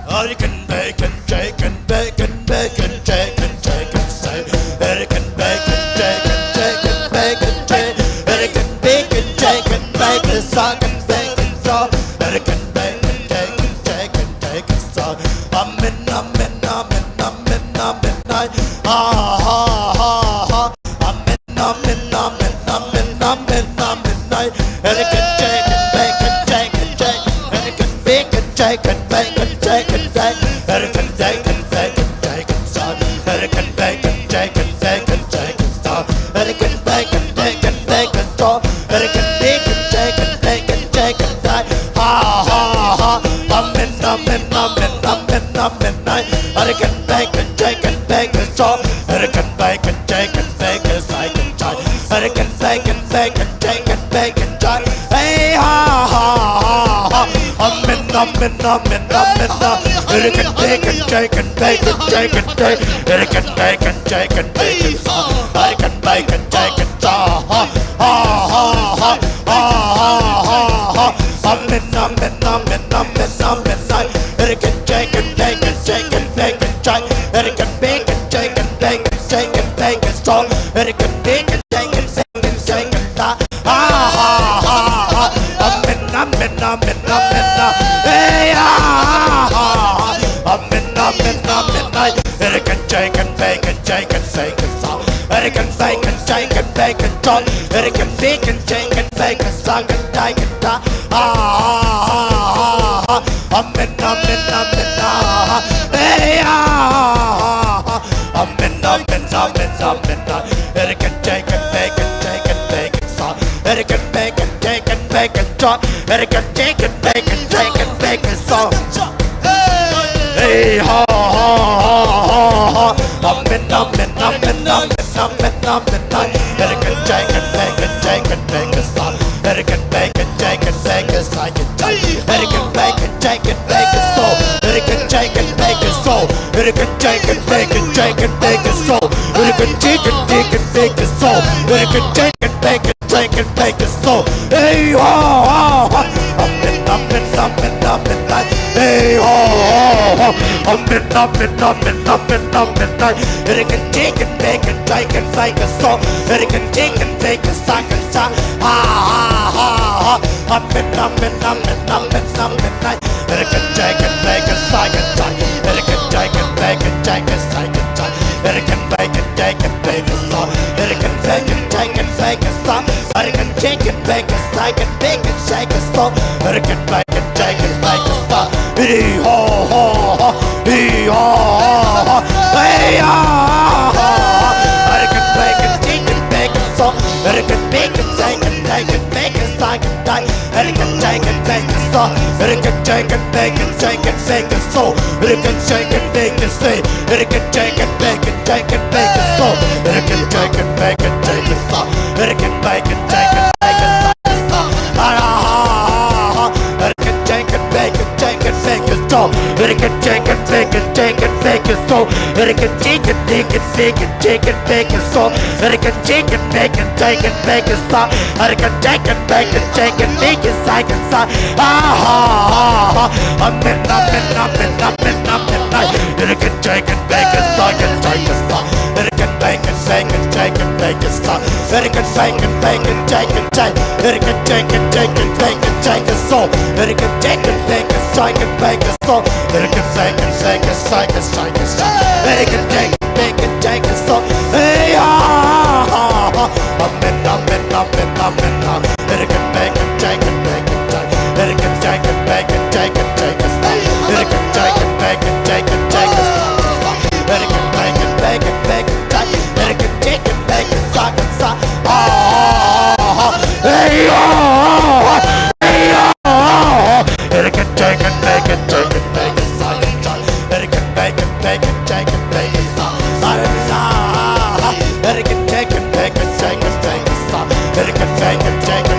Hurricane, bacon, Jacob, bacon, Jacob, Jacob, say. Hurricane, bacon, Jacob, Jacob, bacon, Jacob. Hurricane, bacon, Jacob, bacon, suck and bacon, so. Hurricane, bacon, Jacob, Jacob, Jacob, so. Amen, amen, amen, amen, amen, amen. Ha, ha, ha, ha. Amen, amen, amen, amen, amen, amen, aye. Hurricane, Jacob, bacon, Jacob, Jacob. Hurricane, bacon, Jacob, bacon, Jacob, Jacob. Hurricane, bacon, bacon, Jacob, son. Hurricane, bacon, Jacob, bacon, Jacob, son. Hurricane, bacon, bacon, bacon, son. Hurricane, bacon, Jacob, bacon, Jacob, die. Ha, ha, ha. Amen, amen, amen, amen, amen, aye. Hurricane, bacon, Jacob, bacon, son. Hurricane, bacon, Jacob, bacon, Jacob, son. Hurricane, bacon, bacon, Jacob, bacon, son. Hey, ha, ha, ha, ha. Amen, amen, amen, amen, amen. Hurricane, bacon, Jacob, bacon, Jacob, bacon. Hurricane, bacon, Jacob, bacon, son. Hurricane, bacon, Jacob, son. Ha, ha, ha, ha. Ha, ha, ha, ha. Amen, amen, amen, amen, amen, aye. Hurricane, Jacob, bacon, Jacob, bacon, Jacob. Hurricane, bacon, Jacob, bacon, Jacob, bacon, son. Hurricane, bacon, Jacob, bacon, Jacob, son. Ha, ha, ha, ha. Amen, amen, amen, amen, amen. Hey, ha, ha, ha, ha. Amen, amen, amen, aye. Hurricane, Jacob, bacon, Jacob, bacon, son. Hurricane, bacon, Jacob, bacon, son. Hurricane, bacon, Jacob, bacon, son. Hurricane, bacon, son. Ha, ha, ha, ha, ha. Amen, amen, amen, ah. Hey, ah. Amen, amen, amen, amen, ah. Hurricane, Jacob, bacon, Jacob, bacon, son. Hurricane, bacon, Jacob, bacon, son. Hurricane, Jacob, bacon, Jacob, bacon, son. Hey, ha, ha, ha, ha, ha. Amen, amen, amen, amen, amen, amen, amen. Hurricane, Jacob, bacon, Jacob, bacon, son. Hurricane, bacon, Jacob, bacon, son. Hurricane, bacon, Jacob, bacon, son. Hurricane, Jacob, bacon, son. Hurricane, Jacob, bacon, Jacob, bacon, son. Hurricane, Jacob, Jacob, bacon, son. Hurricane, Jacob, bacon, Jacob, bacon, son. Hey, ha, ha, ha. Amen, amen, amen, amen, aye. Hey, ha, ha, ha. Amen, amen, amen, amen, amen, aye. Hurricane, Jacob, bacon, Jacob, bacon, son. Hurricane, Jacob, bacon, son, son. Ha, ha, ha, ha. Amen, amen, amen, amen, amen, aye. Hurricane, Jacob, bacon, son, son. Hurricane, Bacon, bacon, Jack and Psych and Psych. Bacon, bacon, Jack and Bacon Sauce. Bacon, bacon, Jack and Bacon Sauce. Bacon, chicken, bacon, Psych and Bacon, Psych and Sauce. Bacon, bacon, Jack and Bacon Sauce. Hee haw, haw, haw. Hee haw, haw, haw. Hey, ah, haw, haw, haw. Bacon, bacon, chicken, bacon sauce. Bacon, bacon, Psych and Psych and Bacon, Psych and Psych. Bacon, bacon, bacon sauce. Bacon, bacon, bacon, bacon sauce. Bacon, bacon, bacon sauce. Bacon, bacon, bacon, bacon sauce. Bacon, bacon, bacon, bacon sauce. Bacon, bacon, bacon, bacon sauce. Ah, ah, ah, ah, ah. Bacon, bacon, bacon, bacon, bacon sauce. Bacon, bacon, bacon, bacon, bacon sauce. Bacon, bacon, bacon, bacon, bacon sauce. Bacon, bacon, bacon, bacon, bacon sauce. Bacon, bacon, bacon, bacon, bacon sauce. Ah, ah, ah, ah. Amen, amen, amen, amen, amen. Bacon, bacon, bacon, bacon, bacon sauce. Bacon, bacon, bacon, bacon, bacon sauce. Bacon, bacon, bacon, bacon, bacon. Bacon, bacon, bacon, bacon, bacon sauce. Bacon, bacon, bacon, bacon, bacon sauce. Bacon, bacon, bacon, bacon, bacon sauce. Bacon, bacon, bacon, bacon sauce. Hey, ah, ah, ah, ah. Amen, amen, amen, amen, amen. Bacon, bacon, bacon, bacon, bacon. Bacon, bacon, bacon, bacon, bacon sauce. Bacon, bacon, bacon, bacon, bacon sauce. Bacon, bacon, bacon, bacon, bacon. Bacon, bacon, bacon sauce, sauce. Ah, ah, ah, ah. Hey, ah, ah, ah. Hey, ah, ah, ah. Bacon, bacon, bacon, bacon, bacon sauce, sauce. Bacon, bacon, bacon, bacon, bacon sauce. Ah, ah, ah, ah. Bacon, bacon, bacon, bacon, bacon sauce. Bacon, bacon, bacon,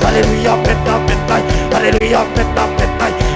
Hallelujah, amen, amen, amen. Hallelujah, amen, amen, amen.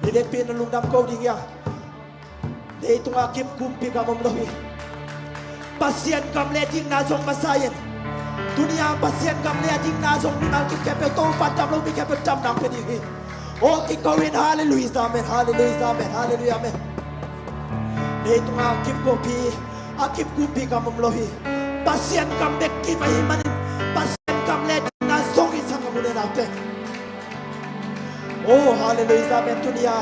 I vekpi na lungdam ko ding ia. Leitunga kim kumpi gam om lo hi. Pasian gam le dikna zong masa in. Tunia Pasian gam le a dikna zong mimal kim khempeuh Topa dam lo mi khempeuh damna hong pia ding hi. Aw kiko in, halleluijah, amen, halleluijah, amen, halleluijah, amen. Leitunga kim kumpi, a kim kumpi gam om lo hi. Pasian gam bek kim ahih manin Pasian gam le dikna zong hi, sanggam u le naute. Oh, halleluijah, amen. Tunia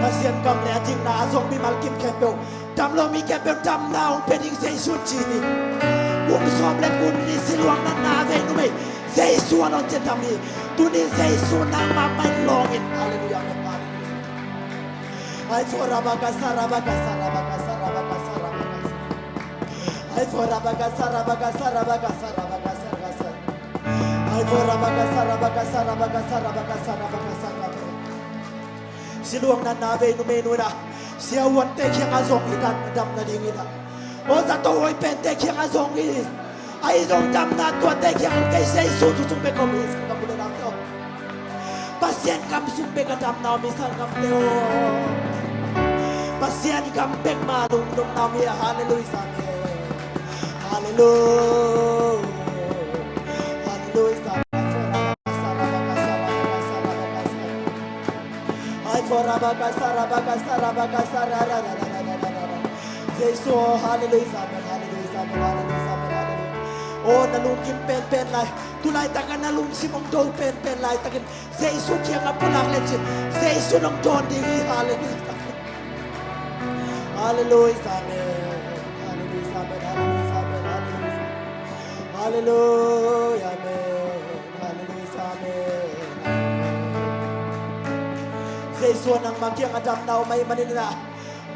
Pasian gam le a dikna a zong mimal kim khempeuh, dam lo mi khempeuh damna hong pia ding Jesu ci hi. Kum sawm le kum nih siluang natna a vei numei Jesu a lawncin dam hi. Tuni Jesu nangmah mah in lawng in. Halleluijah, amen. Halleluijah. Ai fo rabakasa, rabakasa, rabakasa, rabakasa, rabakasa. Ai fo rabakasa, rabakasa, rabakasa, rabakasa, rabakasa. Ai fo rabakasa, rabakasa, rabakasa, rabakasa, rabakasa, rabakasa. Siluang natna vei numei nu in ah, siavuante kiangah zong hi dan, damna ding hi dan. Aw zato huai pente kiangah zong hi. Ahi zong damna tuate kiangah kei Jesu thu sung bek om hi, sanggam u le naute aw. Pasian gam sung bek a damna om hi, sanggamte aw. Pasian gam bek mah lungdamna om hi, halleluijah, amen. Halleluijah. Halleluijah. Ai fo rabakasa, rabakasa, rabakasa, rabakasa, rabakasa. Jesu, halleluijah, amen, halleluijah, amen, halleluijah, amen, halleluijah. Oh, na lungkim penpen lai, tu laitakin na lungsim hong do penpen laitakin Jesu kiangah pulak lecin Jesu nong dawn ding hi, halleluijah. Halleluijah, amen. Halleluijah, amen, halleluijah, amen, halleluijah. Halleluijah, amen. Halleluijah, amen. Jesu nangmah kiangah damna om ahih manin ah,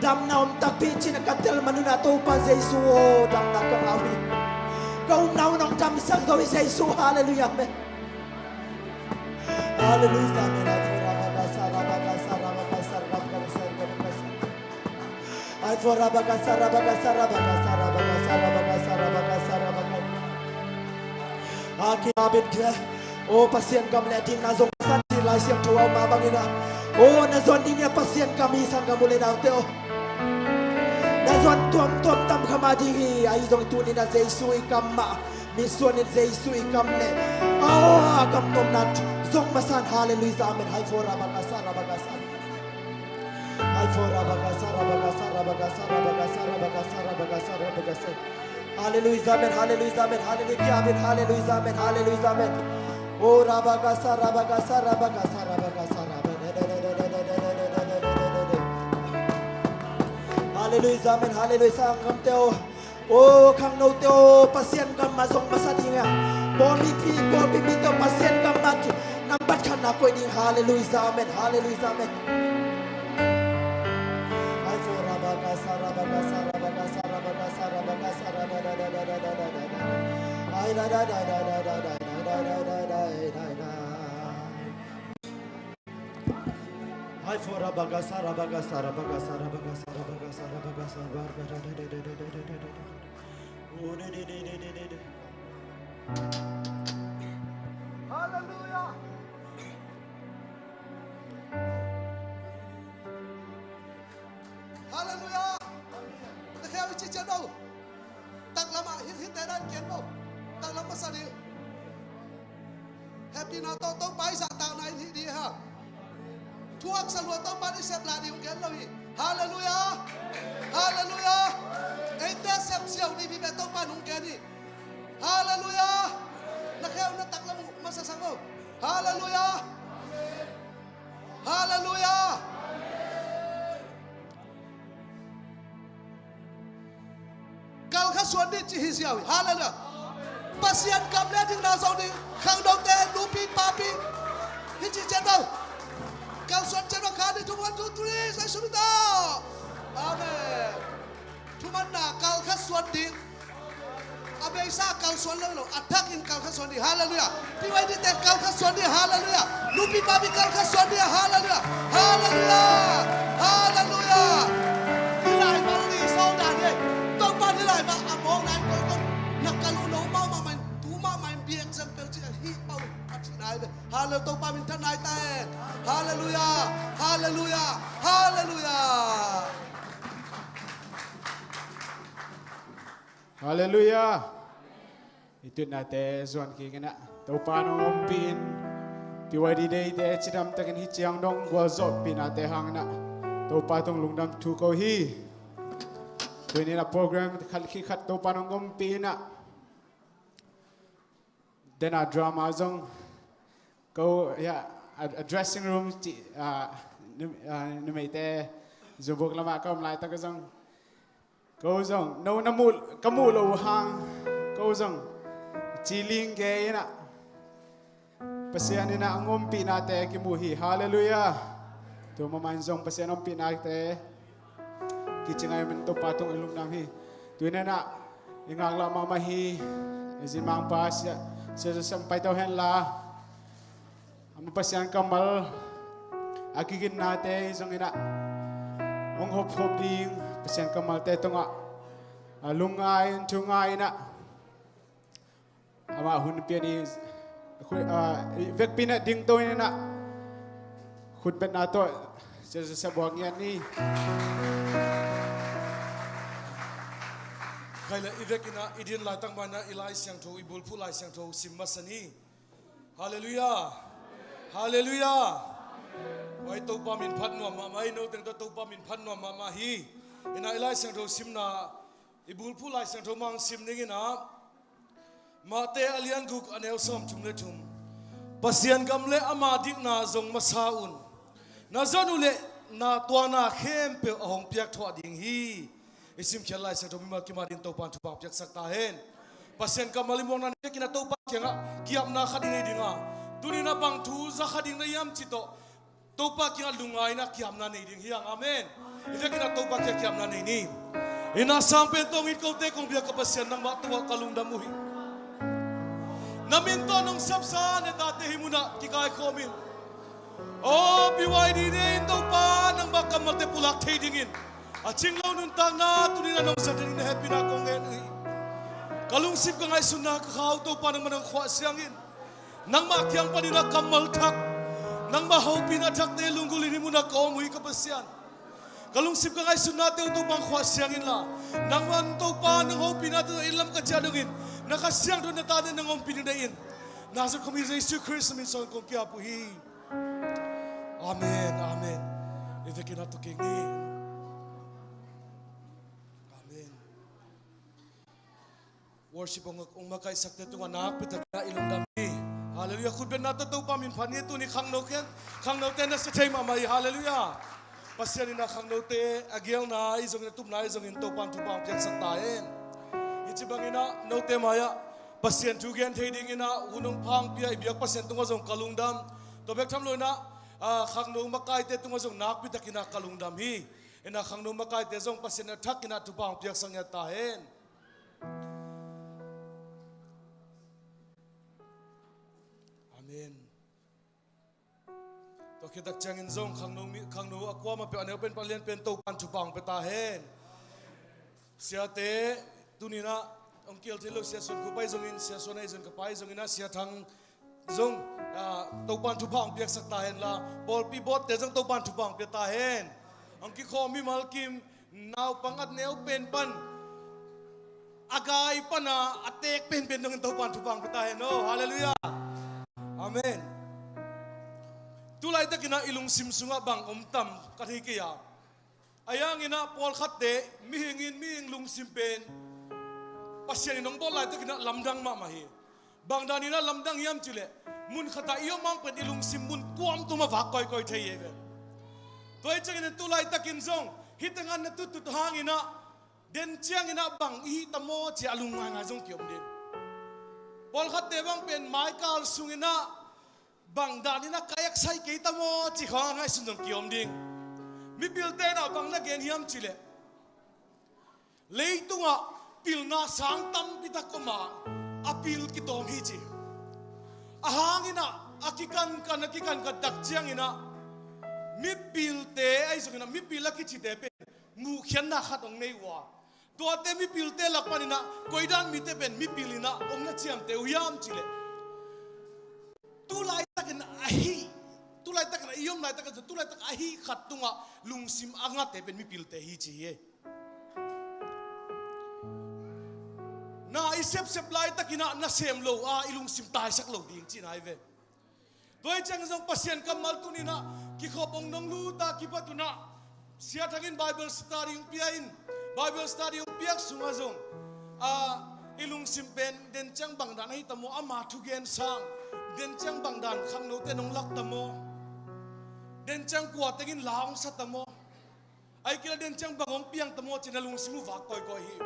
damna om takpi cih na ka tel manin ah, Topa Jesu aw, damna ka ngah uh hi. Ka upna uh nong damsak zo hi Jesu, halleluijah, amen. Halleluijah, amen. Ai fo rabakasa, rabakasa, rabakasa, rabakasa, rabakasa. Ai fo rabakasa, rabakasa, rabakasa, rabakasa, rabakasa, rabakasa, rabakasa. A ki a bit kia. Oh, Pasian gam le a dikna zong masa in ci Lai Siangtho a om mah bangin ah. Oh, na zon ding hi a Pasian gam hi, sanggam u le naute aw. Na zon tuamtuam tam kha mah ding hi, ahi zong tuni in ah Jesu i kam mah, misuan in Jesu i kam le, aw, a kam nuamna zong masa in, halleluijah, amen. Ai fo rabakasa, rabakasa. Ai fo rabakasa, rabakasa, rabakasa, rabakasa, rabakasa, rabakasa, rabakasa. Halleluijah, amen, halleluijah, amen, halleluijah, amen, halleluijah, amen, halleluijah, amen. Oh, rabakasa, rabakasa, rabakasa, rabakasa, rabakasa. Halleluijah, amen, halleluijah, sanggamte aw. Oh, khangnote aw, Pasian gam mah zong masa ding hi a. Pawlpi, pawlpi mite aw, Pasian gam mah nambat khatna koih ding. Halleluijah, amen, halleluijah, amen. Ai fo rabakasa, rabakasa, rabakasa, rabakasa, rabakasa, rabakasa. Ai da da da da da da da da da da da da. Ai fo rabakasa, rabakasa, rabakasa, rabakasa, rabakasa. Halleluia. Halleluia. Na kheu i ci cian lo. Taklam ah hit hit te dan kian lo. Taklam masa ding. Hehpihna tawh Topa i zahtakna in hih ding hi hang. Thu haksa lua Topa in i sep lai ding hong gen lo hi. Halleluia. Halleluia. Eite sep ziau ding hi ve Topa in hong gen hi. Halleluia. Na kheu na taklam uh masa sang lo. Halleluia. Halleluia. Kal kha suan dih ci hi ziau hi. Halleluia. Pasian gam le dingna zong ding khangnote nupi papi hi ci cian lo. Kal suan cian lo kha dih thu one two three sai sum ta. Amen. Thumanna kal kha suan ding. A beisa kal suan lo lo a thakin kal kha suan ding. Halleluia. Pi wai dite kal kha suan ding. Halleluia. Nupi papi kal kha suan ding. Halleluia. Halleluia. Halleluia. Hi lai ma ni so da ni. Topa hi lai ma a mong nai ko ko. Na kal uh no mau ma mai tu ma mai biak sam pel ci hi pau a ci nai ve. Halleluia. Topa min than nai ta e. Halleluia. Halleluia. Halleluia. Halleluia. I tutnate zuan kik in ah Topa nong ompih in, P Y D Day te cidam takin hi ciang dong gualzawhpihnate hang in ah Topa tung lungdam thu ko hi. Tuni in ah program khat khi khat Topa nong ompih in ah dena drama zong ko ya a, a dressing room ci a, num- a, numeite zubuk lamah ka om laitak zong ko zong no na muh ka muh lo hang ko zong ciling ke in ah Pasian in ah a ngompihnate kimu hi. Halleluia. Tu mamain zong Pasian ompihnate kici ngai man Topa tung i lungdam hi. Tuinenah i ngaklah mahmah hi. I zinmangpa sia sia sia paito henla ama Pasian kammal a kiginnate i zonginah hong hophop ding Pasian kammalte tungah a lungngai in thungai inah amah hun pian i khu- ah, i vekpi na dingto in ah khutbetna tawh sia sia buak ngiat ni. Khaile i vekinah i din laitak manah i Lai Siangtho i bulphuh Lai Siangtho sim masa ni. Halleluia. Halleluia. Wai Topa min phat nuam mahmah hi. No teng tawh Topa min phat nuam mahmah hi. Inah i Lai Siangtho simna i bulphuh Lai Siangtho mang sim ninginah Mate a lian guk a neu sawm thum le thum. Pasian gam le ama dikna zong masa un. Na zon uh le na tuana khempeuh a hong piak thuah ding hi. I simkhiat Lai Siangtho mimal kimah din Topan thupha piaksak ta hen. Pasian kammal i muakna ni vekinah Topa kiangah kiapna khat i nei dinga tuninah bang thu za kha ding na hiam cih tawh Topa kiangah lungngaina kiamna nei ding hi hang. Amen. I vekinah Topa kiangah kiamna nei ni. Inah sangpen tawng it kote kong bia ka Pasian nangmah tungah ka lungdam uh hi. Na min tawh nong sapsa ne tate hi munah kikaikhawmin aw P Y D Day in Topa nangmah kammalte pulak thei dingin a cinglo nuntakna tuninah nong zat dingin na hehpihna kong ngen uh hi. Ka lungsim ka ngaihsutna ka khau Topa nangmah nang khuah siangin nangmah kiang paninah kammal thak nangmah hopihna thakte lunggulhin hi munah ka om uh hi ka Pasian. Ka lungsim ka ngaihsutnate uh Topa khuah siangin la nangmah Topa nang hopihnate uh innlam ka ciah dongin na Kha Siangtho na tate nang ompih ding deih in. Nazareth khuami Jesu Khrist min sawng kong kiap uh hi. Amen. Amen. I vekinah tukik ni. Amen. Worship hong, hong makaihsakte tungah nakpi takin i lungdam hi. Halleluia. Khutbetna tawh Topa min phat ni. Tuni khangno ken khangnote na sia thei mahmah hi. Halleluia. Pasian inah khangnote a gelna i zongin a tupna i zongin Topan thupha hong piaksak ta hen. Hi ci banginah note mai-ah Pasian thu gen thei dinginah hun hong pha hong pia i biak Pasian tungah zong ka lungdam. Tua bek tham loinah ah, khangno makaite tungah zong nakpi takinah ka lungdam hi. Inah khangno makaite zong Pasian a thakinah thupha hong piaksak ngiat ta hen. Amen. Tua khit tak ciangin zong khangno mi, khangno a kuamah peuh a neu pen pan lian pen Topan thupha hong pia ta hen. Siate, tuninah hong kihel thei lo Sia Suan Khup ahi zongin, Sia Suan ahi zongin, ka pa ahi zonginah, Sia Thang zong, ah, Topan thupha hong piaksak ta henla, pawlpi bawtte zong Topan thupha hong pia ta hen. Hong kikhawm mimal kim, naupang a neu pen pan a gai pana a teek penpen dongin Topan thupha hong pia ta hen aw. Halleluiah. Amen. Tulaitakinah i lungsim sungah bang om tam ka thei kei a. Ahi hanginah pawlkhatte mihingin mihing lungsim pen Pasian in hong bawl laitakinah lamdang mahmah hi. Bang daninah lamdang hiam cihleh, mun khatah i om hang pen i lungsim mun tuamtuam a vak kawikawi thei hi ve. Tua hi ciangin tulaitakin zong hih tengah na tuttut hanginah den cianginah bang i hih ta maw ci a lung ngaingai zong kiom ding. Pawlkhatte bang pen maikal sunginah bang daninah ka eksai kei ta maw ci khawng a ngaihsun zong kiom ding. Mipilte inah bang na gen hiam cihleh, leitungah pilna sang tampitak om a, a pil kitawm hi ci. A hanginah a kikankan a kikankan tak cianginah mipilte ahi zonginah mipil a kicite pen muhkhiatna khat hong nei uh a, tuate mipilte lak paninah koidan mite pen mipil inah hong na ciamteh uh hiam cihleh, tulaitakin ahi, tulaitakin i om laitakin, tulaitak ahi khat tungah lungsim a ngate pen mipilte hi ci hi. Na i sepsep laitakinah na sem lo a i lungsim taisak lo ding cihna hi ve. Tua hi ciang zong Pasian kammal tuninah kikhop hong nong luta kipat unah Sia Thangin Bible study hong pia in, Bible study hong piak sungah zong, a, i lungsim pen den ciang bangdan ahi ta maw, ama thugen sang, den ciang bangdan khangnote nong lak ta maw, den ciang kua tengin la hong sa ta maw, ahi kei leh den ciang bang hong piang ta maw ci na lungsim uh vak kawikawi hi.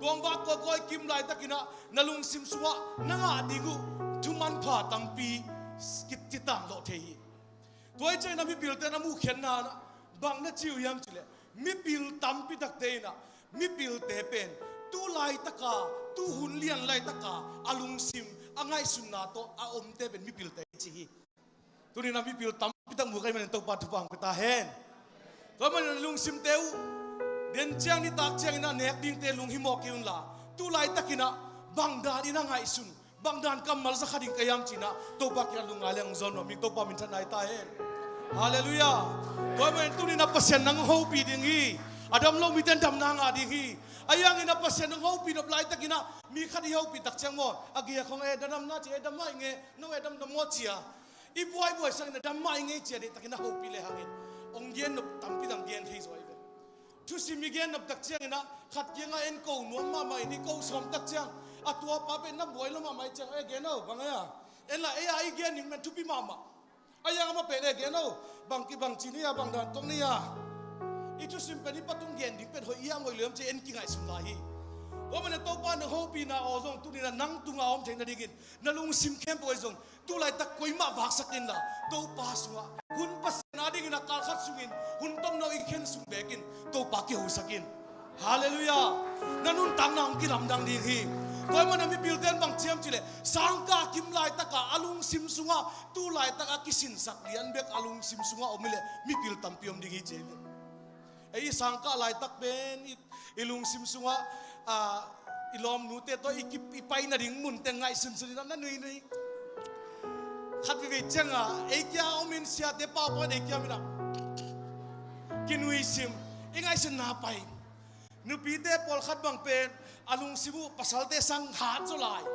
Tua hong vak kawikawi kim laitakinah na lungsim sungah na ngah ding uh thumanpha tampi kitanlawh thei hi. Tua hi ciangin a mipilte na muhkhiatna inah bang na ci uh hiam cihleh, mipil tampi takte inah mipilte pen tu laitaka, tu hun lian laitaka a lungsim a ngaihsunna tawh a omte pen mipilte hi ci hi. Tuninah mipil tampitak mu ka hih manin Topa thupha hong pia ta hen. Tua manin lungsimte uh den ciang nitak cianginah nek dingte lunghimawh kei unla, tu laitakinah bangdan inah ngaihsun, bangdan kammal za kha ding ka hiam cinah Topa kiangah lungngai leng hong zawn nuam ing. Topa minthanna hi ta hen. Halleluiah. Tua manin tuninah Pasian nang hong hopih ding hi. A dam lo mite in damna ngah ding hi. Ahi hanginah Pasian nang hong hopih nop laitakinah mi khat i hopih tak ciang maw, a gei a khong e, da damna ci e, dam mah ing e, no e, damdam maw ci a, i buaibuai sangin a dam mah ing e ci a deihtakin a hopih le hangin hong gen nop tampi dang gen thei zaw hi ve. Thusim i gen nop tak cianginah khat kiangah en ko nuam mahmah in i ko sawm tak ciang a tuapa pen na buai lo mahmah i ciang e, gen o, bang e a, en la ei a i gen ning men thupi mahmah. Ahi hang amah pen e, gen o, bang kibang ci ni a, bang dan tong ni a, i thusim pen i patung gen ding pen hoih hiam hoih lo hiam ci en kingaihsun lai hi. Tua manin Topa nang hopihna aw zong tuninah nang tungah a om theih nadingin na lungsim khempeuh ahi zong tu laitak koimah vaksak inla, Topa sungah hun Pasian a dingin a kal khat sungin hun tomno i khen sung bekin Topa kihosak in. Halleluiah. Na nuntakna hong kilamdang ding hi. Tua ahih manin mipilte in bang ci hiam cihleh, sangkah kim laitaka a lungsim sungah tu laitak a kisinsak lian bek a lungsim sungah om hileh mipil tampi om ding hi ci hi. Ei i sangkah laitak pen i, i lungsim sungah, a, i lawmnute tawh i, i pai nading munte ngaihsunsun inah na nuinui. Khat veivei cianga ei kia om in, siate pau pau in ei kia om inah kinuisim, i ngaihsunna pai. Nupite pawlkhat bang pen a lungsim uh pasalte sang hat zaw lai.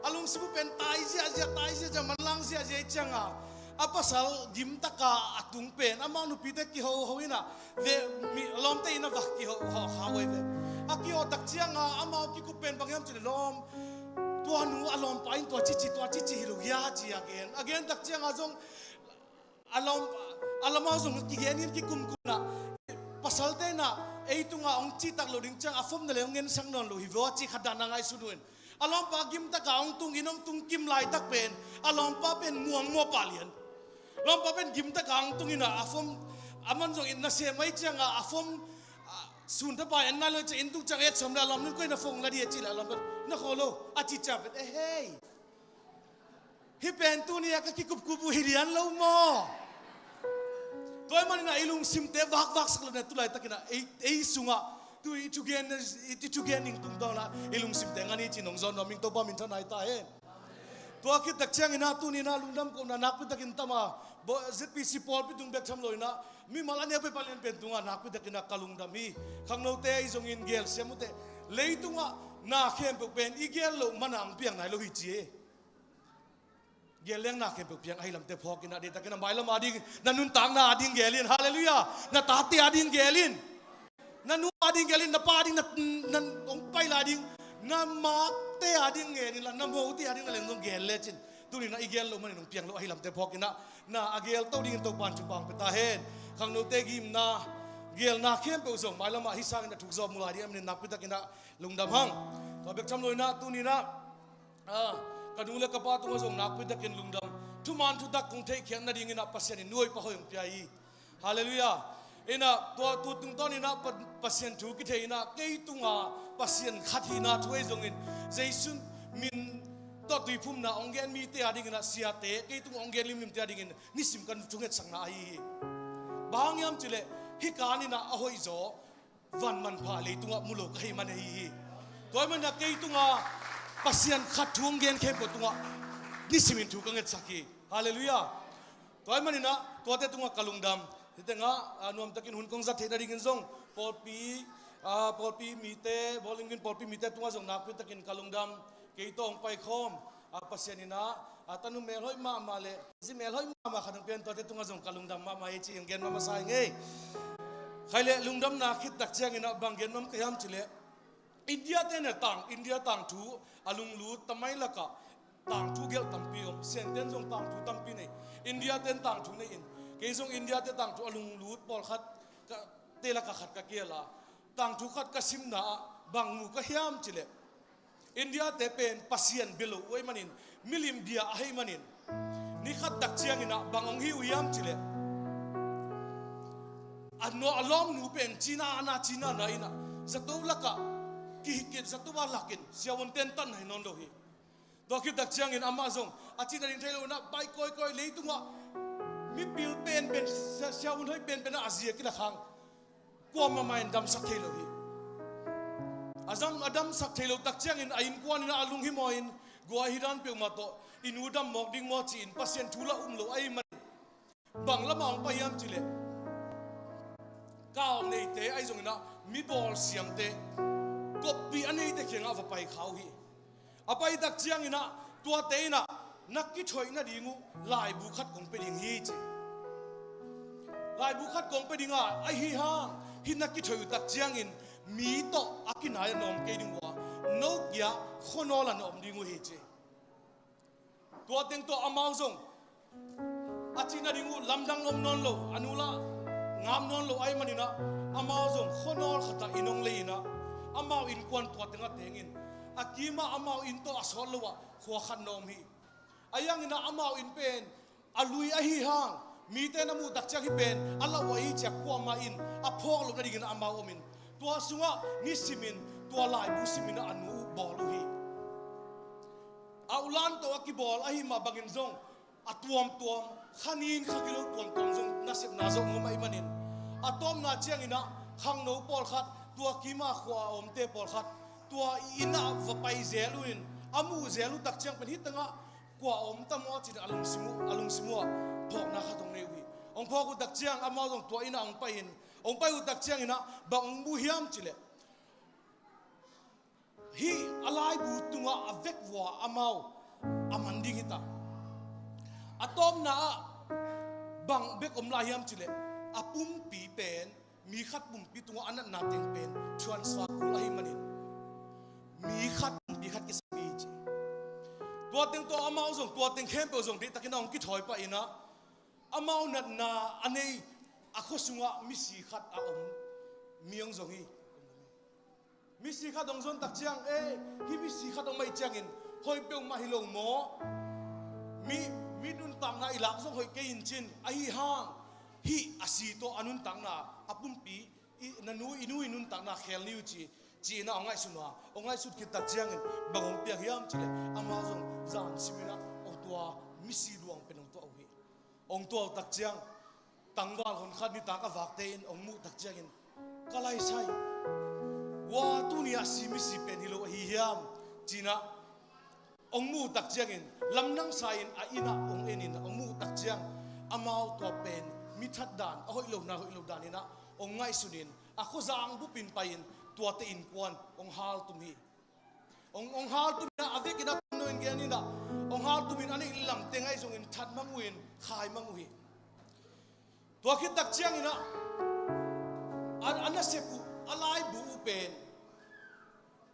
A lungsim uh pen tai ziahziah, tai ziahziah, manlang ziahziah ih cianga a pasal gimtaka a tung pen amau nupite kihoho inah ve, mi lawmte in a va kihoho kha uh ahi ve. A kihoh tak cianga amau kikup pen bang hiam cihleh, lawm, tua nu a lawmpa in tua cici, tua cici hi lo hia ci a gen. A gen tak cianga zong a lawm, a lawmpa zong kigen in kikumkum inah, pasalte inah ei tungah hong cihtak loh ding ciang a fomna le hong ngensak nawn lo hi vaw ci khat dan a ngaihsun uh in, a lawmpa gimtaka hong tung in, hong tung kim laitak pen a lawmpa pen muang maw pah lian. Lawmpa pen gimtaka hong tung inah a fom, aman zong in nasem ahi cianga a fom, a, sun thapai en nai lo ciang inn tung ciang et sawm le a lawm nun koi na fong la dih a cih leh a lawm pen na khaw lo a cih ciang pen, ehei, hih pen tuni a ka kikupkup uh hi lian lo maw? Tua ahih maninah i lungsimte vakvaksak lo inah tu laitakinah ei, ei sungah Tu i thugen, i thugen ning tungtawn ah i lungsim teng a ni cin hong zawn nuam ing. Topa minthanna hi ta hen. Tua khit tak ciangin ah tuni in ah lungdam kohna nakpi takin tam a, Z P C pawlpi tung bek tham lo in ah mimal a neu peuh palian pen tungah nakpi takin ah ka lungdam hi. Khangnote ahi zongin gelsiam uh teh, leitungah na khempeuh pen i gel loh man a hong piang nai lo hi ci hi. Gel leng na khempeuh piang ahi lamte phawk in ah, deihtakin a mailam a ding, na nuntakna a ding gel in, halleluiah, na tate a ding gel in, na nu a ding gel in, na pa a ding, na, na hong pai lai ding, na mate a ding ngen in la, na mote a ding na lem zong gel lecin, tuni in ah i gel loh manin hong piang lo ahi lamte phawk in ah, na a gel to dingin Topa'n thupha hong pia ta hen. Khangnote gimna, gelna khempeuh zong mailam ah hih sangin a thuk zawh mu lai ding ahih manin nakpi takin ah lungdam hang. Tua bek tham lo in ah tuni in ah Ah, ka nu le ka pa tungah zong nakpi takin lungdam. Thuman thutak kong theihkhiat nadingin ah Pasian in nu hoih pa hoih hong pia hi. Halleluiah. In ah tua, tua tungtawn in ah Pa-, Pasian thu kithei in ah kei tungah Pasian khat hihna thu ahi zongin, Jesu min tawh tuiphumna hong gen mite a dingin ah siate, kei tungah hong gen limlimte a dingin nisim ka thungetsakna ahi hi. Bang hang hiam cih leh hih kan in ah a hoihzaw van manpha leitungah mu lo ka hih man ahi hi. Tua ahih manin ah kei tungah Pasian khat thu hong gen khempeuh tungah nisimin thu ka ngetsak hi. Halleluiah. Tua ahih manin ah tuate tungah ka lungdam. Hih tengah, ah, nuamtakin hun kong zat theih nadingin zong pawlpi, ah, pawlpi mite, Bowling Green pawlpi mite tungah zong nakpi takin ka lungdam. Kei tawh hong paikhawm, ah, Pasian in ah, ah, tanu melhoih mahmah le zi melhoih mahmah khat hong pia in, tuate tungah zong ka lungdam mahmah hi ci-in gen mahmah sa ing ei. Khai le lungdamna khit tak ciangin ah bang gen nuam ka hiam cih leh, India te in ah tang, India tangthu a lunglut tamai lakah tangthu gelh tampi om, Sente in zong tangthu tampi nei, India te in tangthu nei in, kei zong India te tangthu a lunglut pawlkhat ka, te lakah khat ka kihel a, tangthu khat ka simna ah bang mu ka hiam cih leh, India te pen Pasian bia lo uh ahih manin, milim bia ahih manin, ni khat tak ciangin ah bang hong hi uh hiam cih leh, a nu a lawmnu pen cina na, cina na in ah zato lakah kihih kit, zato a lak in siavuante in tan nai nawn lo hi. Tua khit tak ciangin amah zong a cina ding thei lo in ah pai kawikawi, leitungah mipil penpen, sia-, siavun hoih penpen ah a ziak in a khang kuamah mah in damsak thei lo hi. A dam, a damsak thei lo tak ciangin a innkuan in ah a lunghimawh in, gua hi dan peuhmah tawh i nu dam mawk ding maw ci-in Pasian thu lah um lo ahih manin, bang lamah hong pai hiam cih leh, kau neite ahi zongin ah mi bawl siamte, koppih a neite kiangah va pai kha uh hi. A pai tak ciangin ah tuate in ah na kithoih nading uh laibu khat kong pia ding hi ci. Laibu khat kong pia ding a, ahi hang hih na kithoih uh tak ciangin mi tawh a kinai a na om kei ding uh a, no kiang ah khuanawl a na om ding uh hi ci. Tua teng tawh amau zong a cih nading uh lamdang om nawn lo, a nu lah ngap nawn lo ahih manin ah, amau zong khuanawl khat ah inn hong lei in ah, amau innkuan tua teng ah teng in, a kim ah amau inn tawh a sawt lo ah khua khat na om hi. Ahi hangin ah amau inn pen a lui ahi hang, mite na muh tak ciang hih pen a lau ahi ci-a kuamah in a phawk loh nadingin ah amau om in, tua sungah nisimin tua laibu simin ah a nu uh bawl uh hi. A ulan tawh a kibawl ahih mah bangin zong a tuamtuam, kha ni in kha kilo tuamtuam zong nasepna zong om ahih manin, a tawpna ciangin ah khangno pawlkhat, tua kim ah khua a omte pawlkhat, tua inn ah va pai zel uh in, a muh zel uh tak ciang pen hih tengah kua a om ta maw ci-in a lungsim uh, a lungsim uh ah phawkna khat hong nei uh hi. Hong phawk uh tak ciang amau zong tua inn ah hong pai in, hong pai uh tak ciangin ah bang hong mu hiam cih leh, hih a laibu tungah a vekvua amau a man ding hi ta. A tawpna ah bang bek om lai hiam cih leh, a pumpi pen mi khat pumpi tungah a natna teng pen transfer kul ahih manin, mi khat pumpi khat kisam hi ci. Tua teng tawh amau zong, tua teng khempeuh zong deihtakin a hong kithawi pah in ah, amau natna a nei a khua sungah misi khat a om mi hong zong hi. Misi khat hong zon tak ciang, eh, hih misi khat hong om ahih ciangin hoih peuhmah hi lo maw? Mi, mi nuntakna i lak zong hoih kei in cin, ahi hang hih a si tawh a nuntakna, a pumpi, i, na nu, i nu i nuntakna khel ni uh ci, ci-in ah hong ngaihsun uh a, hong ngaihsut khit tak ciangin bang hong piang hiam cih leh, amau zong zan simin ah hong tua, misi luang pen hong tuah uh hi. Hong tuah uh tak ciang, tangval hon khat nitak a vakte in hong muh tak ciangin, ka laisai, a si misi pen hi lo ahi hiam? Ci-in ah hong muh tak ciangin, lamdang sa-in a inn ah hong en in hong muh tak ciang, amau tua pen mi that dan, a hoih lo na hoih lo dan in ah hong ngaihsun in, a khuazang bupin pai-in tuate innkuan hong haltum hi. Hong, hong haltum in ah, a vekin a tum no in gen in ah, hong haltum in a neih lamteng ahi zongin that mang uh in khai mang uh hi. Tua khit tak ciangin ah, a, a nasep uh, a laibu uh pen,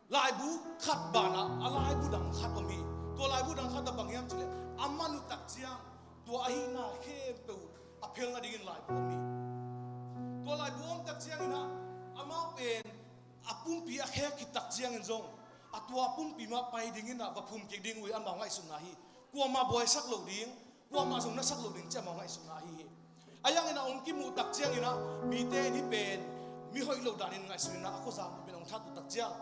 laibu khat banah a laibu dang khat om hi. Tua laibu dang khat ah bang hiam cih leh, a man uh tak ciang tua ahihna khempeuh uh a phel nadingin laibu om hi. Tua laibu om tak ciangin ah, amau pen a pumpi a khek khit tak ciangin zong, a tua pumpi mah pai dingin ah va phum kik ding uh hi, amau ngaihsutna hi. Kuamah buaisak lo ding, kuamah zong nasak lo ding ci amau ngaihsutna ahi hi. Ahi hangin ah hong kimuh tak ciangin ah, mite in hih pen mi hoih lo danin ngaihsun in ah, a khuazang bupin hong that uh tak ciang,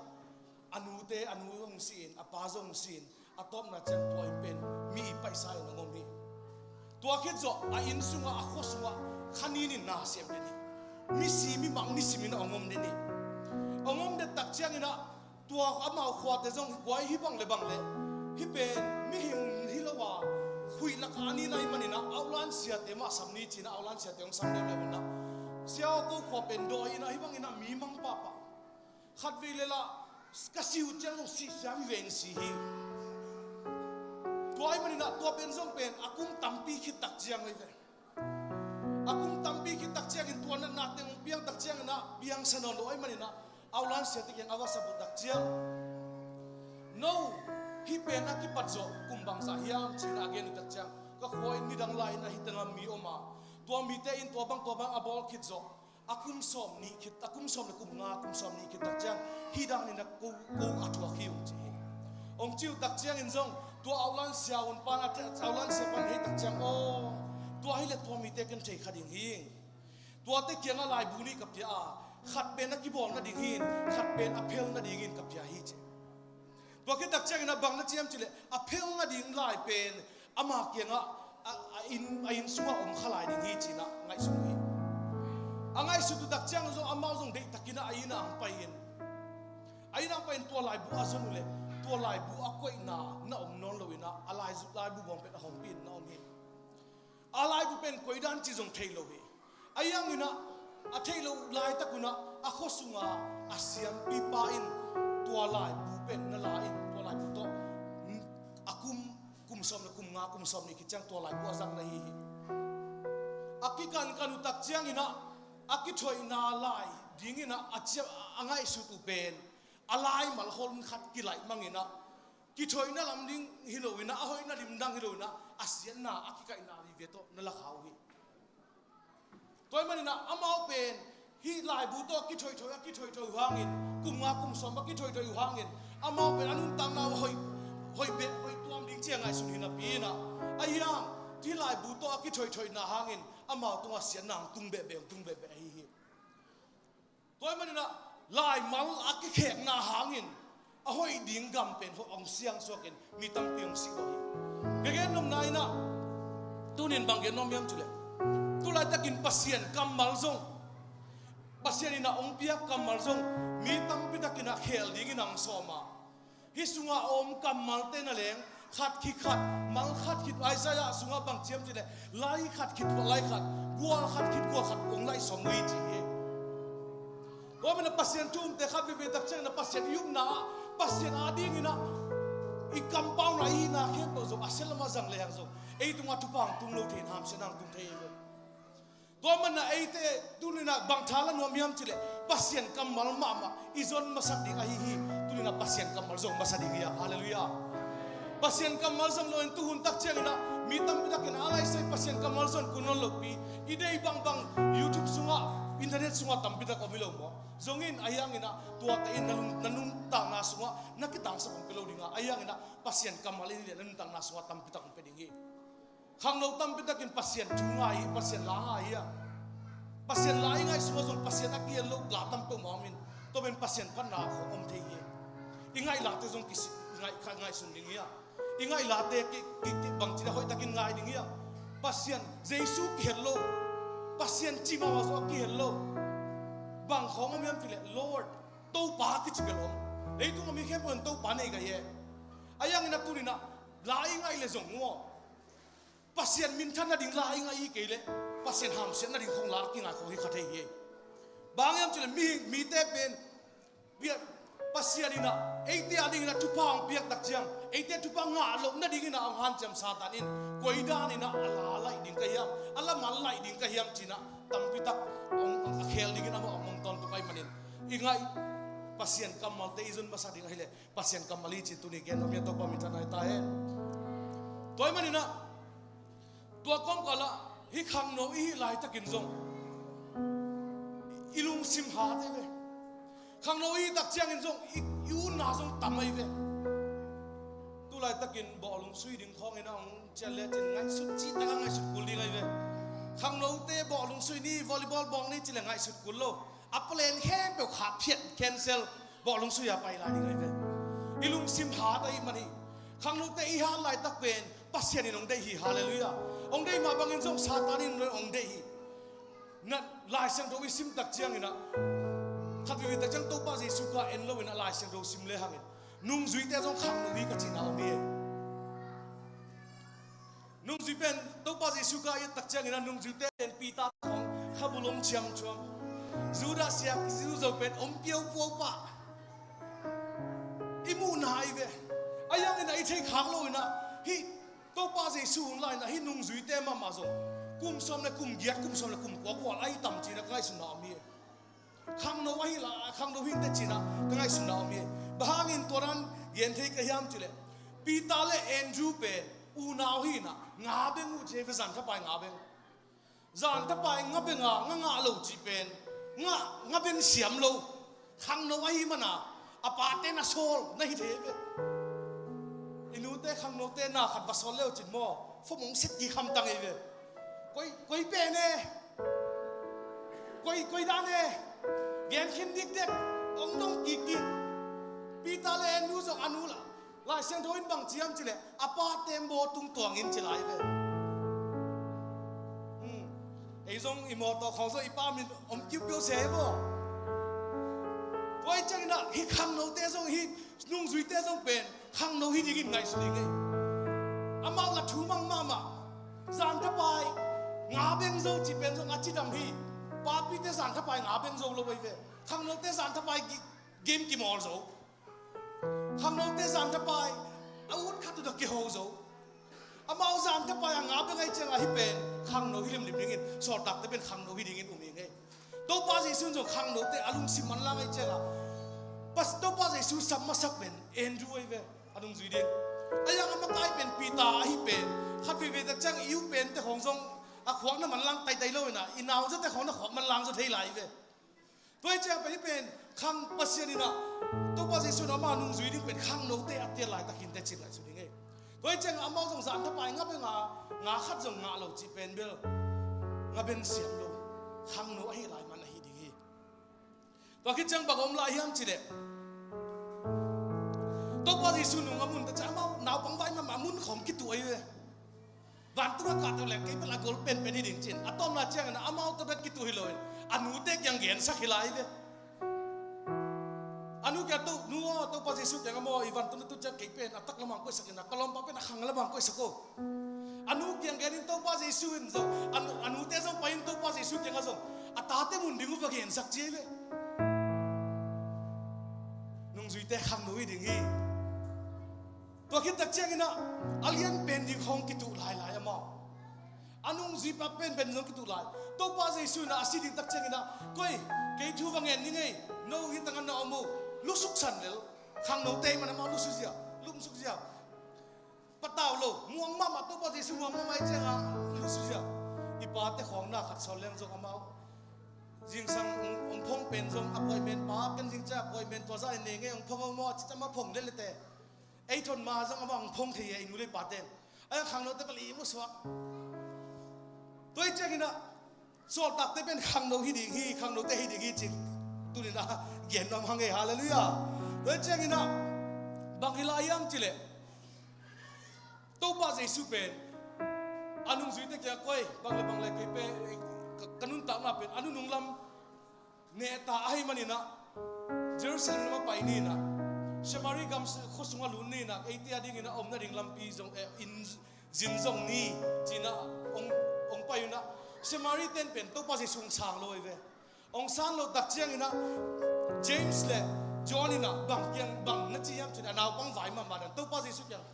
a nute, a nu zong si-in, a pa zong si-in, a tawpna ciang tua inn pen mi i paisa in hong om hi. Tua khit zawh a inn sungah, a khua sungah kha nin in na sem den hi. Misi, mi mang, mi sim in hong om den hi. Hong om den tak ciangin ah, tua amau khuate zong, kua hih bang le bang le, hih pen mihing hi lo a, huih lakah a ni lai manin ah, Aulan siate mah sam ni ci-in ah, Aulan siate hong sam leuleu in ah, Sia Aw, ko khua pen dawi in ah, hih bangin ah mi mang pahpah, khatvei le lah ka si uh ciang zong sihsia veve in si hi. Tua ahih manin ah tua pen zong pen a kum tampi khit tak ciang hi ve. A kum tampi khit tak ciangin tua natna teng hong piang tak ciangin ah piangsa nawn lo ahih manin ah, Aulan siate kiang a va sap uh tak ciang, "No, hih pen a kipat zawh kum bangzah hiam?" ci-in ah a gen uh tak ciang, "Ka khua in nidang lai-in ah hih tengah mi om a, tua mite in tua bang tua bang a bawl khit zawh, a kum sawm nih khit, a kum sawm le kum nga, kum sawm nih khit tak ciang hih danin ah ko, ko a thuak hi ung," ci hi. Hong ci uh tak ciangin zong tua Aulan sia hun pan, a, Aulan sia pan hei tak ciang, "Aw, tua hi leh tua mite ken thei kha ding hi. Tuate kiangah laibu nih ka pia a, khat pen a kibawl nading hi-in, khat pen a phel nadingin ka pia hi," ci. Tua khit tak ciangin ah bang na ci hiam cih leh, a phel nading lai pen ama kiangah a, a inn, a inn sungah om kha lai ding hi ci-in ah ngaihsut hi. A ngaihsut uh tak ciang zong amau zong deihtakin ah a inn ah hong pai-in, a inn ah hong pai-in tua laibu a zon uh leh, tua laibu a koihna na om nawn lo-in ah, a laibu, laibu bawng pen a hong pi-in na om hi. A laibu pen koi dan ci zong thei lo hi. Ahi hangin ah, a theih loh laitak un ah, a khua sunga a siampipa in tua laibu pen na la in, tua laibu tawh a kum, kum sawm le kum nga, kum sawm nih khit ciang tua laibu a zang na hi hi. A kikankan uh tak ciangin ah, a kithoihna lai dingin ah a cia, a ngaihsut uh pen, a laimal hon khat kilaih mangin ah, kithoihna lam ding hi lo-in ah, a hoihna lim dang hi lo-in ah, a siatna, a kikaihna vive tawh na la kha uh hi. Tua ahih manin ah amau pen hih laibu tawh a kithoithoih, a kithoithoih uh hangin, kum nga kum sawm a kithoithoih uh hangin, amau pen a nuntakna uh hoih, hoih beh, hoih tuam ding ci-a ngaihsun hi napi-in ah, ahi hang hih laibu tawh a kithoithoihna hangin amau tungah siatna hong tung behbeh, hong tung behbeh ahi hi. Tua ahih manin ah laimal a kikhekna hangin a hoih ding gam pen hong siangsuakin mi tampi hong sih uh hi. Ka gen nopna in ah, tuni-in bang gen nuam hiam cih leh, tu laitakin Pasian kammal zong, Pasian in ah hong piak kammal zong mi tampi takin ah khel dingin ah hong sawm a, hih sungah a om kammalte na leng, khat khit khat, mal khat khit, Isaiah sungah bang ci hiam cih leh, lai khat khit, lai khat, gual khat khit, gual khat hong laih sawm uh hi ci hi. Tua ahih manin ah Pasian thu umte khat veve tak ciangin ah Pasian i upna ah, Pasian adingin ah i kampauna, i hihna khempeuh zong a sia lamah zang lehang zong, ei tungah thupha hong tung lo thei-in hamsiatna hong tung thei hi. Tua manin ah eite tuni-in ah bang tha la nuam hiam cih leh, Pasian kammal mahmah i zon masak ding ahi hi. Tuni-in ah Pasian kammal zong masa ding hi a. Halleluiah. Pasian kammal zong loin tuhun tak ciangin ah mi tampi takin a laisai Pasian kammal zon kul nawn lopi, i deih bangbang YouTube sungah, internet sungah tampi tak om hi lo maw? Zongin ahi hangin ah tuate in na lung, na nuntakna sungah na kitangsap hong pia lo ding a, ahi hangin ah Pasian kammal in hi leh na nuntakna sungah tampi tak hong pia ding hi. Khangno tampi takin Pasian thu ngai hi, Pasian la ngai hi a. Pasian la i ngaih sungah zong Pasian a kihel lo la tam peuhmah om in, tua pen Pasian phatna khong om thei hi. I ngaih late zong kisi, ngaih, kha, ngaihsun ding hi a. I ngaih late ki, ki, ki, bangci-in a hoihtakin ngai ding hi a. Pasian, Jesu kihel lo, Pasian cih mahmah zong a kihel lo. Bang khong om hiam cih leh, Lord, Topa kici bel om. Leitung a mi khempeuh in Topa nei ka hi e. A hiangin a tuninah la i ngaih le zong maw, Pasian minthan nading la i ngaih hi kei leh Pasian hamsiat nading khong la kingai khong hi kha thei hi. Bang hiam cih leh mi, mite pen Pasian inah eite a dinginah thupha hong piak tak ciang, eite thupha ngah loh nadinginah hong hanciam Satan in, koi daninah a la laih ding ka hiam, a laman laih ding ka hiam cinah tampitak hong a khel dingin amah hong tawntung ahih manin, i ngaih Pasian kammalte i zon masa ding ahileh Pasian kammal hi cin tuni gen nuam hi a, Topa minthan ahi ta hen. Tua ahih maninah tua kawmkalah hih khangno i hih laitakin zong i lungsim hat ahi ve. Khangno i hih tak ciangin zong i, i utna zong tam ahi ve. Tu laitakin bawhlung sui ding khawngin a hong cian lecin ngaihsut cihtakah ngaihsut kul ding ahi ve. Khangnote bawhlung sui ni, volleyball bawng ni cileh ngaihsut kul lo. A plan khempeuh khahphiat, cancel, bawhlung sui a pai lai ding ahi ve. I lungsim hat ahih man hi. Khangnote i hat laitak pen Pasian in hong deih hi. Halleluiah. Hong deih mah bangin zong Satan in hong deih hi. Na Lai Siangtho i sim tak cianginah, khat veivei tak ciang Topa Jesu kha en loinah Lai Siangtho sim le hangin nungzuite zong khangno hi ka cihna om hi. Nungzui pen Topa Jesu kha i et tak cianginah nungzuite pen Peter khong khabul om ciamciam, Judas siak zu zo pen om piaupuau pah. I muhna ahi ve. A hiangin a i thei khak loinah hih Topa Jesu hun lainah hih nungzuite mahmah zong kum sawm le kum giat, kum sawm le kum kua kual ahi tam cinah ka ngaihsutna om hi. Khangno ahi la, khangno hing te cinah ka ngaihsutna om hi. Bang hangin tua dan gen thei ka hiam cih leh Peter le Andrew pen unau hinah nga beng uh ci hi ve, zanthapai nga beng. Zanthapai nga beng a nga ngah lo cih pen nga, nga beng siam lo. Khangno ahih mana a pate na sawl na hi thei ve. I nute khangnote na khat va sawl leu cin maw, fom hong set kik hamtang hi ve. Koi, koi pen e, koi, koi dan e, gen khin dikdek, hong dong kikkik. Peter le Andrew zong a nu la Lai Siangtho in bang ci hiam cih leh a pate maw tungtuang in ci lai ve. Hmm. Ei zong i mawtaw khawng zong i pa min om kiupiau se hi maw. Tua ahih cianginah hih khangnote zong, hih nungzuite zong pen khangno hi dingin ngaihsun hi ngei. Amau la thu mang mahmah. Zanthapai nga beng zo cih pen zong a cidam hi. Papite zanthapai nga beng zo lo ahi ve. Khangnote zanthapai gi-, game kimawl zo. Khangnote zanthapai a ut khat uh tawh kiho zo. Amau zanthapai a nga beng ahih ciangah hih pen khangno hi limlim dingin, sawltakte pen khangno hi dingin um hi ngei. Topa Jesu in zong khangnote a lungsim manlang ahih ciangah Pas-, Topa Jesu sap masak pen Andrew ahi ve, a nungzui ding. A hiang a makai pen Peter ahi pen, khat veivei tak ciang i u pente khawng zong a khuak na manlang taitai loinah i nauzate khawng na khuak manlang zaw thei lai hi ve. Tua ahih ciang pen hih pen khang Pasian inah Topa Jesu in amah nungzui ding pen khangnote a tial laitak hinte cih ngaihsun hi ngei. Tua ahih ciang amau zong zanthapai nga beng a nga khat zong ngah lo cih pen bel nga beng siam lo, khangno ahi lai man ahi ding hi. Tua khit ciang bang om lai hiam cih leh Topa Jesu nung a mun ta ciang amau naupang vai mahmah a mun khawng kituh ahi ve. Vantung a kahto le kei bel a gol penpen hi ding cin a tawpna ciangin amau tawh bek kituh hi loin a nute kiang gensak hi lai ve. A nu kiang to, nu aw, Topa Jesu kiangah maw, i vantung na tut ciang kei pen a tak lamah koihsak in a, ka lawmpa pen a khang lamah koihsak aw. A nu kiang genin Topa Jesu in zong a nu, a nute zong pai in Topa Jesu kiangah zong a tate mun ding uh va gensak ci hi ve. Nungzuite khangno hi ding hi. Tua khit tak cianginah a lian pen ding khawng kituh lailai amau. A nungzui pa penpen zong kituh lai. Topa Jesu inah a si ding tak cianginah, koi, kei thu va ngen ni ngei, no hi tangah na om uh, lusuk san lel. Khangnote man amau lusuk zia, lusuk zia. Patau lo, muang mahmah, Topa Jesu muang mahmah ahih ciangah lusuk zia. I pate khawng na khat sawl leng zong amau zingsang hong phong pen zong appointment pa ken zing ciang appointment tua zah in nei ngei hong phong hong maw a cicam a phong lel lete. Ei thon ma zong amah hong phong thei hi, ei nu le pate in. Ai khangnote pali mu suak. Tua ahih cianginah sawltakte pen khangno hi ding hi, khangnote hi ding hi cih tuninah gen nuam hang e. Halleluiah. Tua ahih cianginah bang hi lai hiam cih leh Topa Jesu pen a nungzuite kiang koi, bang le bang le kei pen ka, ka nuntakna pen a nunung lam neta ahih maninah Jerusalem lam a pai ninah Samari gam khua sungah lut ni in ah, eite a dingin a omna ding lampi zong, eh, inn zin zong ni ci-in ah hong, hong pai un ah, Samari ten pen Topa Jesu hong sang lo hi ve. Hong sang loh tak ciangin ah James le John in ah bang kiang, bang na ci hiam ci-in ah, a naupang vai mahmah dan Topa Jesu kiang,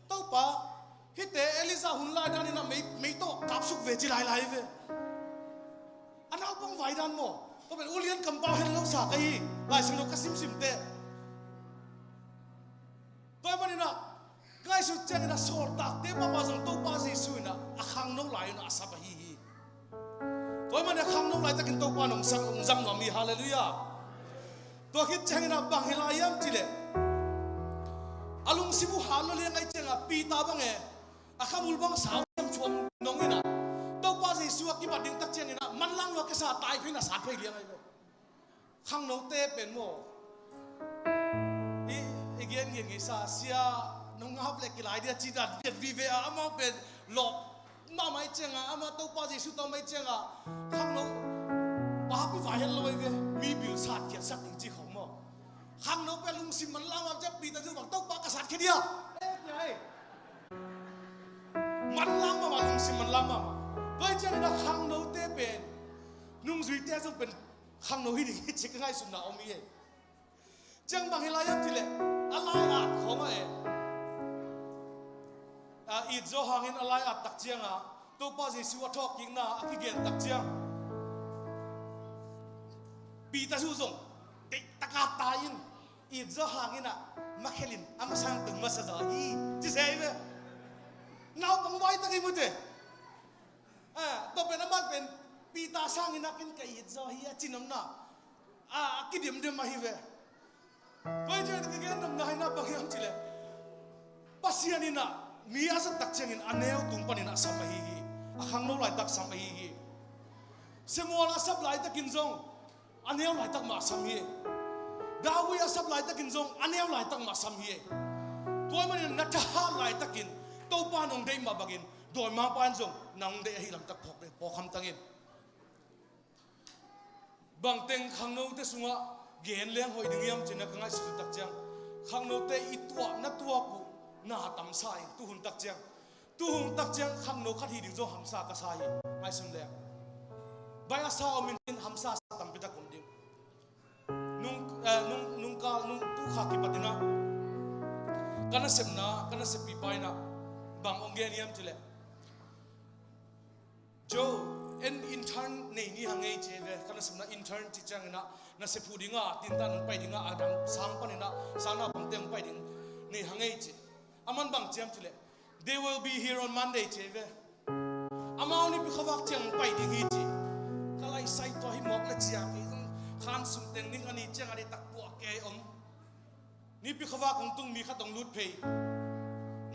"Topa, hihte Elijah hun lai danin ah mei, mei tawh kapsuk ve," ci lailai hi ve. A naupang vai dan maw? Tua pen ulian kampau het lo sa ka hi. Lai Siangtho ka simsim teh. Tua ahih manin ah, ngaihsut ciangin ah sawltakte mahmah zong Topa Jesu in ah a khangno lai un ah a sap ahi hi. Tua ahih manin ah khangno laitakin Topa in hong sang, hong zang nuam hi. Halleluiah. Tua khit ciangin ah bang hi lai hiam cih leh, a lungsim uh hat lo liang ahih ciangin ah Peter bang e, a khamul bang sau thiam thuam nong in ah, Topa Jesu a kibat ding tak ciangin ah manlang lo a kisa tai phei in ah sat phei liang ahi ve. Khangnote pen maw, i, i gen gen ngei sa, sia nong ngap leh kilai dia ci dan pian vive a, amau pen lawp mahmah ahih ciangin ah, amah Topa Jesu tawh mah ahih ciangin ah, khangno papi vai het lo ahi ve, mi bil sat khiat sak ding ci khong maw. Khangno pen lungsim manlang mahmah ciang Peter Jesu bang, "Topa, ka sat khia dia." Eh, tia eh. Manlang mahmah, lungsim manlang mahmah. Tua ahih ciangin ah khangnote pen, nungzuite zong pen khangno hi ding hi ci ka ngaihsutna om hi e. Ciang bang hi lai hiam cih leh, a lai-at khawng ah e, a, it zaw hangin a lai-at tak ciangin ah, Topa Jesu a thawhkikna a kigen tak ciang, Peter Jesu zong deihtak a tai in, it zaw hangin ah makhelin a masang tung masa zaw hi, ci se hi ve. Naupang vai tak hi mute. Ah, tua pen amah pen Peter sangin ah ken ka it zaw hi a ci nopna, ah, a kidemdem ahi ve. Tua ahih ciangin ka gen nopna hi na bang hiam cih leh, Pasian in ah mi a zat tak ciangin a neu tung panin ah sam ahi hi. A khangno laitak sam ahi hi. Samuel a sap laitakin zong a neu laitak mah sam hi. David a sap laitakin zong a neu laitak mah sam hi. Tua ahih manin na thahat laitakin Topa in hong deih mah bangin dawimangpa in zong nang hong deih ahih lamtak phawk, phawk hamtang in. Bangteng khangnote sungah gen leng hoih ding hiam cih na ka ngaihsut tak ciang, khangnote i tuah na tuak uh na tamsa in, tuhun tak ciang, tuhun tak ciang khangno khat hi ding zong hamsa ka sa hi. Ngaihsun leng, bai a sa om in, hamsa sa tampi tak om ding. Nung, eh, nung, nung kal, nung tu kha kipat in ah, ka nasepna, ka naseppipa in ah bang hong gen hiam cih leh, "Joe, en intern nei ni hang ei," ci ve. Ka nasepna intern cih ciangin ah, nasep huh ding a, tintan hong pai ding a, a dang sang panin ah, sang naupangte hong pai ding nei hang ei ci. Aman bang ci hiam cih leh, "They will be here on Monday," ci ve. "Amau Nipi khuavak ciang hong pai ding hi," ci. Ka laisai tua hi mawk le cia kei zong, khan sung teng ning a ni ciang a deihtak puah kei om. Nipi khuavak hong tung, mi khat hong lut phei.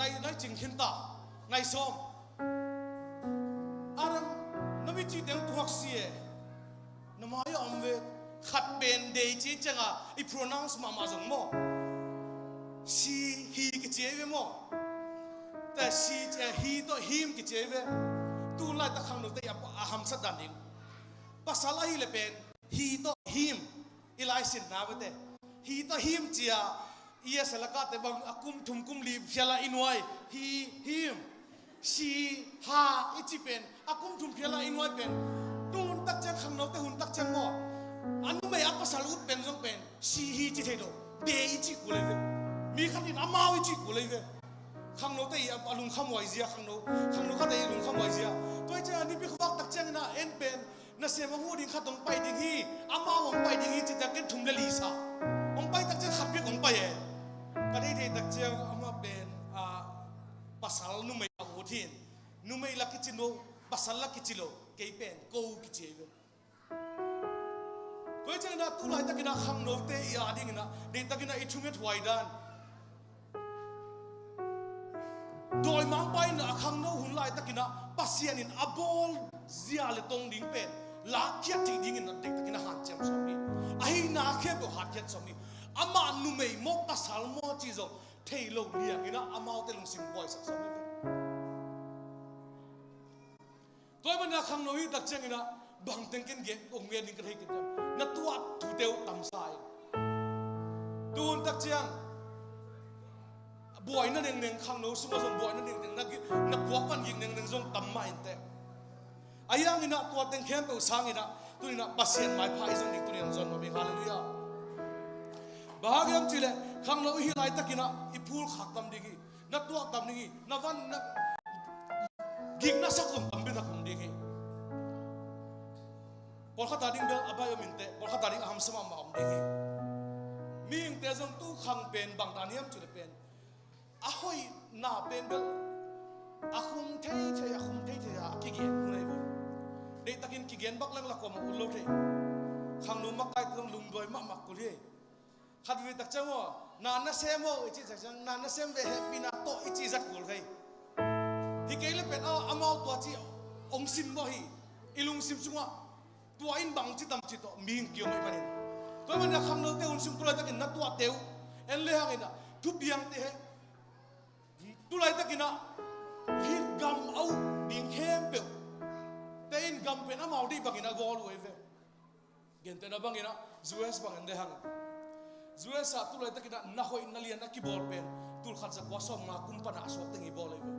Nai, nai cing khin ta. Nai sawm. Adam, na mi cih teng tuak si e. Na mai a om ve. Khat pen day ci ciang a i pronounce mahmah zong maw, she, he kici ve maw. Tua she, eh, he tawh him kici ve. Tu laitak khangnote a, a hamsat dan ding. Pasal ahih leh pen he tawh him, i laisinna bete. He tawh him ci a, i a salakate bang a kum thum kum li phial a i nuai. He, him. She, her i ci pen, a kum thum phial a i nuai pen. Tu hun tak ciang, khangnote hun tak ciang maw, a numei a pasal ut pen zong pen she, he ci thei lo. They i ci kul ei ve. Mi khat in amau i ci kul ei ve. Khangnote i a, a lungkhamhuai zia, khangno, khangno khat i lungkhamhuai zia. Tua i ciang a Nipi khuavak tak ciangin ah en pen, nasem hong huh ding khat hong pai ding hi, amau hong pai ding hi, ci tak ken thum le li sa. Hong pai tak ciang khat bek hong pai e. Ka deih deih tak ciang amah pen, ah, pasal numei a ut hi in. Numei la kici lo, pasal la kici lo, kei pen ko kici ve. Tua hi ciangin ah tu laitakin ah khangnote i a dingin ah, deihtakin ah i thunget huai dan. Dawimangpa in a khangno hun laitakin ah Pasian in a bawl zia le tong ding pen lakkhiat theih dingin ah deihtakin a hanciam sawm hi. Ahi na khempeuh hatkhiat sawm hi. Amah numei maw pasal maw cih zong thei lo liangin ah amaute lungsim buaisak sawm hi ve. Tua ahih manin ah khangno hi tak ciangin ah bangteng ken gen, hong gen ding ka thei kei ciang, na tuah thute uh tamsa in. Tu hun tak ciang Buaina nengneng, khangno sungah zong buaina nengneng, na gi-, na puak van gik nengneng zong tam mah inteh. Ahi hanginah tua teng khempeuh sanginah tuninah Pasian maipha i zang ding tuninah zon nuam ing. Halleluiah. Bang hang hiam cihleh khangno i hih laitakinah i phul khak tam ding hi. Na tuak tam ding hi. Na van na gik na sak zong tampi tak om ding hi. Pawlkhat a ding bel a baih om inteh, pawlkhat a ding a hamsa mahmah om ding hi. Mihingte zong tu khang pen bang dan hiam cihleh pen a hoihna pen bel a khum theithei, a khum theithei a kigen hun ahi ve. Deihtakin kigen bak leng la kuamah ut lo thei. Khangno makaite zong lungduai mahmah kul hi. Khat vei tak ciang aw, na nasem aw i cih tak ciang, na nasem ve, hehpihna tawh i cih zat kul thei. Hi kei le pen aw, amau tua ci hong sim mawh hi. I lungsim sungah tua in bang ci tam ci tawh mihing kiom ahih manin. Tua ahih manin a khangnote hun sim tu laitakin na tuahte uh en le hanginah thupiangte he. Tu laitakinah hih gam a uk ding khempeuh te in gam pen amau deih bangin a gawl uh ahi ve. Gentehna banginah U S bang en le hang. U S ah tu laitakinah na hoih na lian a kibawl pen tul khat za kua sawm nga kum panah a suak teng i bawl ahi ve.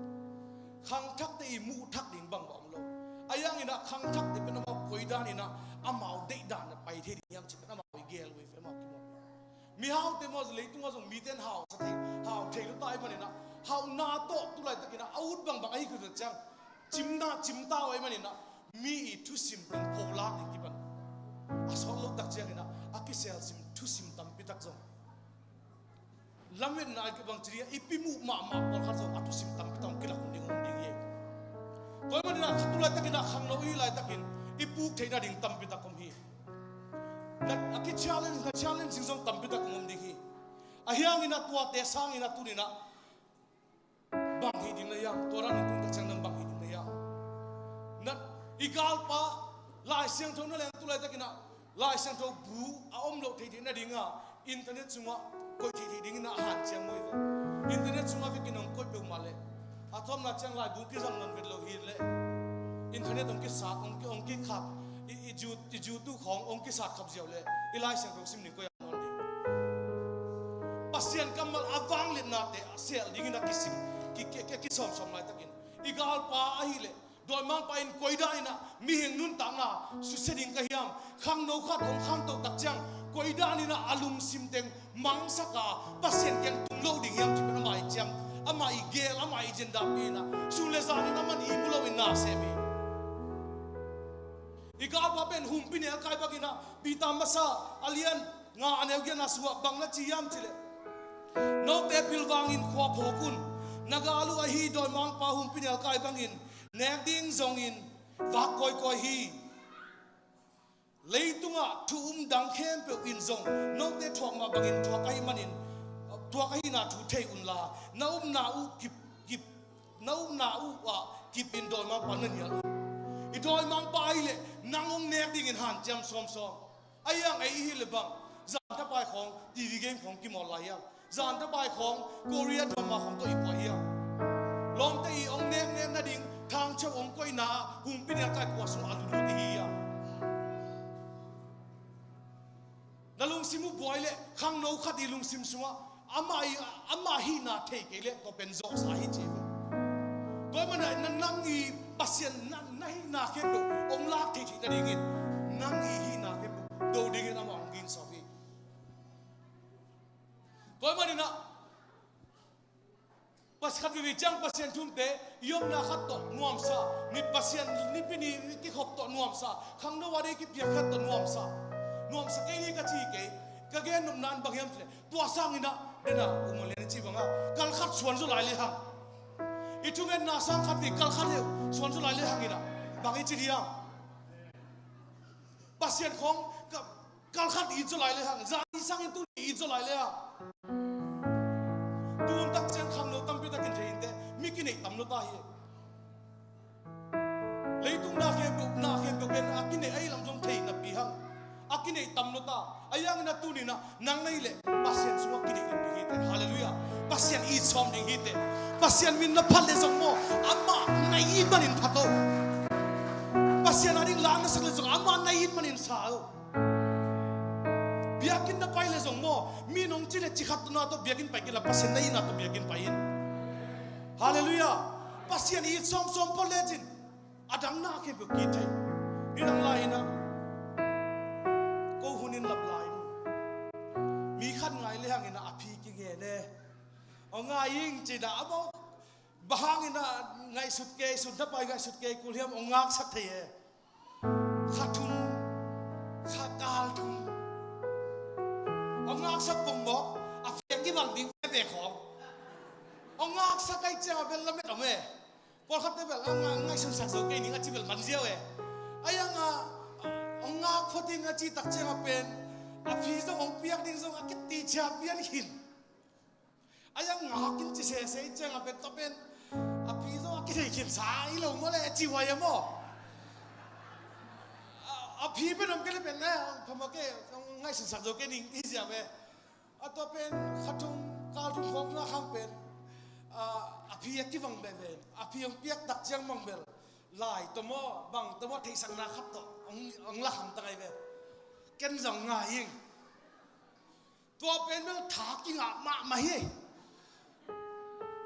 Khangthakte i muh thak ding bangmah om lo. Ahi hanginah khangthakte pen amau koi daninah amau deih dan a pai thei ding hiam cih pen amau i gel uh ahi ve, amau kimawl. Mihaute maw, leitungah zong mite in hausa thei, hau thei lo ta ahih maninah hauhna tawh tu laitakinah a ut bangbang ahi khuta ciang cimna cimta uh ahih maninah mi i thusim teng pholak ding kipan. A sawt lo tak cianginah a kiselsim thusim tampi tak zong lametna a kibang ci ding a, i pi muh mahmah pawlkhat zong a thusim tampi tak hong kilak hun ding hong ding hi. Tua ahih maninah khat tu laitakinah khangno i hih laitakin i puk theih nading tampi tak om hi. Na, a ki challenge, na challenge zong tampi tak om ding hi. Ahi hanginah tuate sanginah tuninah bang hih ding na hiam? Tua dan in tung tak ciang nang bang hih ding na hiam? Na, i galpa Lai Siangtho na leng tu laitakinah Lai Siangtho bu a om loh theih theih nadinga internet sungah koih theih theih dingin a hanciam mawi ve. Internet sungah vekin hong koih peuhmah leh a tawpna ciang laibu kizang nawn vet lo hi leh internet hong kisat, hong ki, hong kikhap, i, i ju, i jutu khawng hong kisat khap ziau leh i Lai Siangtho sim ding koih a nawn ding. Pasian kammal a vangliatnate a sel dingin a kisim, ki, ki, ki, kisawmsawm laitakin i galpa ahih leh dawimangpa in koi daninah mihing nuntakna susia ding ka hiam? Khangno khat hong khangto tak ciang koi daninah a lungsim teng mangsak a Pasian kiang tung lo ding hiam cih pen amah i ciam, amah i gel, amah i zindah pi inah sun le zanin amah i mu loin na sem hi. I galpa pen humpi nelkai banginah Peter masa a lian nga a neu giatna sungah bang na ci hiam cihleh, note pilvangin khua phawk un. Na gal uh ahi dawimangpa humpi nelkai bangin nek ding zongin vak kawikawi hi. Leitungah thu um dang khempeuh in zong note thuak mah bangin thuak ahih manin, thuak ahihna thu thei unla, na upna uh kip, kip, na upna uh ah kipin dawimangpa na nial un. I dawimangpa ahih leh nang hong nek dingin hanciam sawmsawm. Ahi hang ei i hih le bang, zan thapai khawng T V game khawng kimawl lai hiam? Zan thapai khawng Korea drama khawng tawh i puah hiam? Lawmte i hong neknek nading thangcheu hong koihna ah humpi nelkai kua sungah a lutlut i hi hiam? Na lungsim uh buai leh khangno khat i lungsim sungah amah i, amah hihna thei kei leh tua pen zawhsa hi ci ve. Tua ahih manin na, nang i Pasian na, na hihna khempeuh hong lak theih theih nadingin nang i hihna khempeuh do dingin amah hong ginsawk hi. Tua ahih maninah Pas khat veve ciang Pasian thumte i omna khat tawh nuamsa, ni Pasian nipi ni kikhop tawh nuamsa, khangno a dei kipiak khat tawh nuamsa, nuamsa kei ni ka ci kei. Ka gen nopna in bang hiam cih leh tua sanginah dena umalian i ci banga kal khat suan zaw lai le hang, i thungetna sang khat vei kal khat heuh suan zaw lai le hanginah bang i ci diam? Pasian khawng ka, kal khat it zaw lai le hang, zan i sangin tuni it zaw lai le hang. Tun tak ciang khangno tampi takin thei inteh, mi kineih tam lo ta hi. Leitung na khempeuh, na khempeuh pen a kineih ahi lam zong thei napi hang. A kineih tam lo ta. Ahi hangin a tuninah nang na hih leh Pasian sungah kineih lo ding hi teh. Halleluiah. Pasian it sawm ding hi teh. Pasian min na phat leh zong maw, amah na it manin phat o. Pasian a ding la na sak leh zong amah na it manin sa o. Biakinn na pai le zong maw, mi nong ci le ci khat tawh na tawh biakinn pai kei la, Pasian na itna tawh biakinn pai in. Halleluiah. Pasian it sawmsawm pawh lecin a dang na khempeuh kit thei. Nidang lai-in ah ko hun in lap lai in mi khat ngai le hangin ah a phi kingen e. Aw ngai ing ci dah a maw. Bang hangin ah ngaihsut kei, sut na pai ngaihsut kei kul hiam, aw ngaksak thei e. Kha thum, kha kal thum. Aw ngaksak bawng maw, a phi a kibang ding veve khawng. Aw ngaksak ai ciang a bel lamet om e. Pawlkhatte bel a nga-, ngaihsunsak zo kei ning a ci bel man ziau e. A iang a, a ngak phot in a ci tak ciang a pen a phi zong hong piak ding zong a kiti cia pian khin. A iang ngak in ci sese i ciang a pen tua pen a phi zong a kithei khin sa i lo maw le a ci huai a maw. A, a phi pen om kei le pen na phamawh kei, ngaihsunsak zo kei ning i ziau e. A tua pen kha thum kal thum khawng na khang pen, a, a phi a kibang veve. A phi hong piak tak ciang bang bel lai tawh maw, bang tawh maw, theihsakna khat tawh hong, hong lak hamtang ai ve. Ken zong ngai ing. Tua pen bel tha kingah mahmah hi.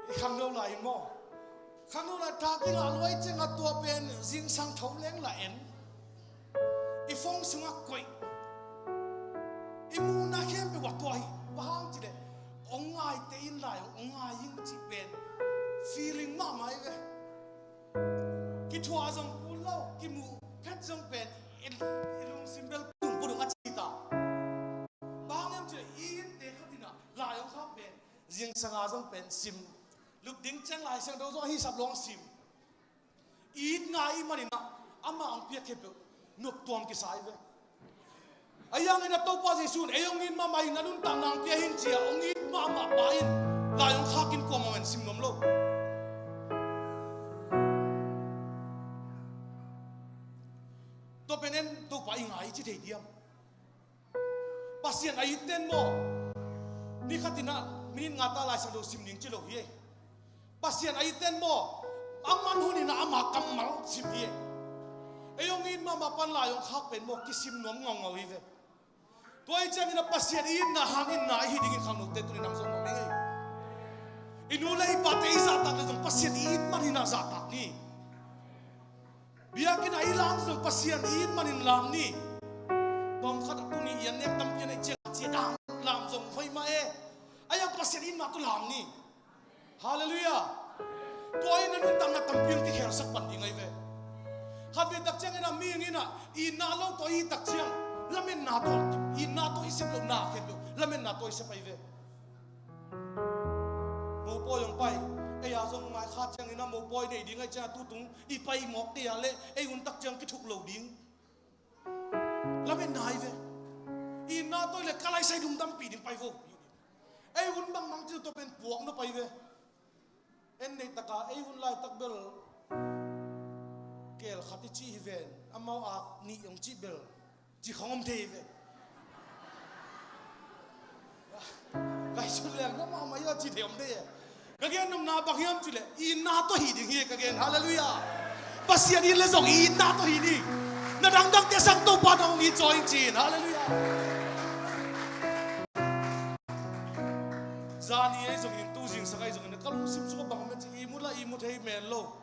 I khangno lai in maw, khangno lai tha kingah luai ciang a tua pen zingsang tho leng la en. I phone sungah koih. I muhna khempeuh ah tua hi. Bang hang cileh, ong ngaite in lai ong ngai ing cih pen feeling mahmah hi ve. Kithuah zong kul lo, kimuh phet zong pen i, i lungsim bel pudung pudung a ci ta. Bang hang em cileh i itte khat in ah lai ong khak pen zingsang a zong pen sim. Lupding ciang Lai Siangtho zong a hisap lawng sim. It ngai i hih manin ah amah hong piak khempeuh noptuam kisa hi ve. Ahi hangin ah Topa Jesu in ei hong it mahmah hi, na nuntakna hong pia hi ci-a hong it mahmah pa in lai hong khak in kuamah in sim nuam lo. Tua pen en Topa i ngai i ci thei diam? Pasian a itte in maw, ni khat in ah minit nga ta Lai Siangtho sim ding ci lo hi. Pasian a itte in maw, a man hun in ah ama kammal sim hi. Ei hong it mahmah pa in lai hong khak pen maw kisim nuam ngaungau hi ve. Tua ahih ciangin ah Pasian i itna hangin na i hi dingin khangnote tuni-in hong zong nuam ing ei. I nu le i pate i zahtak le zong Pasian i it man in ah zahtak ni. Biakinn ah i lam zong Pasian i it manin lam ni. Tawmkhat a tuni i an nek tampi a neih ciang a ci a dang lam zong hoih mah e. Ahi hang Pasian itna tawh lam ni. Halleluiah. Tua in a nuntakna tampi hong kikhelsak pan ding ahi ve. Khatvei tak ciangin ah mihing in ah itna lo tawh i hih tak ciang lametna tawh, itna tawh i sep lohna khempeuh lametna tawh i sep ahi ve. Mopawi hong pai, ei a zong mai kha ciangin a mopawi nei ding ahih ciang a tutung i pai mawk kei a leh ei hun tak ciang kithuk lo ding. Lametna hi ve. Itna tawh i leh ka laisai lungdampih ding pai vo. Ei hun bangbang ci tua pen puak na pai ve. En neih taka ei hun laitak bel keel khat i cih hi ven, amau ak nih hong cih bel ci khong om thei hi ve. Kai sun leng na mahmah hi a ci thei om thei e. Ka gen nopna bang hiam cileh itna tawh hi ding hi ka gen. Halleluiah. Pasian in le zong itna tawh hi ding. Na dangdangte sang Topa na hong it zaw in ci in. Halleluiah. Zani ei zongin tu zingsak ei zongin ka lungsim sungah bang om hiam ci ihmut la ihmut thei men lo.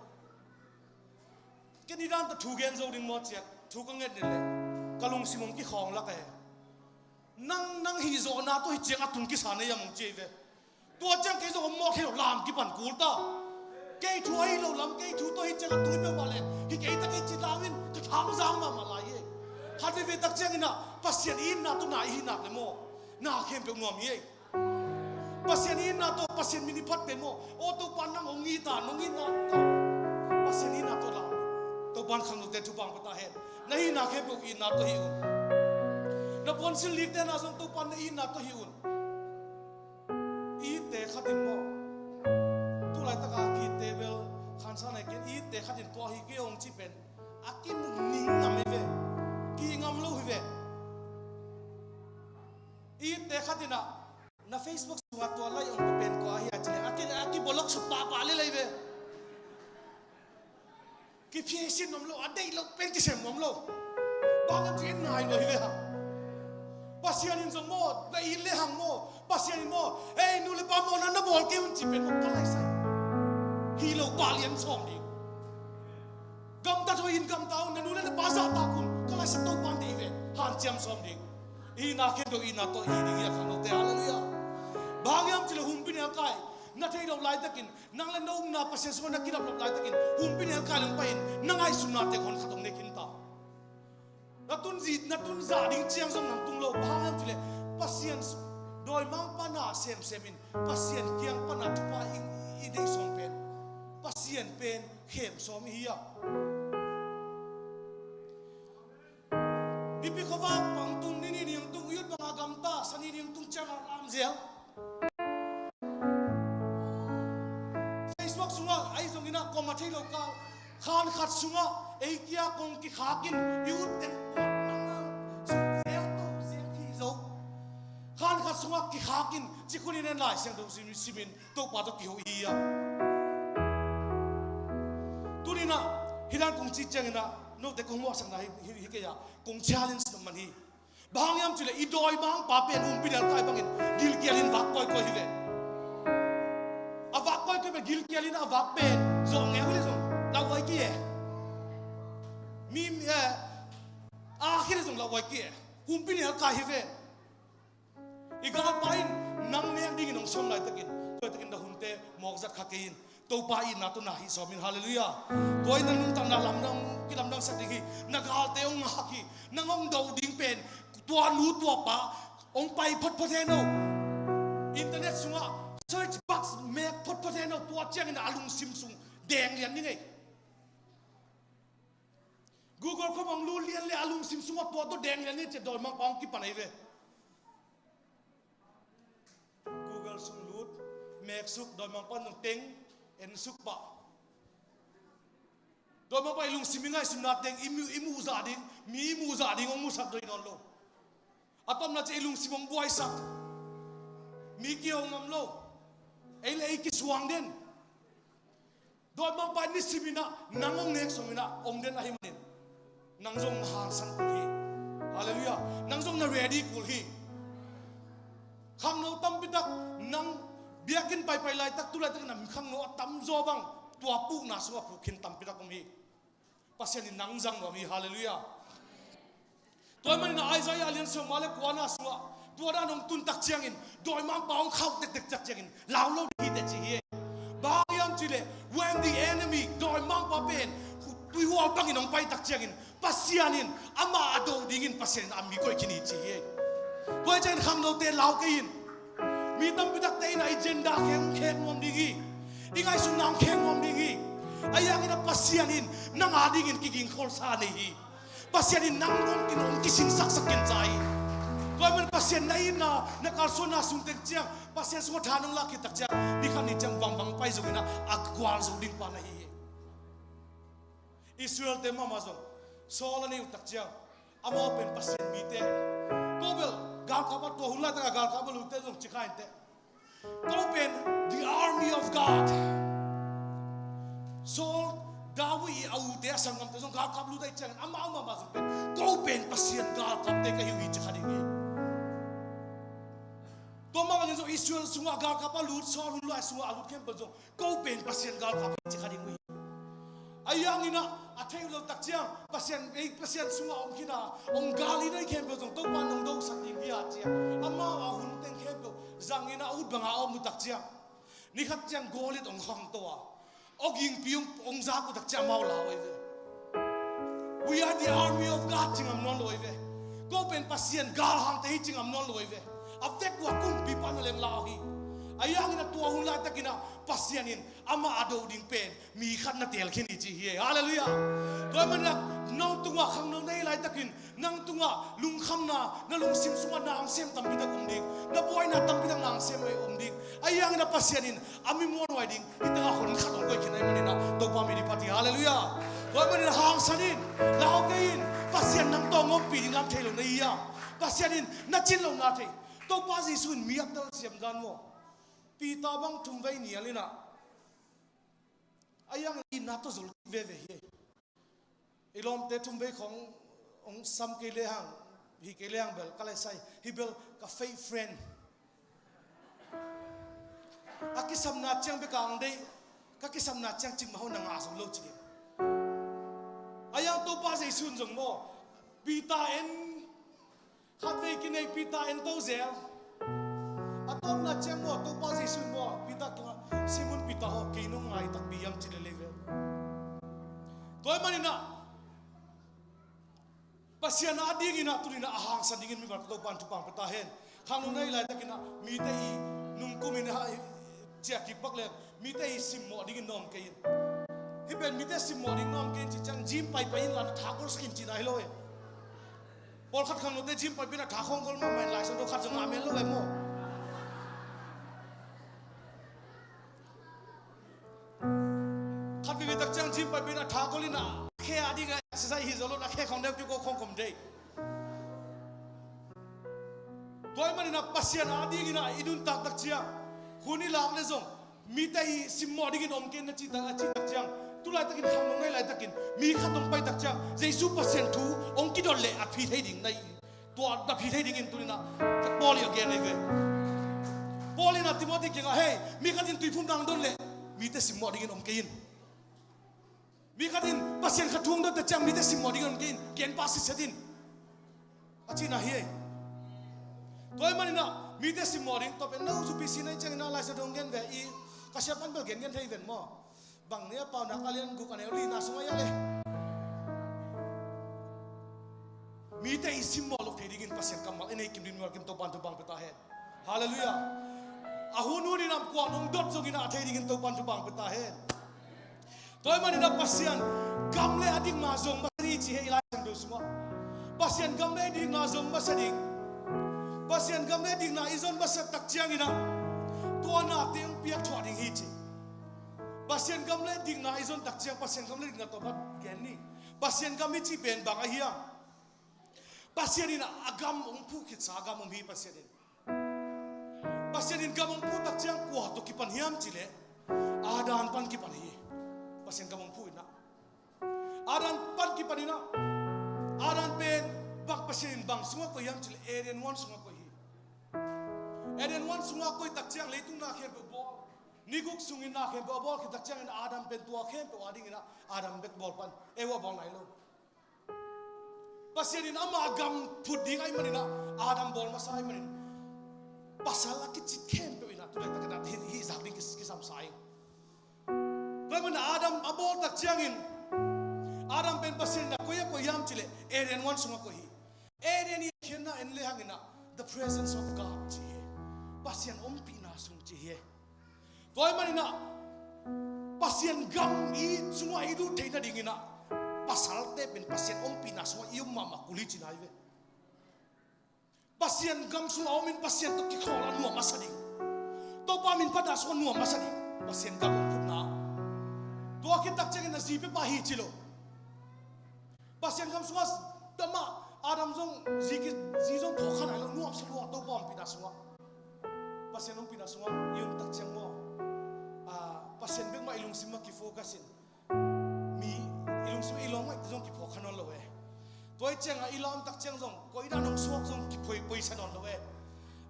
Ken i dan tawh thu gen zo ding maw ciat thu ka nget ni leh ka lungsim hong kikhawng lak e. Nang, nang hih zawhna tawh hih ciang a tung kisa na hiam hong ci ei ve. Tua ciang kei zong hong mawk thei lo lam kipan kul ta. Kei thu ahi lo lam kei thu tawh hih ciang a tung hi peuhmah leh hih kei ta kei ci lam in ka thangzang mahmah lai hi. Khat veivei tak ciangin ah Pasian i itna tawh na i hih nak le maw na khempeuh nuam hi. Pasian i itna tawh Pasian min i phat pen maw? Aw Topa nang hong it a, nong itna tawh Pasian i itna tawh la. Topa in khangnote thupha hong pia ta hen. Na hihna khempeuh itna tawh hih un. Na puansilh likte na zong Topa in na itna tawh hih un. I itte khat in maw, tu laitaka a ki-itte bel khansa nai ken i itte khat in tua hi kei hong cih pen a kimuk ning ngam hi ve. Ki-it ngam lo hi ve. I itte khat in ah na Facebook sungah tua lai hong pen kua ahi a cileh a ki, a kibolok suk pahpah lel ahi ve. Kiphiasin nuam lo, a deih loh pen kisem nuam lo. Bang hang ci en nai lo hi ve ha. Pasian in zong maw, na it le hang maw, Pasian in maw, "Ei, nu le pa maw, na, na bawl kei un," ci pen maw, ka laisa hi lo, pa lian sawm ding. Gamtat hoih in gamta un, na nu le na pa zahtak un, ka laisa Topa'n deih ve, hanciam sawm ding. Itna khempeuh itna tawh hi ding hi a, khangnote. Halleluiah. Bang hang hiam cih leh humpinelkai na theih loh laitakin, nang le na upna Pasian sungah na kilaplap laitakin, humpinelkai lungpai in na ngaihsutnate hon khat hong ne khin ta. Na tun zit, na tun zah ding ciang zong nang tung lo. Bang hang hiam cih leh Pasian su-, dawimangpa na semsem in Pasian kiang pana thupha i, i deih sawm pen, Pasian pen khem sawm i hi a. Nipi khuavak pang tung, ni nih ni hong tung, i ut banga gamta, Sani ni hong tung ciang a lamzel. Facebook sungah ahi zongin ah, kawm a thei lo kal, khan khat sungah ei kia kong kikhak in, i ut teng pawt nang a, suk zel to zel hi zo. Khan khat sungah kikhak in, ci khun in en Lai Siangtho sim, simin, Topa tawh kiho i hi a. Tuni-in ah, hih dan kong cih ciangin ah, note kong mawhsakna hi, hi, hi kei a, kong challenge nuam man hi. Bang hang hiam cih leh i dawimangpa pen humpinelkai bangin gilkial in vak kawikawi hi ve. A vak kawikawi pen gilkial in a vak pen zawh ngeu hi leh zong lauhuai kei e. Mi, eh, a khit leh zong lauhuai kei e. Humpinelkai hi ve. I galpa in nang nek dingin hong sawm laitakin, tua laitakin na hunte mawkzat kha kei in. Topa itna tawh na hih sawm in, halleluiah. Tua in na nuntakna lamdang, kilamdangsak ding hi. Na galte hong ngak hi. Nang hong do ding pen tua nu tua pa hong pai photphot hen aw. Internet sungah search box mek photphot hen aw. Tua ciangin a lungsim sung deng lian ding ei. Google Chrome hong lut lian leh a lungsim sungah tua tawh deng lian ni ci-a dawimangpa hong kipan ahi ve. Google sung lut, mek suk, dawimangpa in zong teng en suk pah. Dawimangpa i lungsim i ngaihsutna teng i mu, i muh zah ding, mi i muh zah ding hong musak dawh hi nawn lo. A tamna ciang i lungsim hong buaisak, mi kihong ngam lo. Ei le ei kisuang den. Dawimangpa in nisim in ah nang hong nek sawm in ah om den ahih manin, nang zong na hangsan kul hi. Halleluiah. Nang zong na ready kul hi. Khangno tampi tak nang biakinn paipai laitak, tu laitakin a khangno a tamzaw bang tua pukna sungah puk khin tampi tak om hi. Pasian in nang zang nuam hi. Halleluiah. Tua ahih manin a Isaiah lian sawmnga le kuana sungah tua dan hong tun tak ciangin, dawimangpa hong khauh tektek tak ciangin lau lo ding hi teh ci hi. Bang hang hiam cih leh, when the enemy, dawimangpa pen tuihual bangin hong pai tak ciangin, Pasian in amah a do dingin Pasian in a mi koih khin hi ci hi. Tua hi ciangin khangnote lau kei in. Mi tampi takte in a agenda khek, khek nuam ding hi. I ngaihsutna khek nuam ding hi. Ahi hangin a Pasian in nang a dingin kigingkholsa nei hi. Pasian in nang hong kin, hong kisinsaksak kin za hi. Tua ahih manin Pasian na itna, na kalsuanna sung teng ciang, Pasian sungah tha nong lak khit tak ciang, ni khat ni ciang bangbang pai zongin a, a gualzo ding pa na hi hi. Israel-te mahmah zong Saul a nei uh tak ciang, amau pen Pasian mite. Ko bel galkap a, tua hun laitak a galkap a lutte zong ci kha in teh, ko pen the army of God. Saul, David i a ute, a sanggamte zong galkap lut ahih ciangin, amau mahmah zong pen, ko pen Pasian galkapte ka hi uh hi ci kha ding hi. Tua mah bangin zong Israel sungah galkap a lut, Saul hun lai sungah a lut khempeuh zong, ko pen Pasian galkap hi ci kha ding uh hi. Ahi hangin a, a theih uh lo tak ciang, Pasian, ei, Pasian sungah om khin a, hong gal i neih khempeuh zong Topa in hong dosak ding hi a ci a. Amau a hun teng khempeuh zangin a, a ut banga a om uh tak ciang, ni khat ciang Goliath hong khangto a, awgingpi hong, hong zak uh tak ciang amau lau ahi ve. We are the army of God ci ngam nawn lo ahi ve. Ko pen Pasian galhangte hi ci ngam nawn lo ahi ve. A vek uh a kumpipa na leng lau hi. Ahi hangin a tua hun laitakin a Pasian in amah a do ding pen mi khat na teel khin hi ci hi. Halleluiah. Tua ahih manin a nang tungah khangno na hi laitakin, nang tungah lungkhamna, na lungsim sungah na hong sem tampi tak om ding, na buaina tampi tak na hong sem ahi om ding. Ahi hangin a Pasian in a mi muanhuai ding, hih tengah hon khat hong koih khin ahih manin a Topa min i phat hi. Halleluiah. Tua ahih manin a hangsan in, lau kei in, Pasian nang tawh hong ompih ding lam thei lo na hi a. Pasian in na cin lohna thei. Topa Jesuh in mi a telsiam dan maw, Peter bang thumvei nial in a, ahi hangin itna tawh zol veve hi. I lawmte thumvei khong hong sam kei lehang, Hi kei leng bel ka lai sai, hi bel ka fake friend. A kisapna ciang bek a ang deih, ka kisapna ciang cik mah hon na ngah zo lo ci ding. A yang Topa Jesu in zong maw, Peter en khat vei kinei, Peter en to zel. A tawpna ciang maw, Topa Jesu in maw, Peter kiangah, Simon Peter haw, kei nong ngai takpi hiam ci lel ei ve. Tua ahih manin ah Pasian a dingin ah tuni-in ah a hangsan dingin mimal Topa'n thupha pia ta hen. Khangno nei laitakin ah mite i nungkumin ah ciah kik bak leng mite i simmawh dingin na om kei in. Hih pen mite simmawh ding na om kei in cih ciang gym paipai inla na tha golsak in cihna hi lo e. Pawlkhat khangnote gym paipai in a tha khawng gol mahmah in Lai Siangtho khat zong ngah men lo e maw. Khat veve tak ciang gym paipai in a tha gol in a khe a ding a exercise hi zo lo in a khe khawng deuh kiko khawng kom dei. Tua ahih manin ah Pasian a dingin ah i nuntak tak ciang hun i lak le zong mite i simmawh dingin om kei in na ci tak, a ci tak ciang, tu laitakin khangno nei laitakin mi khat hong pai tak ciang Jesu Pasian thu hong kidot leh a phi thei ding na hi. Tua na phi thei dingin tuni-in ah Paul i a gen ei ve. Paul in ah Timothy kiangah, hei, mi khat in tuiphum nang don leh mite simmawh dingin om kei in. Mi khat in Pasian khat thu hong don tak ciang mite simmawh dingin om kei in. Gen pah sitset in, a cihna hi ei. Tua ahih manin ah mite simmawh ding, tua pen no zupi si na hih ciangin ah Lai Siangtho hong gen ve i, ka sia pan bel gengen thei ven maw. Bang ni a Paunak a lian guk a neu lina sungah i a le. Mite i simmawh loh thei dingin Pasian kammal i nei kim ding, mimal kim Topa'n thupha pia ta hen. Halleluiah. A hun hun in a kuan hong dot zongin ah a thei dingin Topa'n thupha pia ta hen. Tua ahih manin ah Pasian gam le a dikna zong masa ding hi ci hi ei i Lai Siangtho sungah. Pasian gam le a dikna zong masa ding. Pasian gam le a dikna i zon masa tak ciangin ah tua nate hong piak thuah ding hi ci. Pasian gam le dikna i zon tak ciang Pasian gam le dikna tawh bat gen ni. Pasian gam i cih pen bang ahi hiam? Pasian in a gam hong phuh khitsa a gam om hi Pasian in. Pasian in gam hong phuh tak ciang kua tawh kipan hiam cih leh Adam pan kipan hi. Pasian gam hong phuh in ah Adam pan kipan in ah, Adam pen bang Pasian in bang sungah koih hiam cih leh Eden huan sungah koih hi. Eden huan sungah koih tak ciang leitung na khempeuh bawl, ni guk sungin na khempeuh a bawl khit tak ciangin Adam pen tua khempeuh a dingin ah Adam bek bawl pan, Eva bawl nai lo. Pasian in amah gam phut ding ahih manin ah Adam bawl masa ahih manin pasal a kicit khempeuh in ah tu laitakin ah hih, hih zak ding kis-, kisam sa hi. Tua ahih manin ah Adam a bawl tak ciangin Adam pen Pasian in ah koi ah koih hiam cih leh Eden huan sungah koih hi. Eden i khiatna en le hangin ah the presence of God ci hi. Pasian ompihna sung ci hi. Tua ahih manin ah Pasian gam i sungah i lut theih nadingin ah pasalte pen Pasian ompihna sungah i om mahmah kul hi cihna hi ve. Pasian gam sungah om in Pasian tawh kikhawl a nuam a sa ding, Topa min phatna sungah nuam a sa ding Pasian gam hong phutna. Tua khit tak ciangin a zi pia pah hi ci lo. Pasian gam sungah amah Adam zong zi ki, zi zong phawk kha nai lo, nuamsa lua Topa ompihna sungah. Pasian ompihna sungah i om tak ciang maw, a, Pasian bek mah i lungsim mah kifocus in mi, i lungsim i lawm ngaihte zong kiphawk kha nawn lo e. Tua i ciangah i lam tak ciang zong koi dan hong suak zong kiphoih, poisa nawn lo e.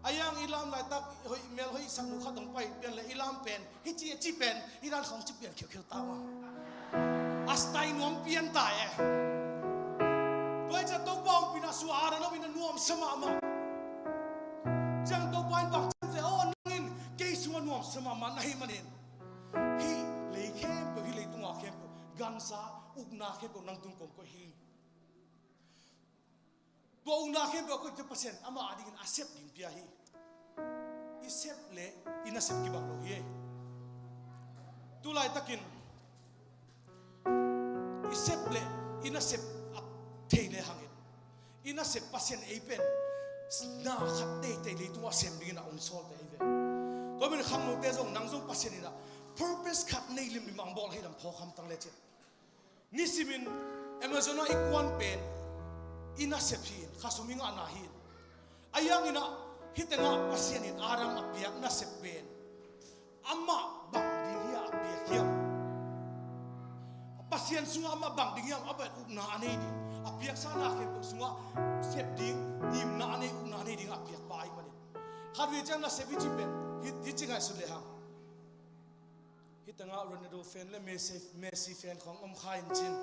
A yang i lam laitak hoih, mel hoih sak nu khat hong pai pian le i lam pen hih ci a ci pen hih dan khawng ci pian khiukheu ta maw. A style nuam pian ta e. Tua i ciah Topa ompihna sungah a dan om in a nuamsa mahmah. Ciang Topa in bang ci hiam cih leh, aw, nang in kei sungah nuamsa mahmah na hih manin hih lei khempeuh, hih leitung a khempeuh, gansa ukna khempeuh nang tung kong koih hi. Tua ukna khempeuh a koihte Pasian amah a dingin a sep ding pia hi. I sep le i nasep kibang lo hi. Tu laitakin i sep le i nasep a thei le hangin i nasep Pasian ei pen na khat teitei leitungah sem dingin a hong sawlte hi ve. Tua min khangnote zong nang zong Pasian in a purpose khat nei limlim a hong bawl hi lam phawk hamtang le cin. Nisimin Amazon ah i kuan pen i nasep hi in, khasum i ngahna hi in. A yang in ah hih tengah Pasian in Adam a piak nasep pen amah bang ding hi a piak hiam? Pasian Pasian sungah amah bang ding hiam, a pen ukna a nei ding, a piaksa na khempeuh sungah sep ding, ngimna a nei, ukna a nei ding a piakpa ahih manin. Khatvei ciang nasep i cih pen hi, hi ci ngaihsut lehang. Hih tengah Ronaldo fan le Messi, Messi fan khawng om kha in cin.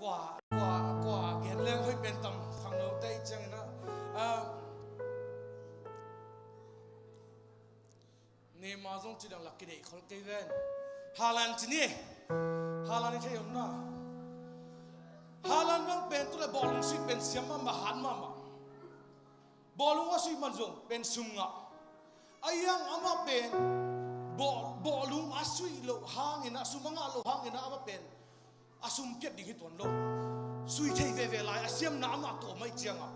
Kua, kua, kua gen leng hoih pen tam khangno tei ciangin ah, ah, Neymar zong ci dang lak kideih khol kei ven. Haaland ci ni. Haaland i thei om na. Haaland bang pen tu le bawlung sui pen siam mahmah, hat mahmah. Bawlung a sui man zong pen sum ngah. A iang amah pen bawl, bawlung a sui loh hangin ah, sum a ngah loh hangin ah amah pen a sum piat ding hi tuan lo. Sui thei veve lai, a siamna amah tawh mah i cianga.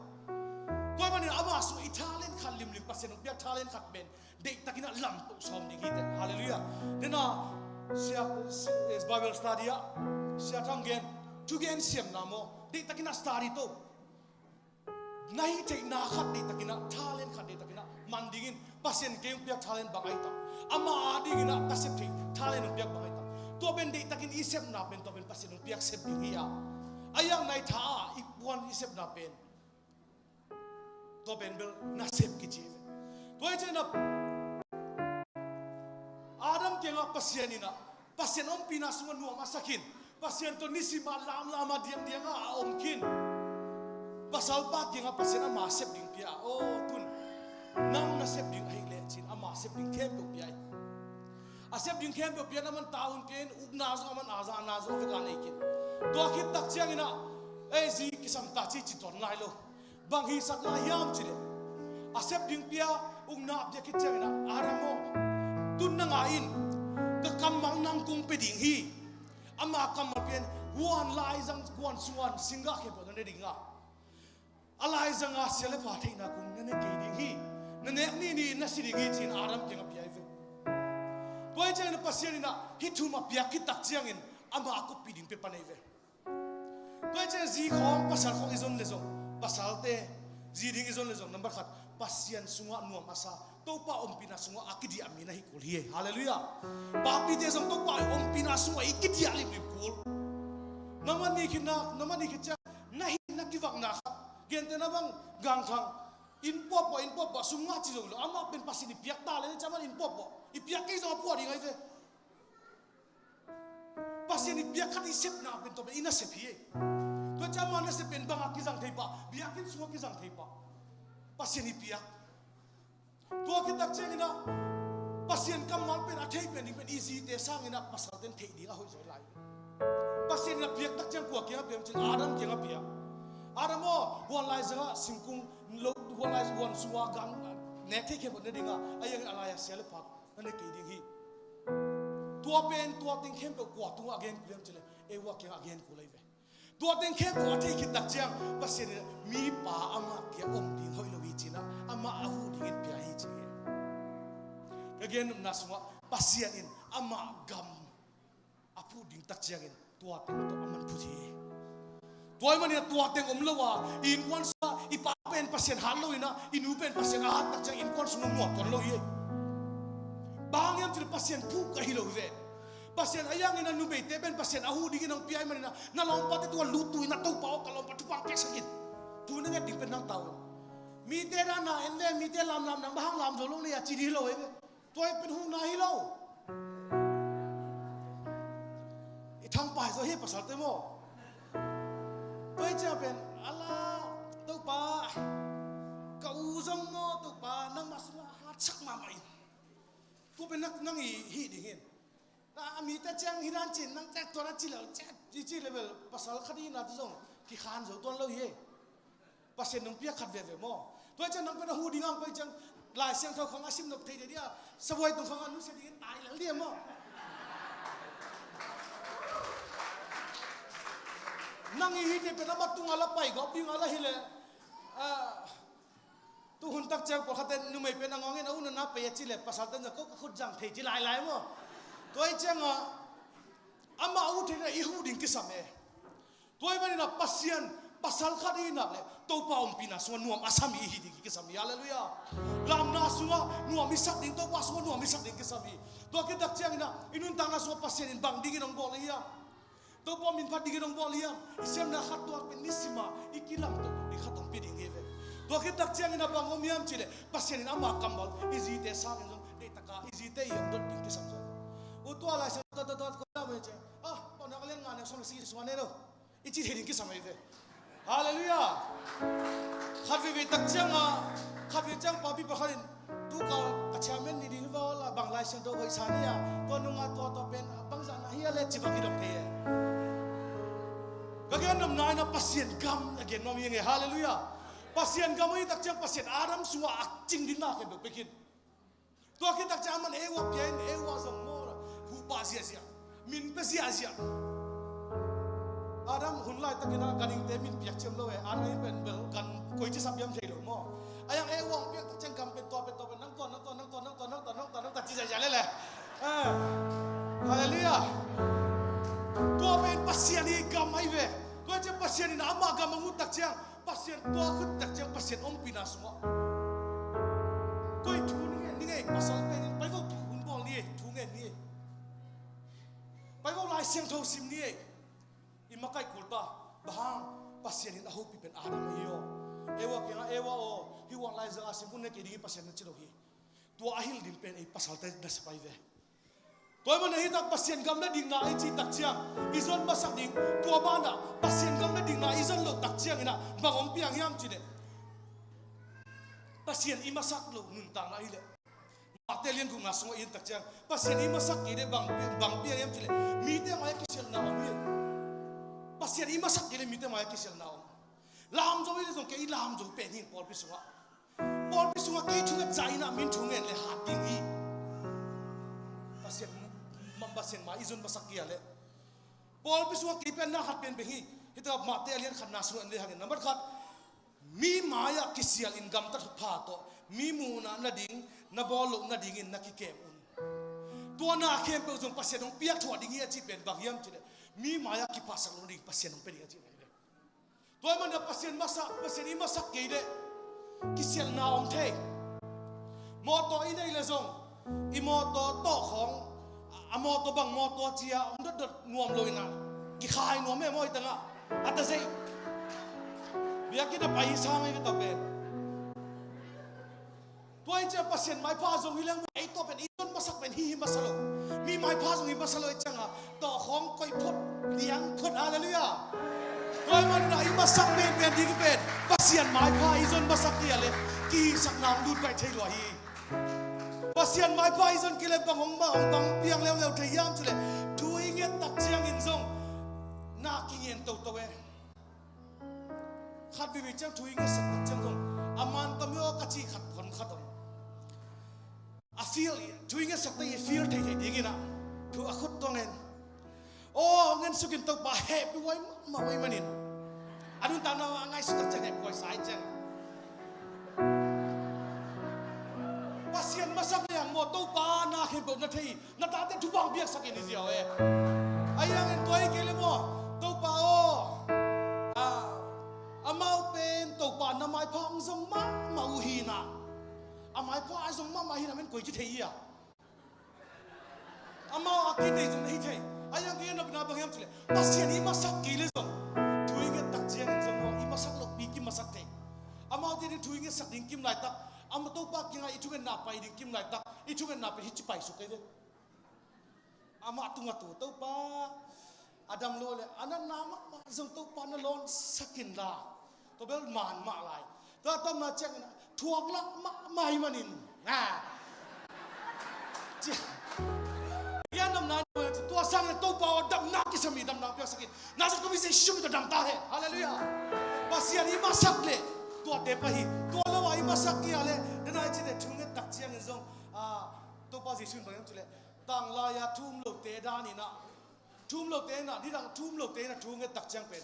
Tua ahih manin amah sung i talent khat limlim, Pasian hong piak talent khat pen deihtakin ah lamtoh sawm ding hi teh. Halleluiah. Dena sia, Bible study ah Sia Thang gen, thugen siamna maw, deihtakin ah study to. Na hih theihna khat deihtakin ah, talent khat deihtakin ah man dingin, Pasian kei hong piak talent bang ahi tam, amah a dingin ah ka sep theih talent hong piak bang ahi tam. Tua pen deihtakin i sepna pen, tua pen Pasian hong piak sep ding hi a. A iang nai tha a i puan i sepna pen, tua pen bel nasep kici hi ve. Tua hi ciangin ah Adam kiangah Pasian in ah, Pasian ompihna sungah nuam a sa khin, Pasian tawh nisim a lamlam a diangdiang a a om khin. Pasalpa kiangah Pasian ama sep ding pia a, aw tun nang na sep ding ahih leh cin ama sep ding khempeuh pia hi. A sep ding khempeuh pia, na man ta hun pia in, ukna zong a man a za, na zong a vek a nei khin. Tua khit tak ciangin ah, ei zi kisam ta ci ci tuan lai lo. Bang hisak lai hiam cih leh, a sep ding pia, ukna a pia khit ciangin ah, Adam aw, tun na ngah in, ka kammal nang kong pia ding hi. Ama kammal pia in, guan laizang, guan sunga singgah khempeuh na ne ding a, a laizanga sia le pha theihna kong na ne kei ding hi. Na nek ni ni na si ding hi ci-in Adam kiangah pia hi ve. Tua hi ciangin Pasian in ah hih thu mah piak khit tak ciangin amah a koppih ding pia pan hi ve. Tua hi ciang zi khawng, pasal khawng i zon le zong, pasalte zi ding i zon le zong, nambat khat, Pasian sungah nuam a sa, Topa ompihna sungah a kidiah mi na hi kul hi. Halleluiah. Papite zong Topa ompihna sungah i kidiah limlim kul. Nambat nih khit na, nambat nih khit ciang na hih na kivakna khat, gentehna bang, gangkhang, inn puahpuah, inn puahpuah, sum ngah ci zo lo, amah pen Pasian i piak talent ci a, amah inn puahpuah, i piak kei zong a puah ding ahi ve. Pasian i piak khat i sepna pen tua pen i nasep hi. Tua ciang ama nasep pen bangah kizang thei pah, biakinn sungah kizang thei pah. Pasian i piak. Tua khit tak ciangin ah Pasian kammal pen a thei pen ding pen i zite sangin ah pasalte'n theih ding a hoih zaw lai. Pasian in a piak tak ciang kua kiangah pia hiam cih leh Adam kiangah pia. Adam aw, huan laizangah singkung lo, huan lai, huan sungah gam nek thei khempeuh ne ding a, a iangin a lai-ah sia le pha na ne kei ding hi. Tua pen, tua teng khempeuh kua tungah a gen kul hiam cih leh Eva kiangah a gen kul ahi ve. Tua teng khempeuh a thei khit tak ciang Pasian in mipa amah kiang om ding hoih lo hi ci-in ah, amah a huh dingin pia hi ci hi. Ka gen nopna sungah Pasian in amah gam a phuh ding tak ciangin tua teng tawh a man phut hi. Tua ahih manin tua teng om lo a, i innkuan sungah i pa pen Pasian hat lo in ah, i nu pen Pasian a hat tak ciang innkuan sung nuam tuan lo hi. Bang hang hiam cih leh Pasian phuh ka hi lo hi ve. Pasian a iangin a numeite pen Pasian a huh dingin hong pia ahih manin ah, na lawmpate tungah lut tu in ah, Topa aw, ka lawmpa thupha piaksak in, thu na nget ding pen nang ta un. Mite na na en ve, mite lamlam nang bang hang lam zo lo nei a ci ding hi lo hi ve. Tua hi pen huhna hi lo. I thangpai zaw hi pasalte maw. Tua hi ciang pen, ala, Topa, ka u zong maw, Topa, nangmah sungah hatsak mahmah in. Tua pen nang, nang i hih ding hi. Na, a mite ciang hi dan cin, nang tek tuan a ci lo, ci, ci, ci le bel, pasal khat i na tu zong kikhan zo tuan lo hi. Pasian nong piak khat veve maw. Tua hi ciang nang pen a huh ding hang pai ciang, Lai Siangtho khawng a sim nop thei dia dia, sabuai tung khawng a nusia dingin tai lel dia maw. Nang i hite pen amah tungah la pai gawp ding a la hi leh, ah, tu hun tak ciang pawlkhatte numei pen a ngawngin a u na na pai a ci leh, pasalte zong ko ka khut zang thei ci lailai maw. Tua hi ciangah amah a uh theihna i huh ding kisam e. Tua ahih manin ah Pasian, pasal khat i hih nak leh Topa ompihna sungah nuam a sa mi i hi ding kisam hi. Halleluiah. Lamna sungah nuam i sak ding, Topa sungah nuam i sak ding kisam hi. Tua khit tak ciangin ah i nuntakna sungah Pasian in bang dingin hong bawl ahi hiam? Topa min phat dingin hong bawl hiam? I siamna khat tuak pen nisima i kilamto ding khat hong pia ding hi ve. Tua khit tak ciangin a bang om hiam cih leh Pasian in ama kammal i zite sangin zong deihtaka i zite i hong dot ding kisam zaw hi ve. U tua Lai Siangtho tua tua tua koi lam hi ciang, ah, Paunak a lian nga neu sawm le sagih sung a ne lo, i ci thei ding kisam hi ve. Halleluiah. Khat veivei tak cianga, khat vei ciang papi pakhat in, tu kal a chairman ni ding hi va aw, bang Lai Siangtho hoih sa ni a, tua nunga tua tua pen bangzah na hi a le ci va kidong thei e. Ka gen nopna in a Pasian gam a gen nuam hi ing e. Halleluiah. Pasian gam ahi tak ciang Pasian Adam sungah a cing ding na khempeuh pia khin. Tua khit tak ciang aman Eva pia in, Eva zong maw, huhpah ziahziah, min pia ziahziah. Adam hun laitakin a ganhingte min piak ciam lo e. Adam in pen bel gan koici sap hiam thei lo maw. A yang Eva hong piak tak ciang gam pen tua pen tua pen nang tua, nang tua, nang tua, nang tua, nang tua, nang tua, nang tua ci ziahziah lel e. Ah. Halleluiah. Tua pen Pasian i gam ahi ve. Tua ciang Pasian in amah gam a ngut tak ciang Pasian tua khut tak ciang Pasian ompihna sungah koi thu ni ngen ni ngei, pasal pen in pai vo kihun bawl ni ei, thu ngen ni ei. Pai vo Lai Siangtho sim ni ei. I makaih kul ta, bang hang Pasian in a hopih pen Adam ahi aw. Eva kiangah, Eva aw, hih Lai Siangtho a sim hun ne kei ding hi Pasian na ci lo hi. Tua a hilh ding pen ei pasalte na sia pai ve. Tua ahih manin ahi tak Pasian gam le dikna i cih tak ciang i zon masak ding, tua banah Pasian gam le dikna i zon loh tak ciangin ah bang hong piang hiam cih leh Pasian i masak loh nuntakna hi leh. Matthai a lian gukna sungah i en tak ciang Pasian i masak kei leh bang, bang piang hiam cih leh mite mai-ah kisialhna om hi. Pasian i masak kei leh mite mai-ah kisialhna om. Lam zo hi leh zong kei i lam zo pen hi pawlpi sungah. Pawlpi sungah kei thunget zah in ah min thungen le hat ding hi. Pasian, ma-, Pasian mai i zon masak kei a leh. Pawlpi sungah kei pen na khat pen beng hi. Hih takah Matthai a lian khatna sungah en le hangin. Nambat khat, mi mai-ah kisial in gamtat pha tawh mi muhna nading, na bawl loh nadingin na kikem un. Tua na khempeuh zong Pasian hong piak thuah ding hi a cih pen bang hiam cih leh mi mai-ah kipahsak loh nading Pasian hong pia ding a cih pen hi ve. Tua ahih manin Pasian masak, Pasian i masak kei leh kisialhna om thei. Mawtaw i nei leh zong i mawtaw tawh khawng, a mawtaw bang mawtaw ci-a hong dotdot nuam lo in ah kikhai nuam e maw, i tangah a ta zei. Biakinn a pai hi sang ei ve tawh pen. Tua hi ciah Pasian maipha zong hi leng, ei tawh pen i zon masak pen hi hi masa lo. Mi maipha zong hi masa lo i ciangah tawh khawng koih phot, liang phot, halleluiah. Tua ahih manin ah i masak penpen ding pen Pasian maipha i zon masak kei a leh kihisakna hong lut baih thei lua hi. Pasian maipha i zon kei leh bang hong ma, hong bang piang leuleu thei hiam cih leh thu i nget tak ciangin zong na kingen toto e. Khat vivi ciang thu i ngetsak tak ciang zong a man ka mi aw ka cih khat hon khat om. A feel, thu i ngetsak tak i feel thei thei dingin ah thu a khut tuang en. Aw, ngen sukin Topa hehpih huai mahmah huai manin a nuntakna a ngaihsut tak ciang hehpih huai sa i ciang. Pasian masak leng maw Topa na khempeuh na thei. Na tate thupha hong piaksak in i ziau e. Ahi hangin tua hi kei leh maw, Topa aw, a, amau pen Topa na maipha hong zong mahmah uh hi na. A maipha a zong mahmah hi na men koici thei hi a. Amau a kei nei zong na hi thei. Ahi hangin kei a nopna bang hiam cih leh Pasian i masak kei leh zong thu i nget tak ciangin zong maw i masak lohpi kimasak thei. Amaute ding thu i ngetsak ding kim laitak, amau Topa kiangah i thungetna pai ding kim laitak, i thungetna pen hi ci paisuk kei ve. Amah tungah tu Topa a dam lua leh a natna mahmah zong Topa na lawnsak inla, tua bel man mah lai. Tua a tomna ciangin ah thuak lah mahmah ahih manin, a, ci-a, i a namna tua sangin Topa aw damna kisam hi, damna piaksak in. Na zat kawm hi Jesu min tawh dam ta hen. Halleluiah. Pasian i masak leh tuate pah hi. Tua lo a i masak kei a leh, na nai cih leh thunget tak ciangin zong, a, Topa Jesu in bang hiam cih leh tanglai-a thu um lote dan in ah, thu um lote in ah, nidang thu um lote in ah thu nget tak ciang pen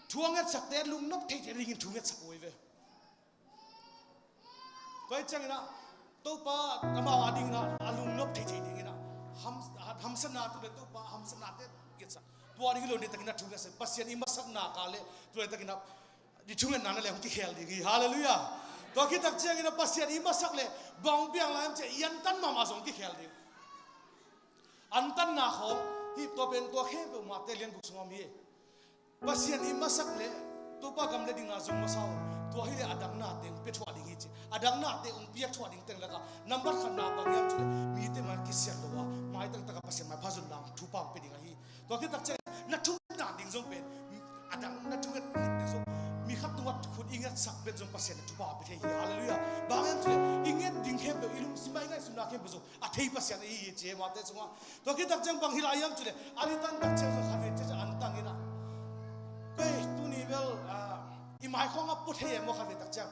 thu a ngetsakte lungnop theithei dingin thu ngetsak uh hi ve. Tua hi ciangin ah Topa amau a dingin ah a lungnop theithei dingin ah ham-, hamsatna tu leh Topa hamsatnate ngetsak. Tua ding hi lo, nidang takin ah thu ngetsak. Pasian i masak nak leh tu leh takin ah i thungetna na leh hong kikhel ding hi. Halleluiah. Tua khit tak ciangin ah Pasian i masak leh bang piang lai hiam cih leh i antan mahmah zong kikhel ding. Antanna khawng Hih tua pen tua khempeuh Mate lian guk sungah om hi. Pasian i masak le Topa gam le dingna zong masa un, tua hileh a dang nate hong pia thuah ding hi ci. A dang nate hong piak thuah ding teng lakah nambat khatna bang hiam cih leh mite mai kisiat lo a, maitang takah Pasian mai pha zon ding thupha hong pia ding ahi. Tua khit tak ciang na thungetna ding zong pen, a dang na thunget ding zong, mi khat tungah khut i ngetsak pen zong Pasian in thupha a pia thei hi. Halleluiah. Bang hiam cih leh i nget ding khempeuh, i lungsim a i ngaihsutna khempeuh zong a thei Pasian ahi hi ci, Mate sungah. Tua khit tak ciang bang hi lai hiam cih leh, an i tan tak ciang zong khatvei ciang an tang in ah, kei tuni bel, ah, i mai khawng a pua thei e maw, khatvei tak ciang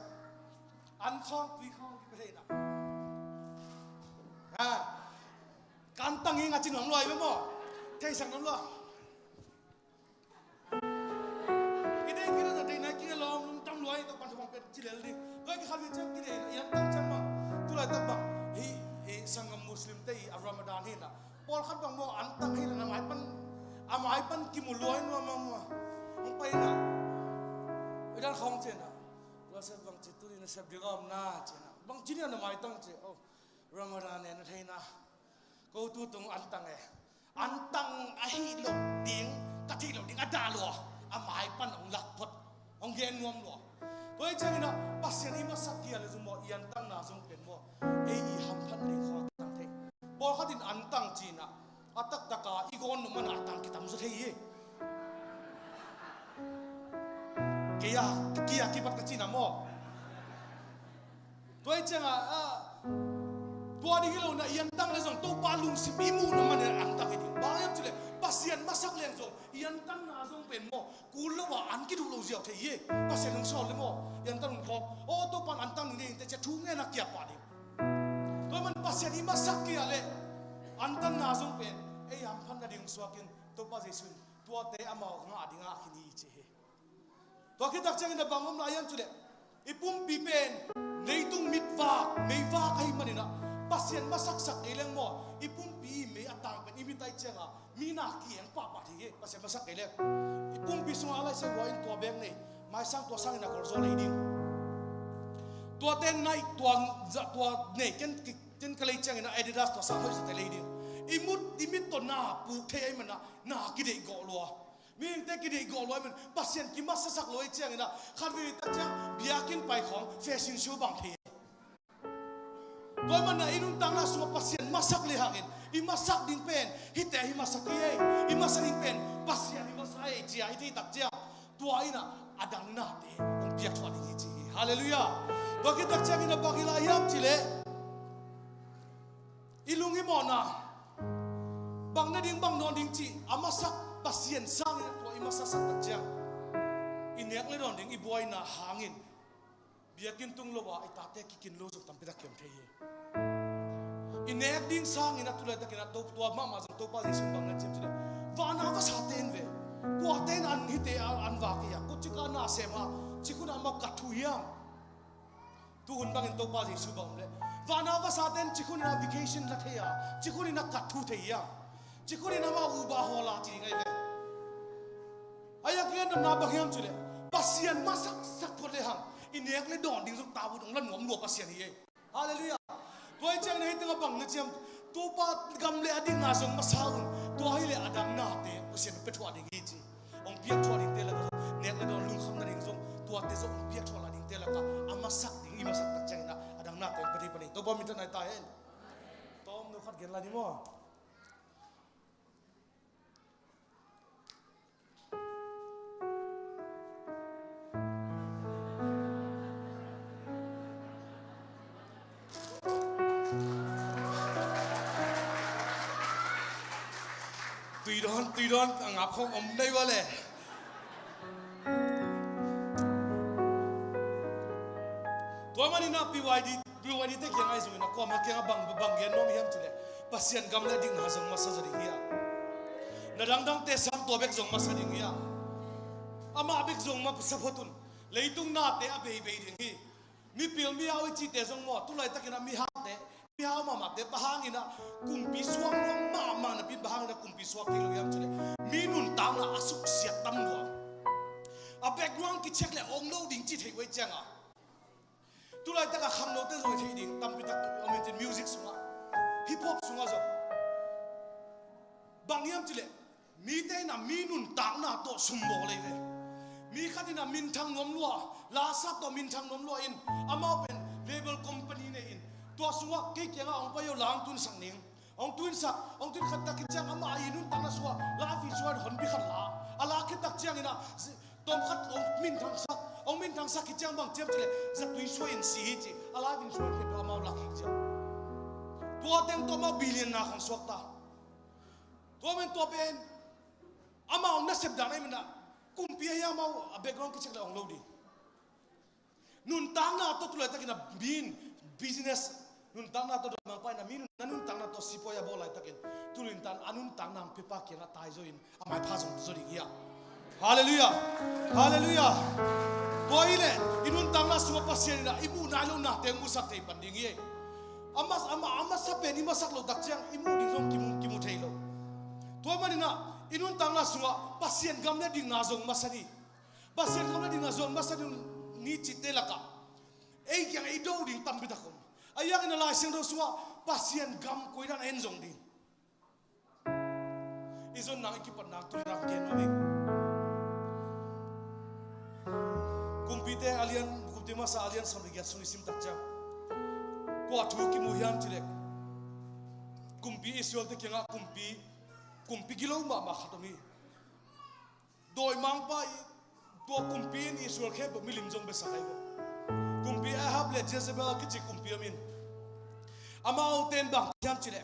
an khawng, tui khawng kipia thei in ah. Ah, ka an tang hi ing a ci nuam lua hi ve maw? Theisak nuam lua. I deih kei leh na deih nai kei leh lawng lungdam lua hi, Topa'n thupha hong pia ci lel ding. Tua hi kei khat hi ciang kideih in ah, i an tang ciang bang, tulaitak bang, hih, hih sanggam Muslim te i a Ramadan hi in ah, pawlkhat bang maw an tang hi in ah, na mai pan, a mai pan kimu lua hi nuam a maw. Hong pai in ah, i dan khawng ci in ah, tua sep bang ci, tuni na sep ding a om na ci in ah, bang ci ni a na mai tang ci, oh, Ramadan e na thei na. Ko tu tung an tang e. An tang ahih loh ding ka theih loh ding a dah lua, a mai pan hong lak phot, hong gen nuam lua. Tua hi ciangin ah Pasian i masak kei a leh zong maw, i an tangna zong pen maw, ei i hamphatna ding khawng a tang thei. Pawlkhat in an tang ci in ah, a taktaka i gawn nuam a, a tang kitam zaw thei hi. Kei a, kei a kipat ka ci in ah maw. Tua hi ciangah, ah, tua ding hi lo in ah, i an tang leh zong Topa lungsim i muh nuam manin an tang hi ding. Bang hiam cih leh Pasian masak leng zong i an tangna zong pen maw, kul lo a an kiduh lo ziau thei hi. Pasian hong sawl leh maw, i an tang lungkhawm, aw, Topa'n an tang ding hi ing te ci a thu ngen a kiap pah ding. Tua man Pasian i masak kei a leh an tangna zong pen ei hamphatna ding suakin Topa Jesuh in tuate amau ngah dingah a khin hi ci hi. Tua khit tak ciangin a bang om lai hiam cih leh, i pumpi pen leitung mitvak, meivak ahih manin ah, Pasian masaksak kei leng maw, i pumpi i mei a tang pen i mit ahih ciangah mi na kieng pahpah thei hi, Pasian masak kei leng. I pumpi sungah a laisai hua in tua bek nei, maisang tua sangin a golzaw lei ding. Tuate Nike tua, tua nei ken, ken ka lei ciangin ah Adidas tua sang hoih zawte lei ding. I mut, i mit tawh na puk thei ahih manin ah na kideih gawh lua. Mihingte kideih gawh lua ahih manin Pasian kimasasak lo ahih ciangin ah, khatvei tak ciang biakinn pai khawng fashion show bang thei. Tua ahih manin ah i nuntakna sungah Pasian masak lehangin, i masak ding pen hihte hi masa kei ei, i masa ding pen Pasian hi masa ei ci a i theih tak ciang, tua in ah a dang nate hong piak thuah ding hi ci hi. Halleluiah. Tua khit tak ciangin a bang hi lai hiam cih leh, i lung i mawhna, bang ne ding bang dawn ding cih a masak Pasian sangin tua i masasak tak ciang, i nek le dawn ding i buaina hangin biakinn tung lo a i tate kikin lo zong tampi tak kiom thei hi. I nek ding sangin a tulaitakin a to, tua mahmah zong Topa Jesuh in bang na ci hiam cih leh, vana vasate'n ve, kuate'n an hihte a an vak hi a, kutcika na sem a, cikhun a amau kat thu hiam? Tuhun bangin Topa Jesuh bang om leh, vana vasate'n cikhun in a vacation la thei a, cikhun in a kat thu thei hiam? Cikhun in amau Uber hawl a ci ding ahi ve. Ahi a kei a nopna bang hiam cih leh, Pasian masaksak phot lehang i nek le dawn ding zong tavuan hong la nuam lua Pasian hi ei. Halleluiah. Tua ahih ciangin hih tengah bang na ci hiam, Topa gam le a dingna zong masa un, tua hileh a dang nate Pasian hong pia thuah ding hi ci. Hong piak thuah dingte lakah zong, nek le dawn lungkhamna ding zong, tuate zong hong piak thuah lai dingte lakah a masak ding i masak tak ciangin ah a dang nate hong pia thei pan hi. Topa minthanna hi ta hen. Tawm no khat gen lai ni maw. Tui dawn, tui dawn, a ngap khawng om dai ua le. Tua manin ah P Y D, P Y D te kiang ahi zongin a kuamah kiangah bang, bang gen nuam hiam cih leh, Pasian gam le dikna zong masa zaw ding hi a, na dangdangte sang tua bek zong masa ding hi a, amah bek zong masa phot un. Leitung nate a beibei ding hi. Mipil mihau i cihte zong maw, tulaitakin a mihaute, mihau mahmahte bang hangin ah kumpi suak nuam mahmah napi in bang hangin ah kumpi suak thei lo hiam cih leh, mi nuntakna a suksiat tam lua. A background kicheck leh ong lo ding cih theih uh ahih ciangin, tulaitak a khangnote zong i theih ding tampi tak om in cin, music sungah, hip hop sungah zong Bang hiam cih leh mite in a mi nuntakna tawh sum bawl ahi ve. Mi khat in a minthang nuam lua, lasa tawh minthang nuam lua in, amau pen label company nei in, tua sungah kei kiangah hong pai aw, la hong tunsak ning. Hong tunsak, hong tun khat tak khit ciang amah a i nuntakna sungah life insurance honpi khat la. A la khit tak ciangin a, tawm khat hong minthangsak, hong minthangsak khit ciang bang ci hiam cih leh zatui suai in si hi ci. A life insurance khempeuh amau lak khit ciang, tua teng tawh amau billion na khong suak ta. Tua men tua pen amau nasep dan ahih manin a, kumpi ahi a, amau a background kicheck leh hong lo ding. Nuntakna tawh tu laitakin a mi in business, nuntakna tawh dawimangpa in a mi nun-, na nuntakna tawh sipuai a bawl laitakin, tu nuntakna, a nuntakna hong piapa kiangah taizaw in a maipha zong zaw ding hi a. Halleluiah. Halleluiah. Tua hi leh i nuntakna sungah Pasian in a i muh nai lo nate hong musak thei pan ding hi. A mas-, a ma-, a masa pen i masak loh tak ciang i muh ding zong kimu, kimu thei lo. Tua manin a i nuntakna sungah Pasian gam le dikna zong masa ni. Pasian gam le dikna zong masa ni, ni cihte lakah ei kiangah i do ding tampi tak om. Ahi hangin a Lai Siangtho sungah Pasian gam koi dan a en zong ding. I zon nang i kipat nang tu nang gen nuam ing. Kumpite a lian, Kumpite Masa a lian sawm le giat sung i sim tak ciang, kua thu kimu hiam cih leh, kumpi Israel-te kiangah kumpi, kumpi gilo mahmah khat om hi. Dawimangpa i, tua kumpi in Israel khempeuh milim zong biasak ahi ve. Kumpi Ahab le Jezebel a kici kumpi om in, amaute in bang hiam cih leh,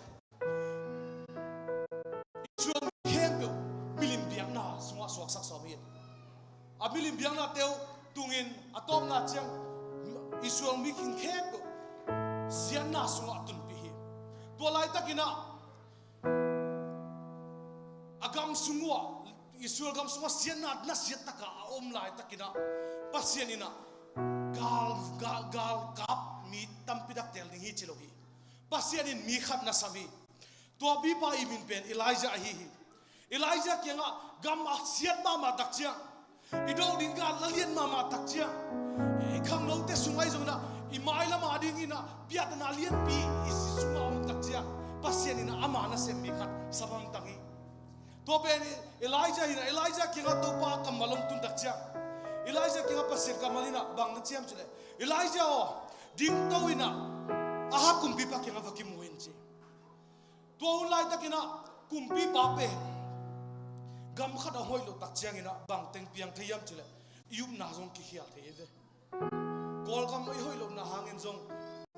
Israel mi khempeuh milim biakna sungah suaksak sawm hi. A milim biaknate uh tungin a tawpna ciang Israel mi khing khempeuh siatna sungah a tunpih hi. Tua laitakin a, a gam sung uh ah, Israel gam sungah siatna, na siat taka a om laitakin a, Pasian in a gal, gal, galkap mi tampi tak teel ding hi ci lo hi. Pasian in mi khat na sam hi. Tua mipa i min pen Elijah ahi hi. Elijah kiangah gam a siat mahmah tak ciang, i do ding gal a lian mahmah tak ciang, i khangnote sung ahi zongin a, i mailam a dingin a piatna lianpi i si sungah om tak ciang, Pasian in a ama nasem mi khat sam hamtang hi. Tua pen Elijah hi in a, Elijah kiangah Topa kammal hong tun tak ciang, Elijah kiangah Pasian kammal in a bang na ci hiam cih leh, Elijah aw, dingto in a Ahab kumpipa kiangah va kimu in ci. Tua hun laitakin a kumpipa pen gam khat a hoih loh tak ciangin a bang teng piang thei hiam cih leh, i upna zong kikhial thei hi ve. Kawlgam i hoih lohna hangin zong,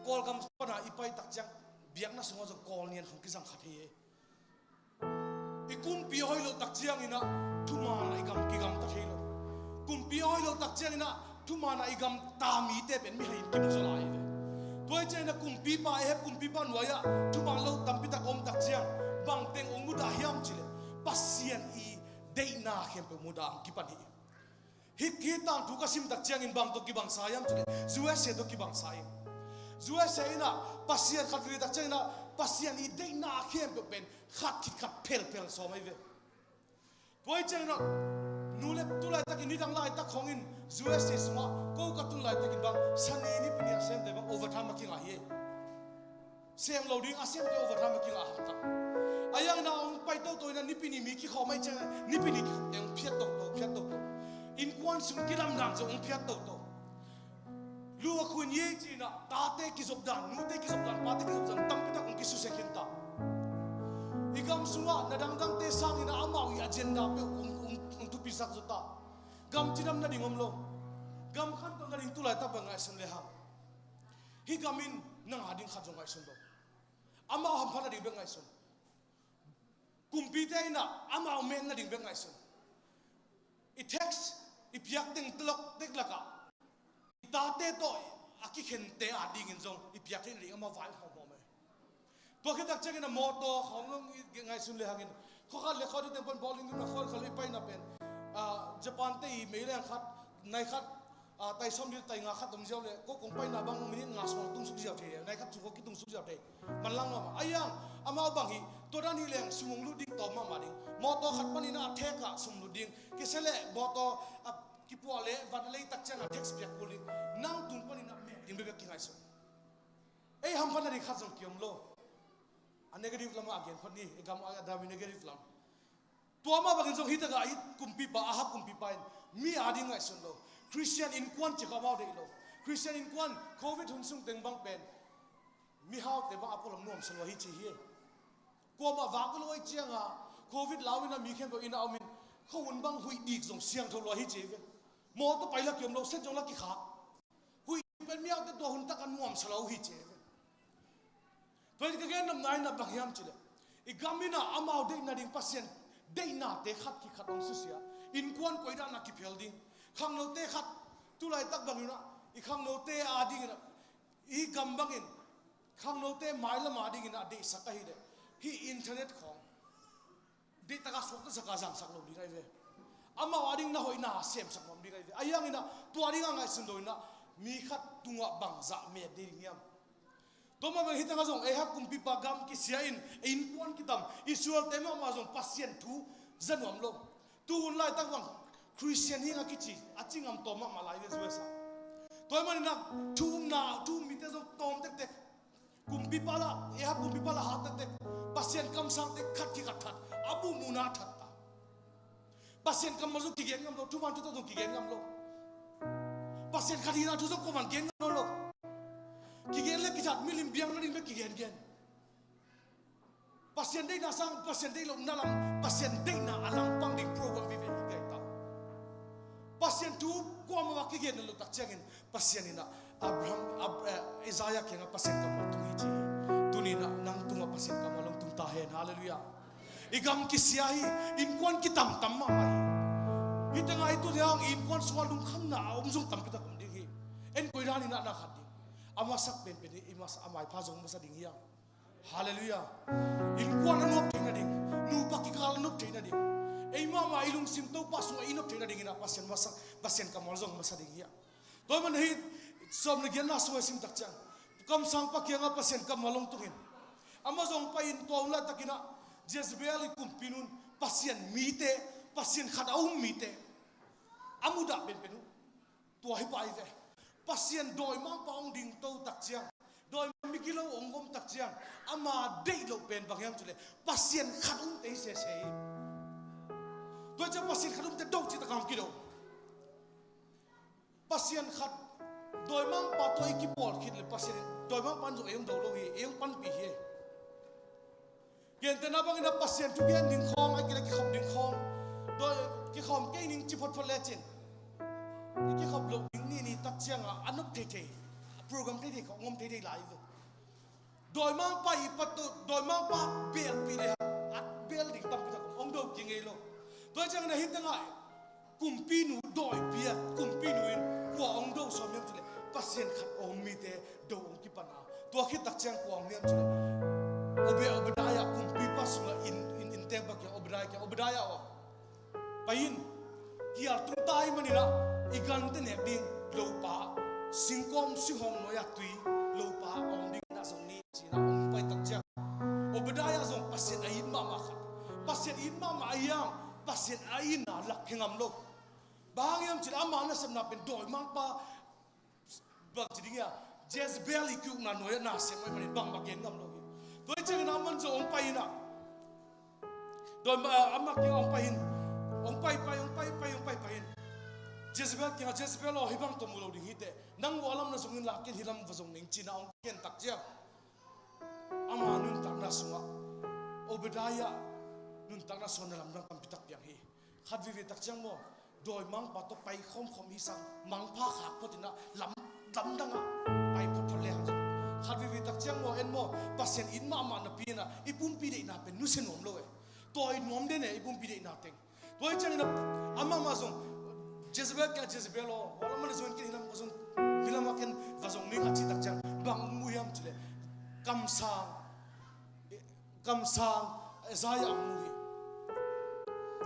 Kawlgam pana i pai tak ciang, biakna sungah zong Kawl nian khong kizang kha thei hi. I kumpi a hoih loh tak ciangin a, thuman a i gam kigamta thei lo. Kumpi a hoih loh tak ciangin a, thuman a i gamta mite pen mihai in kimu zaw lai hi ve. Tua hi ciangin a kumpipa Ahab kumpipa nuai-ah thuman lo tampi tak om tak ciang, bang teng hong mudah hiam cih leh, Pasian i deihna khempeuh mudah hong kipan hi. Hih, hih tangthu ka sim tak ciangin bang tawh kibangsa hiam cih leh, U S A tawh kibangsa hi. U S A in a Pasian khat vei tak ciangin a, Pasian i deihna khempeuh pen khat khit khat phelphel sawm ahi ve. Tua hi ciangin a, nu le tu laitakin, nidang laitak khawngin U S A sungah ko ka tun laitakin bang, Sani Nipi ni a semte bang overtime a kingah hi. Sem lo ding a semte overtime a kingah hamtang. A yang in a hong pai toto in a Nipi ni mi kikhawm ahih ciangin a, Nipi ni kikhawmte hong phiat toto, phiat toto. Innkuan sung kilamdan zong hong phiat toto. Lu a khuin ye ci-in a, tate kizop dan, nute kizop dan, pate kizop dan tampi tak hong kisusia khin ta. I gam sungah na dangdangte sangin a amau i agenda peuh hong, hong, hong thupisak zaw ta. Gam cidam nading om lo. Gam khantoh nading tu laitak bang ngaihsun le hang, hih gam in nang a ding khat zong ngaihsun lo. Amau hamphat nading bek ngaihsun. Kumpite in a amau met nading bek ngaihsun. I tax i piak teng telok tek lakah, i tate tawh a kikhente a dingin zong i piak theih nading amau vai hawmhawm e. Tua khit tak ciangin a mawtaw khawng zong i ngaihsun le hangin, khua khat le khua ding teng pan bawlin ding na khua khat le i paina pen, ah, Japan te i meileng khat, nai khat, ah, tai sawm ding tai nga khat om ziau le, ko kong paina bang minute nga sung tung suk ziau thei e, nai khat sung ko kitung suk ziau thei. Manlang mahmah. A yang, amau bang hi, tua dan hi leng sum hong lut ding tawm mahmah ding. Mawtaw khat panin a thek ah sum lut ding. Kisia le mawtaw a kipuah le van a lei tak ciang a tax piak kul ding. Nang tung panin a met ding bekbek kingaihsun. Ei hamphat nading khat zong kiom lo. A negative lamah a gen phot ni, i gam a dam i negative lam. Tua mah bangin zong hi takah hi kumpipa, Ahab kumpipa in mi ading ngaihsun lo. Khristian innkuan cih kha amau deih lo. Khristian innkuan Covid hun sung teng bang pen mihaute bang a pualam nuamsa lua hi ci hi. Kuamah vak lo ahi cianga Covid lau ina mi khempeuh ina omin khuahun bang huih dik zong siangtho lua hi ci hi ve. Mawtaw pai la kiom lo, set zong la kikhak. Huih pen mihaute tua hun taka nuamsa lo hi ci hi ve. Tua hi ka gen nopna ina bang hiam cileh, i gam ina amau deihna ding Pasian deihnate khat kikhat hong susia. Innkuan koihdahna kiphel ding. Khangnote khat, tulaitak bangin ah i khangnote adingin ah, i gam bangin khangnote mailam adingin ah deihsak ahileh, hih internet khawng deihtaka suakta saka zangsak lo ding ahi ve. Amau ading na hoihna semsak nuam ding ahi ve. Ahi hangin ah tua dinga ngaihsun lo in ah mi khat tungah bangzah met ding hiam? Tua mah bang hi tangah zong Ahab kumpipa gam kisia in, innkuan kitam, Israelte mahmah zong Pasian thu za nuam lo. Tuhun laitak bang Khristian hi a kici a ci ngam tawm mahmah lai ve, U S A. Tua hi manin ah thu umna, thu um mite zong tawm tektek. Kumpipa la, Ahab kumpipa la hat tektek. Pasian kamsangte khat kikhat that, a buhmuhna that ta. Pasian kammal zong kigen ngam lo, thuman thutak zong kigen ngam lo. Pasian khat hihna thu zong kuaman gen ngam lo. Kigen le kizat, milim biang nading bek kigengen. Pasian deihna sang, Pasian deih lohna lam, Pasian deihna a langpang ding program vive hi gai ta. Pasian thu kuamah kigen lo tak ciangin Pasian in ah Abraham, Ab-, eh, Isaiah kiangah Pasian kammal tung hi ci hi. Tuni in ah nang tungah Pasian kammal hong tung ta hen. Halleluiah. I gam kisia hi, innkuan kitamtam mahmah hi. Hi tengah i tuni hang innkuan sungah lungkhamna a om zong tampi tak om ding hi. En koi dan in ah na khat ding. A masak penpen hi, i masa, a maipha zong masa ding hi a. Halleluiah. Innkuan a nuam theih nading, nupa kikal a nuam theih nading, ei mahmah i lungsim Topa sungah i nuam theih nadingin ah Pasian masa, Pasian kammal zong masa ding hi a. Tua man hi, sawm le giatna sungah i sim tak ciang, kamsangpa kiangah Pasian kammal hong tungin, amah zong pai-in tua hun laitakin ah Jezebel i kumpinun Pasian mite, Pasian khat a um mite a mudah penpen uh. Tua hi pah hi ve. Pasian dawimangpa hong dingto tak ciang, dawimang migilo hong gom tak ciang, ama deih loh pen bang hiam cileh Pasian khat umte hi sese hi. Tua ciang Pasian khat umte do cih takah hong kido. Pasian khat, dawimangpa tawh i kipawl khit le Pasian in dawimangpa in zong ei hong do lo hi, ei hong panpih hi. Gentehna bangin a Pasian thugen ding khawng, a kile kikhop ding khawng, dawi kikhawm kei ning ci photphot lecin, i kikhop loh ding ni ni tak cianga a nop theithei, a program theithei khawng om theithei lai ve. Dawimangpa i pat tawh, dawimangpa belpih le a bel ding tampi tak om, hong do kingei lo. Tua ciangin a hintangah kumpinu dawipi a, kumpinu in kua hong do sawm hiam cileh Pasian khat a om mite do hong kipan a. Tua khit tak ciang kua hong hiam cileh Obe-, Obadiah kumpipa sungah inn, inn, inntek bang kiang Obadiah kiang, Obadiah aw, pai in. Kial tung ta ahih manin ah i gante nek ding lopa, singkawm singhawng nuai-ah tui lopa a om ding in ah zong ni, ci-in ah hong pai tak ciang Obadiah zong Pasian a it mahmah khat. Pasian it mahmah ahi hang Pasian a itna lak hi ngam lo. Bang hang hiam cileh ama nasepna pen dawimangpa, bang ci ding hiam, Jezebel i kiukna nuai-ah na sem ahih manin bangmah gen ngam lo hi. Tua hi ciangin ah aman zong hong pai in ah, dawimang, ah, amah kiangah hong pai in, hong pai pai, hong pai pai, hong pai pai in, Jezebel kiangah, Jezebel aw, hih bang tawh mu lo ding hi teh, nang uh a lam na zong in la, ken hih lam va zong ning, ci-in ah hong ken tak ciang ama nuntakna sungah Obadiah nuntakna sungah na lamdang tampi tak piang hi. Khat vive tak ciang maw, dawimangpa tawh pai khawmkhawm hi sang, mangpha khak phot in ah lam, lamdangah pai photphot le hang zong, khat vive tak ciang maw, en maw, Pasian it mahmah napi in ah i pumpi deihna pen nusia nuam lo e. Tawi nuam den e, i pumpi deihna teng. Tua hi ciangin ah amah mah zong Jezebel kiangah, Jezebel aw, hua lam mah zong in ken hih lam ka zong, hih lamah ken va zong ning, a cih tak ciang bang hong mu hiam cileh kamsang, kamsang Isaiah hong mu hi.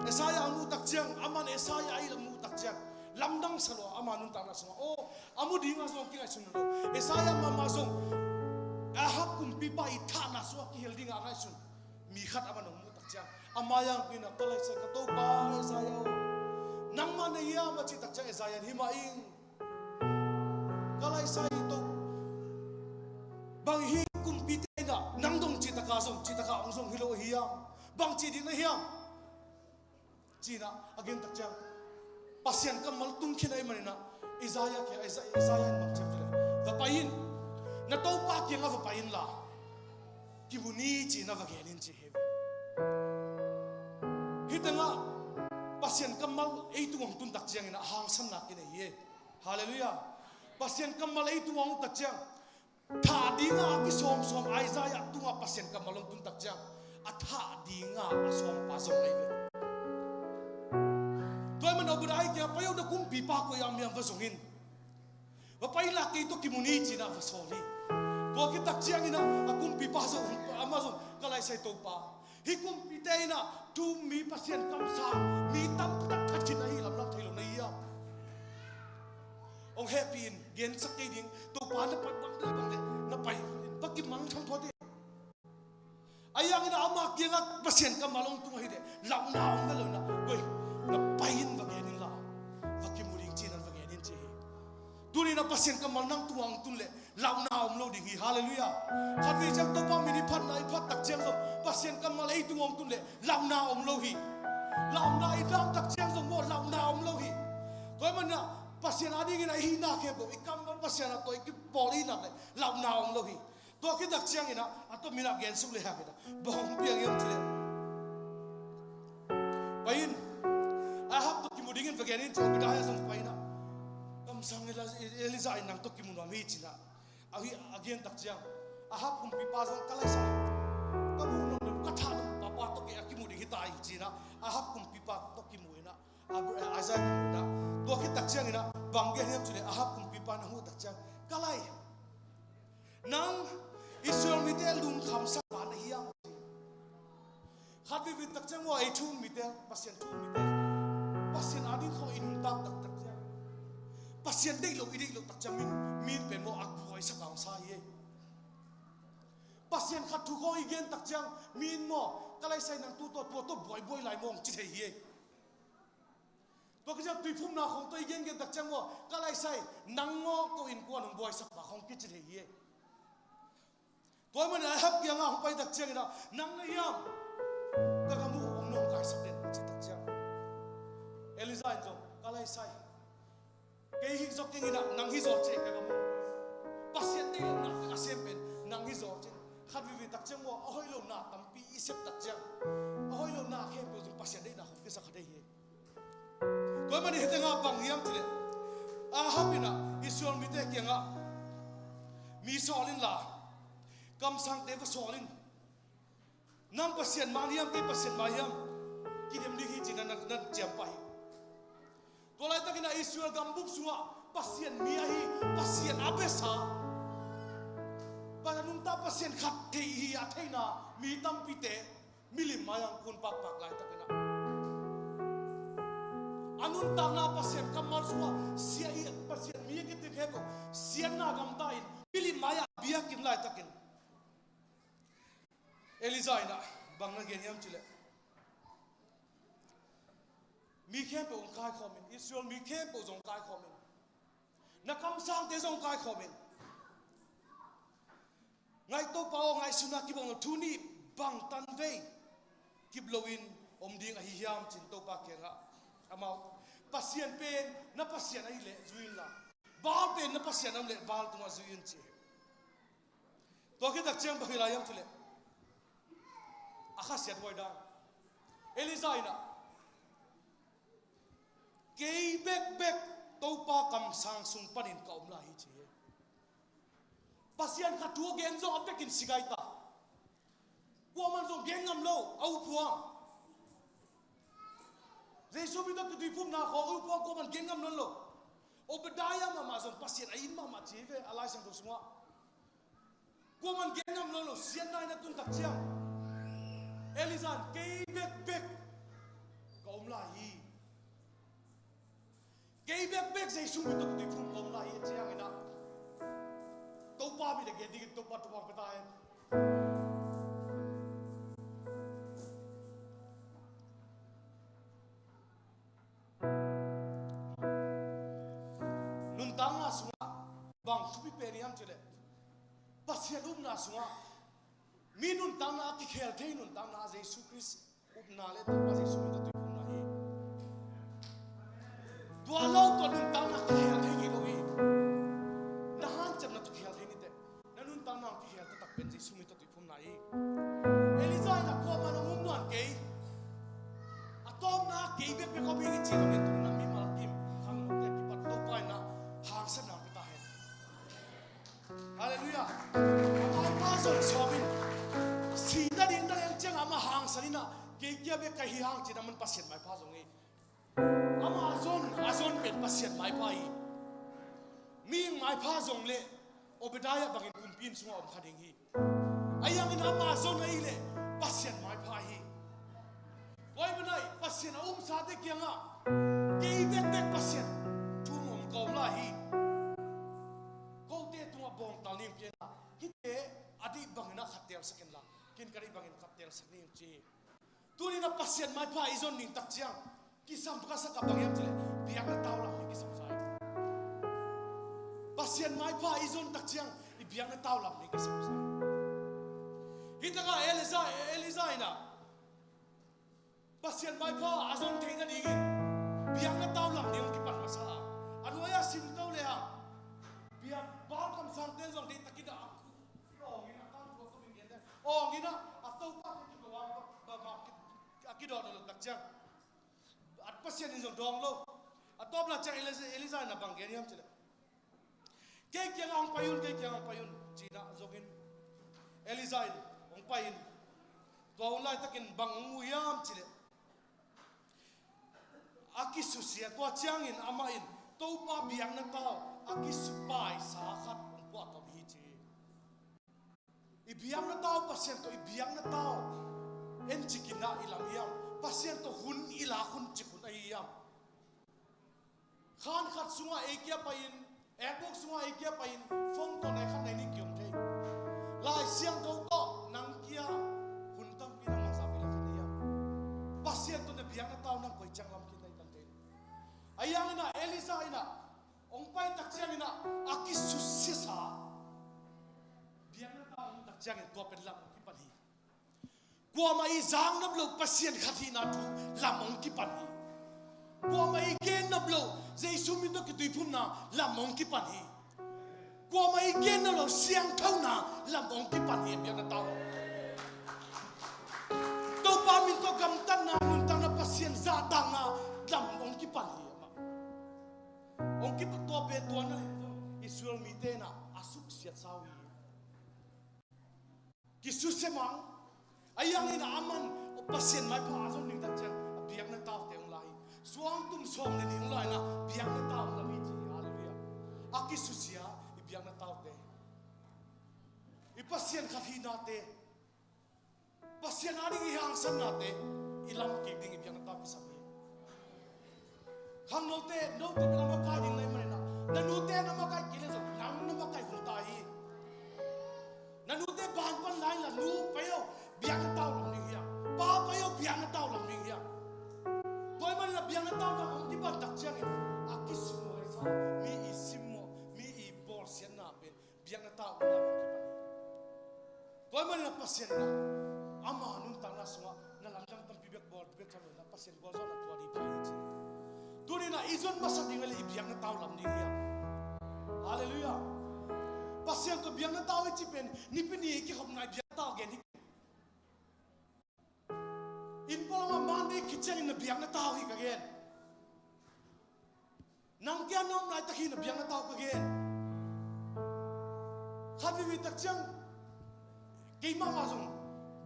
Isaiah hong mu tak ciang, aman Isaiah a it lam mu tak ciang lamdang sa lua, ama nuntakna sungah aw, a mu dingah zong kingaihsun lo. Isaiah mahmah zong Ahab kumpipa i thahna sungah kihel dingah a ngaihsun mi khat aman hong mu tak ciang, ama yang pi-in ah, ka laisai ka Topa Isaiah aw, nangmah na hiam, a cih tak ciang Isaiah in, hi mah ing, ka laisai To, bang hih kumpite in ah nang dong cih takah zong, cih takah hong zong hi lo hiam? Bang ci ding na hiam? Ci-in ah a gen tak ciang Pasian kammal tung khin ahih manin ah Isaiah kiang, Isaiah, Isaiah in bang ci hiam cih leh, va pai in, na Topa kiangah va pai inla, kimu ni ci-in ah va gen in ci hi. Hih tengah Pasian kammal ei tungah hong tun tak ciangin ah hangsanna kinei hi. Halleluiah. Pasian kammal ei tungah hong tak ciang, thah dinga a kisawmsawm Isaiah tungah Pasian kammal hong tun tak ciang, a thah dinga a sawmpa zong ahi ve. Tua ahih manin Obadiah kiangah, pai o, na kumpipa koi ah om hiam, va zong in. Va pai inla kei tawh kimu ni ci-in ah va sawl hi. Tua khit tak ciangin ah a kumpipa zong, amah zong, ka laisai Topa, hih kumpite in ah thu um mi, Pasian kamsang mi tampi tak khat khin ahi lamlam thei lo na hi hiam? Hong hehpih in, gensak kei ding, Topa, na pai bang le bang le, na pai, va kimang thangthawh ding. Ahi hangin ah ama kiangah Pasian kammal hong tung ahih leh, launa om ve lo in ah, koi, na pai in, va gen inla, va kimu ding ci-in ah va gen in ci hi. Tuni-in ah Pasian kammal nang tungah hong tun leh, launa om lo ding hi. Halleluiah. Khatvei ciang Topa min i phatna i phat tak ciang zong, Pasian kammal ei tungah hong tun leh, launa om lo hi. Launa i dam tak ciang zong maw, launa om lo hi. Tua ahih manin ah Pasian adingin ah i hihna khempeuh, i kammal Pasian a tawh i kipawl i hih nak leh, launa om lo hi. Tua khit tak ciangin ah a tomin ah gensuk le hangin ah bang hong piang hiam cih leh, pai in, Ahab tawh kimu dingin va gen in ci-in Obadiah zong pai in ah, kamsang Eli-, Elijah in nang tawh kimu nuam hi ci-in ah, a hih a gen tak ciang, Ahab kumpipa zong, ka laisai, ka muh nop, ka thah nop papa tawh kei a kimu ding hi ta hi ci-in ah, Ahab kumpipa tawh kimu in ah, Ab-, eh, Isaiah kimu in ah, tua khit tak ciangin ah bang gen hiam cih leh, Ahab kumpipa in a huh tak ciang, ka lai, nang Israel mite lungkhamsak pa na hiam? Khat veivei tak ciang maw, ei thu um mite, Pasian thu um mite, Pasian ading khawng i nuntak tak tak ciang, Pasian deih lo i deih loh tak ciang, min, min pen maw a buaisak a hong sa hi. Pasian khat thu khawng i gen tak ciang, min maw, ka laisai, nang tu tawh, tua tawh buaibuai lai maw, hong ci thei hi. Tua khit ciang tuiphumna khawng tawh i gengen tak ciang maw, ka laisai, nang maw ko innkuan hong buaisak pa khawng kici thei hi. Tua ahih manin Ahab kiangah hong pai tak ciangin ah, nang na hiam? Ka gam uh hong nawngkaisak den, a cih tak ciang, Elijah in zong, ka laisai, kei hi zaw keng in ah, nang hi zaw ci, ka gam uh. Pasian deih lohna a sem pen nang hi zaw ci. Khat veivei tak ciang maw, a hoih lohna tampi i sep tak ciang, a hoih lohna khempeuh zong Pasian deihna khawng kisa kha thei hi. Tua ahih manin hih tengah bang hiam cih leh, Ahab in ah Israel mite kiangah mi sawl inla, kamsangte va sawl in, nang Pasian mah hiam, kei Pasian mah hiam, kidem ding hi ci-in ah na, na ciam pah hi. Tua laitakin ah Israel gambup sungah Pasian mi ahi, Pasian a biasa, a nungta Pasian khat thei hi a theihna mi tampite milim mai-ah kun pakpak laitakin ah, a nuntakna Pasian kammal sungah sia i, Pasian mi a kici khempeuh siatna gamta in milim mai-ah biakinn laitakin, Elijah in ah bang na gen hiam cih leh, mi khempeuh hong kaikhawm in, Israel mi khempeuh zong kaikhawm in, na kamsangte zong kaikhawm in, ngai Topa aw, ngaihsutna kibang lo, thu nih bang tanvei kip loin om ding ahi hiam ci-in Topa kiangah amau, Pasian pen na Pasian ahih leh zui inla, Baal pen na Pasian ahih leh Baal tungah zui in ci hi. Tua khit tak ciang bang hi lai hiam cih leh, a khasiat huai dan, Elijah in ah, kei bekbek Topa kamsang sung panin ka om lai hi ci hi. Pasian khat thu a gen zong a bekin sigaita. Kuaman zong gen ngam lo, a uphuang. Jesu min tawh kituiphumna khawng a uphuang kuaman gen ngam nawn lo. Obadiah mahmah zong Pasian a it mahmah ci hi ve, a Lai Siangtho sungah. Kuaman gen ngam lo lo, siatna in a tun tak ciang, Elijah in kei bekbek ka om lai hi. Kei bekbek Jesu min tawh ka tuiphum ka om lai hi a ci hangin ah, Topa min a gen dingin Topa thupha pia ta hen. Nuntakna sungah bang thupi pen hiam cih leh, Pasian upna sungah mi nuntakna a kikhel thei nuntakna ah Jesu Khrist upna le Topa Jesu min tawh tuiphumna hi. Tua lo tawh nuntakna kihel thei ngei lo hi. Na hanciamna tawh kihel thei ni teh. Na nuntakna hong kihel taktak pen Jesu min tawh tuiphumna hi. Elijah in a kuamah nong um nuam kei. A tawpna kei bekbek om hi i ci lo in tuni na mimal kim khangnote kipat Topa in a hangsanna hong pia ta hen. Halleluiah. A maipha zong sawm in. Si nading na leng ciang amah hangsan in a kei kia bek ka hi hang ci na man Pasian maipha zong hi. Amah a zon, a zon pen Pasian maipha hi. Mihing maipha zong le Obadiah bangin kumpi inn sungah om kha ding hi. A yangin amah a zon ahi le Pasian maipha hi. Tua ahih manin Pasian a umsate kiangah kei bekbek Pasian thu hong om ka om lai hi. Kote tungah bawngtal ning pian a hite a deih bangin a khat teelsak inla ken ka deih bangin khat teelsak ning ci hi. Tuni na Pasian maipha i zon ning tak ciang kisam ka sak a bang hiam cih leh biakna tau lam ning kisam sa hi. Pasian maipha i zon tak ciang i biakna tau lam ning kisam sa hi. Hi taka Elijah, Elijah in a Pasian maipha a zon theih nadingin biakna tau lam ning kipan masa a, a nuai-ah sim to le a biak Baal kamsangte zong deih takin a awng in a tangthu a kum in gen le awng in a a Topa te kigo a ba, ba, ba, a kidawng lo tak ciang a Pasian in zong dawng lo. A tawpna ciang Elijah, Elijah in a bang gen hiam cih leh kei kiangah hong pai un, kei kiangah hong pai un ci-in a zongin Elijah in hong pai in tua hun laitakin bang hong mu hiam cih leh a kisusia tua ciangin amah in Topa biakna tau a kisupaisa khat hong puah tawm hi ci hi. I biakna tau Pasian tawh i biakna tau en cikin ah i lam hiam? Pasian tawh hun i lak hun cik hun ahi hiam? Khan khat sungah ei kia pai-in, ekbuk sungah ei kia pai-in, phone tawh nai khat nai nih kiom thei. Lai Siangtho tawh nang kia hun tampi nang mangsa pi lak khin hiam? Pasian tawh na biakna tau nang koi ciang lam khin nai tam thei. A yang in ah Elijah in ah hong pai tak ciangin ah a kisusiasa biakna tau hong tak ciangin tua pen lam hong kipan hi. Kuamah i zak nop loh Pasian khat hihna thu lam hong kipan hi. Kuamah i gen nop loh Jesu min tawh kituiphumna lam hong kipan hi. Kuamah i gen nop loh siangthona lam hong kipan hi, biakna tau. Topa min tawh gamtatna, nuntakna, Pasian zahtakna lam hong kipan hi. Hong kipan tua pen tua na leh Israel mite in ah a suksiat sa uh hi. Kisusia mang. A yang in ah a man Pasian maipha a zon ding tak ciang a biakna taute hong la hi. Suangtum sawm le nih hong la in ah biakna tau hong la mi ci hi. Halleluiah. A kisusia i biakna taute, i Pasian khat hihnate, Pasian a ding i hangsannate i lam kik ding i biakna tau kisam hi. Khang note, note na makai ding na hih manin ah, na nute na makai kei leh zong nang na makai hun ta hi. Na nute ban pan lai la, nu pai aw, biakna tau lam ding hiam? Pa pai aw, biakna tau lam ding hiam? Tua ahih manin ah biakna tau lam hong kipan tak ciangin a kisusia mi i simmawh, mi i bawlsiatna pen biakna tau lam hong kipan hi. Tua ahih manin ah Pasian in ah ama nuntakna sungah na lamdang tampi bek bawl bek tham lo in ah Pasian gualzawhna tua ding pai hi ci. Tuni in ah i zon masak ding a leh i biakna tau lam ding hiam? Halleluiah. Pasian tawh biakna tau i cih pen Nipi ni i kikhopna i biakna tau gen hi. Inn palamah Monday khit ciangin na biakna tau hi ka gen. Nang kia na om laitak hi na biakna tau ka gen. Khat veivei tak ciang keimah mah zong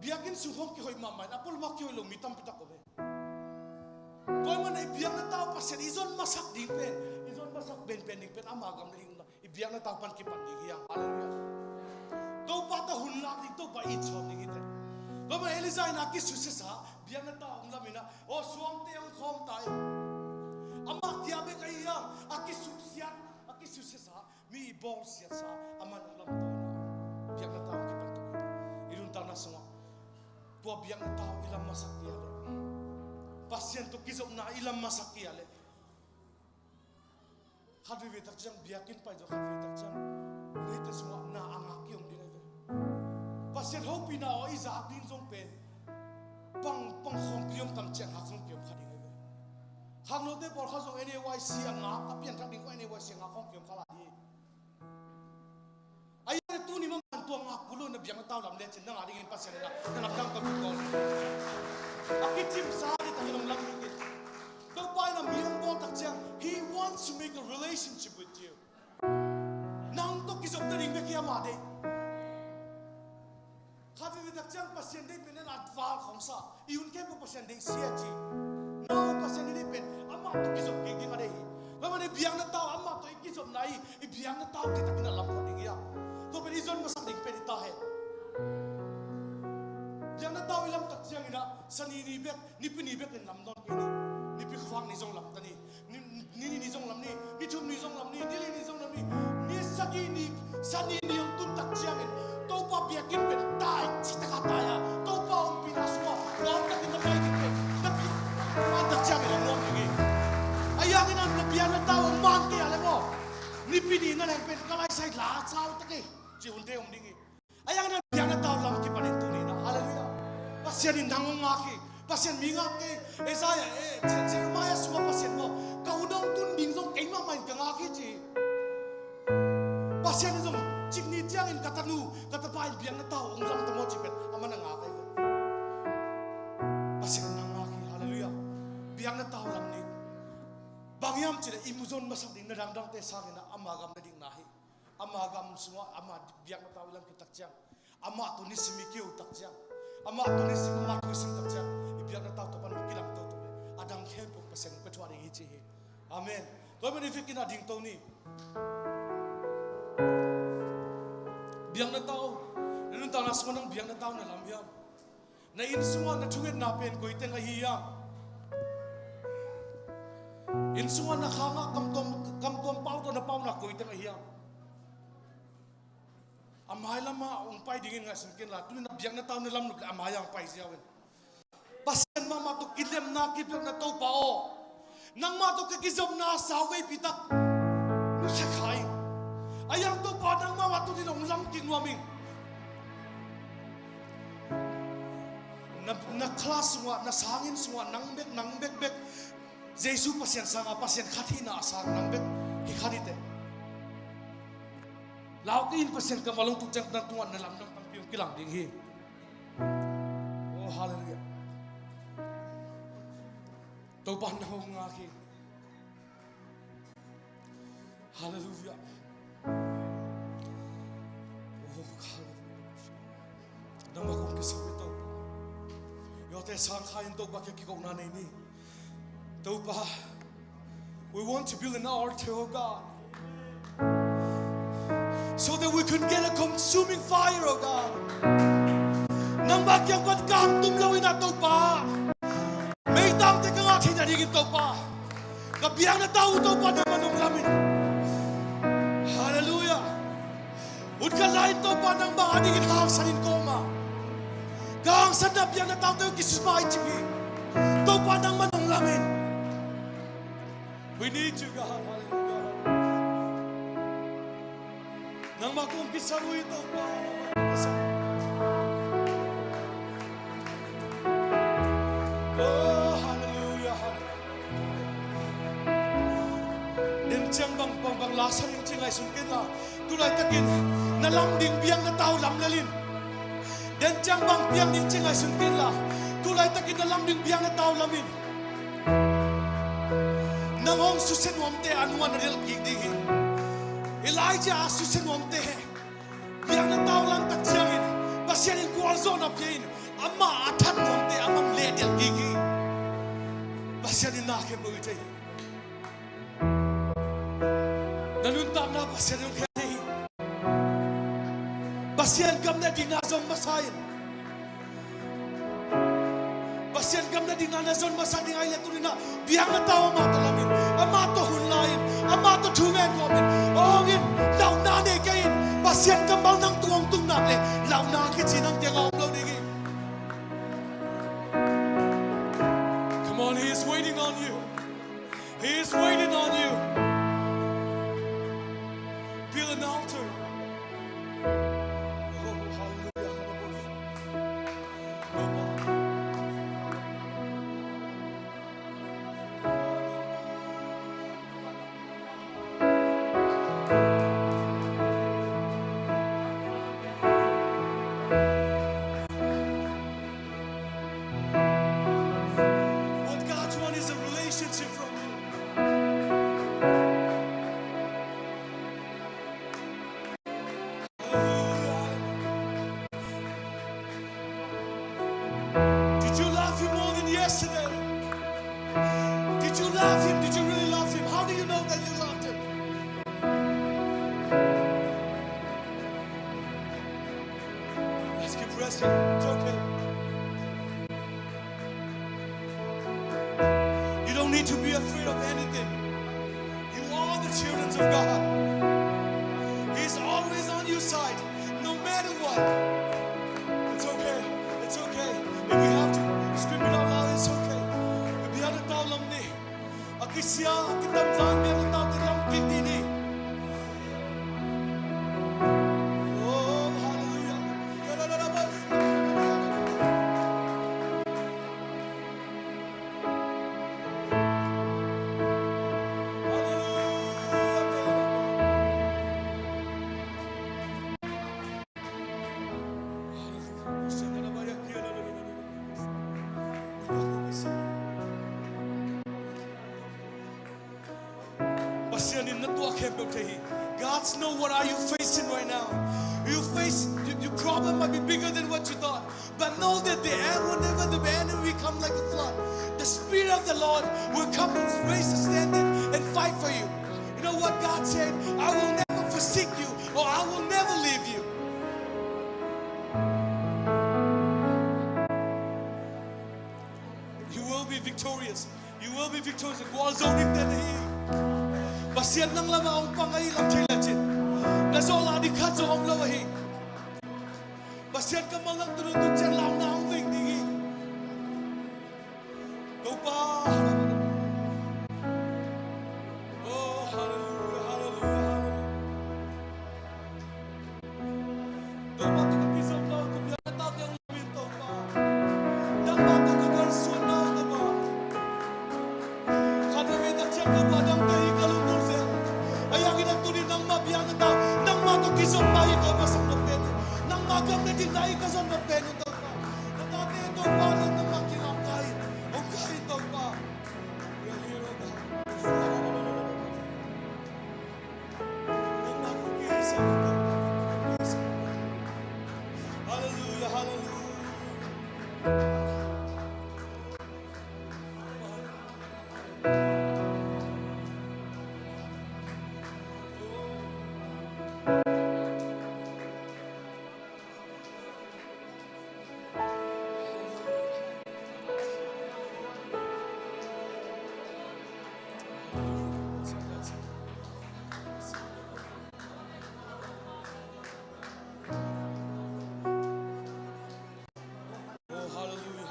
biakinn sung khawng kihoih mahmah in a palamah kihoih lo mi tampi tak om hi. Tua ahih manin i biakna tau Pasian i zon masak ding pen, i zon masak penpen ding pen ama gam le i biakna tau pan kipan ding hiam? Halleluiah. Topa tawh hun lak ding, Topa it sawm ding hi teh. Tua ahih manin Elijah in a kisusiasa biakna tau hong lam in ah, aw, suangte hong khawm ta hi. Amah kia bek ahi hiam? A kisusiat, a kisusiasa, mi i bawlsiatsa a man hong lam tawh in ah biakna tau hong kipan tawh hi. I nuntakna sungah tua biakna tau i lam masak kei a leh, Pasian tawh kizopna i lam masak kei a leh, khat veivei tak ciang biakinn pai zaw, khat veivei tak ciang leite sungah na a ngak kiom ding ahi ve. Pasian hopihna aw i zak ding zong pen pang, pang khawmpi om tam ciang hak zong kiom kha ding ahi ve. Khangnote pawlkhat zong N A Y C a ngak, a pianthak ding khawng N A Y C a ngak khawng kiam kha lai hi. Ahi zongin tuni mahmah in tua ngak kul lo in na biakna tau lam lecin nang a dingin Pasian in a na lamdang ka kul lo. A kicimsa ding takin hong lam ding hi. Topa in a mi hong bawl tak ciang, He wants to make a relationship with you. Nang tawh kizop nading bek hi, amah deih. Khat veivei tak ciang Pasian deih pen in a val khawng sa, i hun khempeuh Pasian deih sia ci. No, Pasian i deih pen amah tawh kizop kik ding a deih hi. Tua manin biakna tau amah tawh i kizopna hi. I biakna tau ding takin a lam phot ding hi a. Tua pen i zon masak ding pen hi ta hen. Biakna tau i lam tak ciangin a, Sani ni bek, Nipi ni bek in lam nawn kei ni. Nipi khuavak ni zong lam ta ni. Ni, ni, ni, ni zong lam ni, ni thum ni zong lam ni, ni li ni zong lam ni, ni sagih ni, Sani ni hong tun tak ciangin Topa biakinn pen tai cih taka tai a, Topa hong pina sungah nuam takin na pai ding pen na pi man tak ciangin a nuam ding hi. A yang in a na biakna tau hong man kei a le maw, Nipi ni na leng pen ka lai sai la sau ta kei ci hunte om ding hi. A yang in a biakna tau lam kipanin tuni in a. Halleluiah. Pasian in nang hong ngak hi. Pasian mi ngak kei. Isaiah, eh, Je-, Jeremiah sungah Pasian maw, ka hun hong tun ding zong kei mahmah in ka ngak hi ci. Pasian in zong cik ni ciangin ka tanu, ka tapa in biakna tau hong lam ta maw ci pen amah na ngak ahi ve. Pasian in nang ngak hi. Halleluiah. Biakna tau lam ni. Bang hiam cih leh i mu zon masak ding na dangdangte sangin a ama gam na dikna hi. Ama gam sungah, ama biakna tau i lam khit tak ciang, amah tawh nisim i kio tak ciang, amah tawh nisim, amah tawh nisim tak ciang, i biakna tau Topa in kilam toto le a dang khempeuh Pasian in pia thuah ding hi ci hi. Amen. Tua manin i vekin a dingto ni. Biakna tau, na nuntakna sungah nang biakna tau na lam hiam? Na inn sungah na thungetna pen koi teng ahi hiam? Inn sungah na khangah kamtuam, kamtuam pau tawh na pauna koi teng ahi hiam? A mailamah hong pai dingin ngaihsun ken la, tuni na biakna tau na lam nop le a mai-ah hong pai ziau in. Pasian mahmah tawh kilemna, kipiakna Topa aw. Nangmah tawh ka kizopna sau veipi tak nusia kha ing. A yang Topa nangmah mah tuni in hong lam kik nuam ing. Na, na kha sungah, na sanginn sungah, nang bek, nang bekbek Jesu Pasian sangah, Pasian khat hihna a sang nang bek hi kha ni teh. Lau kei in, Pasian kammal hong tuk ciang nang tungah na lamdang tampi hong kilang ding hi. Oh, halleluiah. Topa nang hong ngak hi. Halleluiah. Oh, halleluiah. Nangmah kong kisam hi Topa. Yote sang kha in Topa kiang kikopna nei ni. Topa, we want to build an altar, oh God, so that we can get a consuming fire, oh God. Nangmah kiang pan kang tum lo in a Topa, meitangte ka ngah theihna dingin Topa, ka biakna tau uh Topa nangmah nong lam in. Halleluiah. Ut khat lai-in Topa nangmah a dingin hangsan in kawm a, ka hangsanna biakna taute uh kisu pah hi cih hi. Topa nangmah nong lam in. We need you, God. Halleluiah. Nangmah kong kisam uh hi Topa. Oh, halleluiah, halleluiah. Den ciang bang, bang, bang la sa ding ci ngaihsun ken la. Tulaitakin na lam ding biakna tau lam lel in. Den ciang bang piang ding ci ngaihsun ken la. Tulaitakin na lam ding biakna tau lam in. Nang hong susia nuamte a nungah na delh kik ding hi. Elijah a susia nuamte he. Biakna tau lam tak ciangin Pasian in gualzawhna pia in, amah a that nuamte amah in leh delh kik hi. Pasian in na khem lo hi thei hi. Na nuntakna Pasian in hong khem thei hi. Pasian gam na dingna zon masa in. Pasian gam na dingna na zon masak ding ahih leh tuni-in ah biakna tau amah tawh lam in, amah tawh hun la in, amah tawh thu ngen nuam in. Hong in, lauhna nei kei in. Pasian kammal nang tung hong tung nak leh lauhna kici nang kiangah om lo ding hi. Come on, He is waiting on you. He is waiting on you. Build an altar. Oh, hallelujah. Did you love him? Did you really love him? How do you know that you loved him? Let's keep pressing. It's okay. You don't need to be afraid of anything. You are the children of God. He's always on your side, no matter what. It's okay. It's okay. If we have to scream it out loud, it's okay. Biakna tawh lam ni. A kisia, a kitam zang biakna tawh lam kik ni. Oh, hallelujah. Pasian in na tuah khempeuh thei hi. God's know what are you facing right now. You face, your, your problem might be bigger than what you thought. But know that the end, whenever the enemy come like a flood, the Spirit of the Lord will come and raise a standard and fight for you. You know what God said? "I will never forsake you, or I will never leave you." You will be victorious. You will be victorious. Gualzo ding den hi. Pasian nang lamah hong pang ahi lam thei lecin, na zawh lah ding khat zong om lo ahi. Pasian kammal nang tun tun ciang launa hong veng ding hi. Topa. Oh, hallelujah, hallelujah, hallelujah. Topa tawh ka kizom lo, ka biakna tate hong lam in Topa. Nangmah tawh ka kalsuan lo Topa. Khat veivei tak ciang Topa nangte hi ka lungmuang zel. Ahi hangin tuni nangmah biakna tawh, nangmah tawh kizom lai hi ka masak nop pen. Nangmah gam le ding lai hi ka zom nop pen Topa. Na tate Topa nang nangmah kiangah kai. Hong kai Topa. We are here, oh God. Hallelujah, hallelujah. Oh, hallelujah.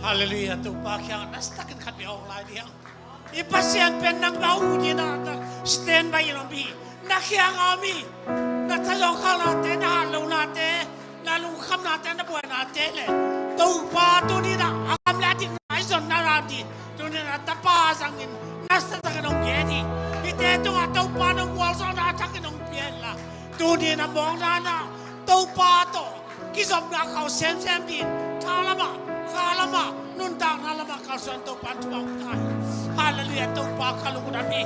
Hallelujah. Topa kiang nasatakin khat bia awng lai ding. I Pasian pen nang lau ding na, na standby in om hi. Na kiang a om hi. Na thazaw khalnate, na hatlohnate, na lungkhamnate, na buainate le Topa tuni na a gam le a dikna i zonna dan ding. Tuni na tapa zangin nasatakin hong gen hi. Hihte tungah Topa nong gualzawhna a thakin hong pia inla, tuni na mawkna na Topa tawh kizopna khauh semsem ding, tha lamah, kha lamah, nuntakna lamah kalsuan Topa in thupha hong pia hi. Hallelujah, Topa ka lungdam hi.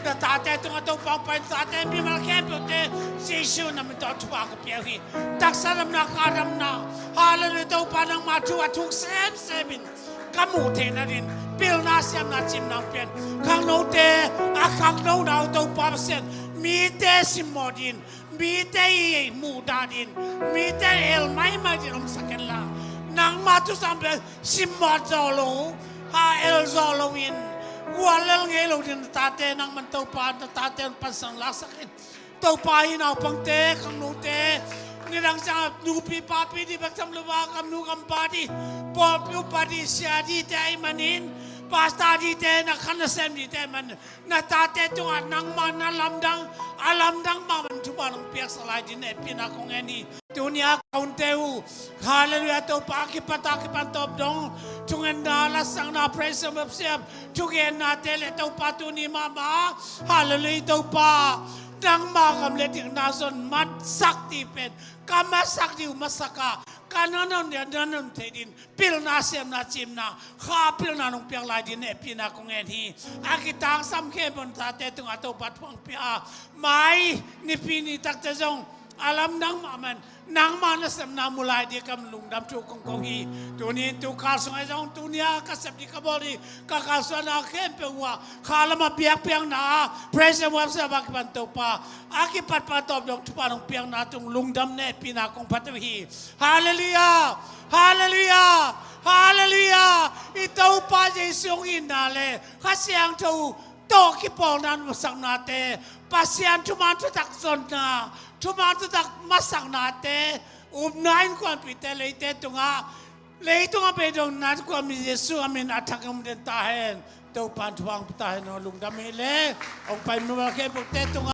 Na tate tungah Topa hong pai in, tate mimal khempeuhte Jesu na min tawh thupha ka pia uh hi. Taksa damna, kha damna, hallelujah, Topa nangma thu a thuk semsem in ka muh theih nadin pilna siamna cimna hong pia in. Khangnote a khangnona uh Topa Pasian, mite simmawh ding, mite i muhdah ding, mite el maimai ding omsak inla, nangma thuzang bel simmawh zawh lo, ha el zawh loin, gual lel ngei lo ding na tate nangman Topa na tate hong pansan laksak in. Topa i naupangte, khangnote, nidang ciang nupi papi ding bek tham lo a, kam nu kam pa ding, pawlpi upa ding, sia dingte ahih manin, pastor dingte, na khan na sem dingte ahih manin, na tate tungah nangma na lamdang, a lamdang mahmah thuman hong piaksak lai ding na hehpihna kong ngen hi. Tuni a ka hunte uh, halleluiah, Topa a kipat a kipan tawp dong, thungetna, lasakna, praise and worship, thugennate le Topa tuni mahmah, halleluiah, Topa nangma gam le dikna zon matsak ding pen, ka matsak ding uh masak a, ka nanon ding uh nanon thei ding, pilna, siamna, cimna, kha pilna nong piak lai ding na hehpihna kong ngen hi. A kitangsam khempeuh na tate tungah Topa thupha hong pia a, mai nipi ni takte zong a lamdang mahmah in nangma nasepna mu lai ding kam lungdam thu kong ko hi. Tuni in tu kal sungah zong tuni a ka sep ding ka bawl ding ka kalsuanna khempeuh uh ah kha lamah biakpiakna ah praise and worship a kipan Topa a kipatpah tawp dong thupha nong piakna tung lungdam na hehpihna kong phat uh hi. Halleluiah! Halleluiah! Halleluiah! I Topa Jesu hong itna le Kha Siangtho tawh kipawlna nopsaknate, Pasian thuman thutak zonna, thuman thutak masaknate, upna innkuanpihte leite tungah, leitungah beidong na innkuanpih Jesu a min a thak in om den ta hen. Topa in thupha hong pia ta hen. Hong lungdam hi le, hong pai mimal khempeuhte tungah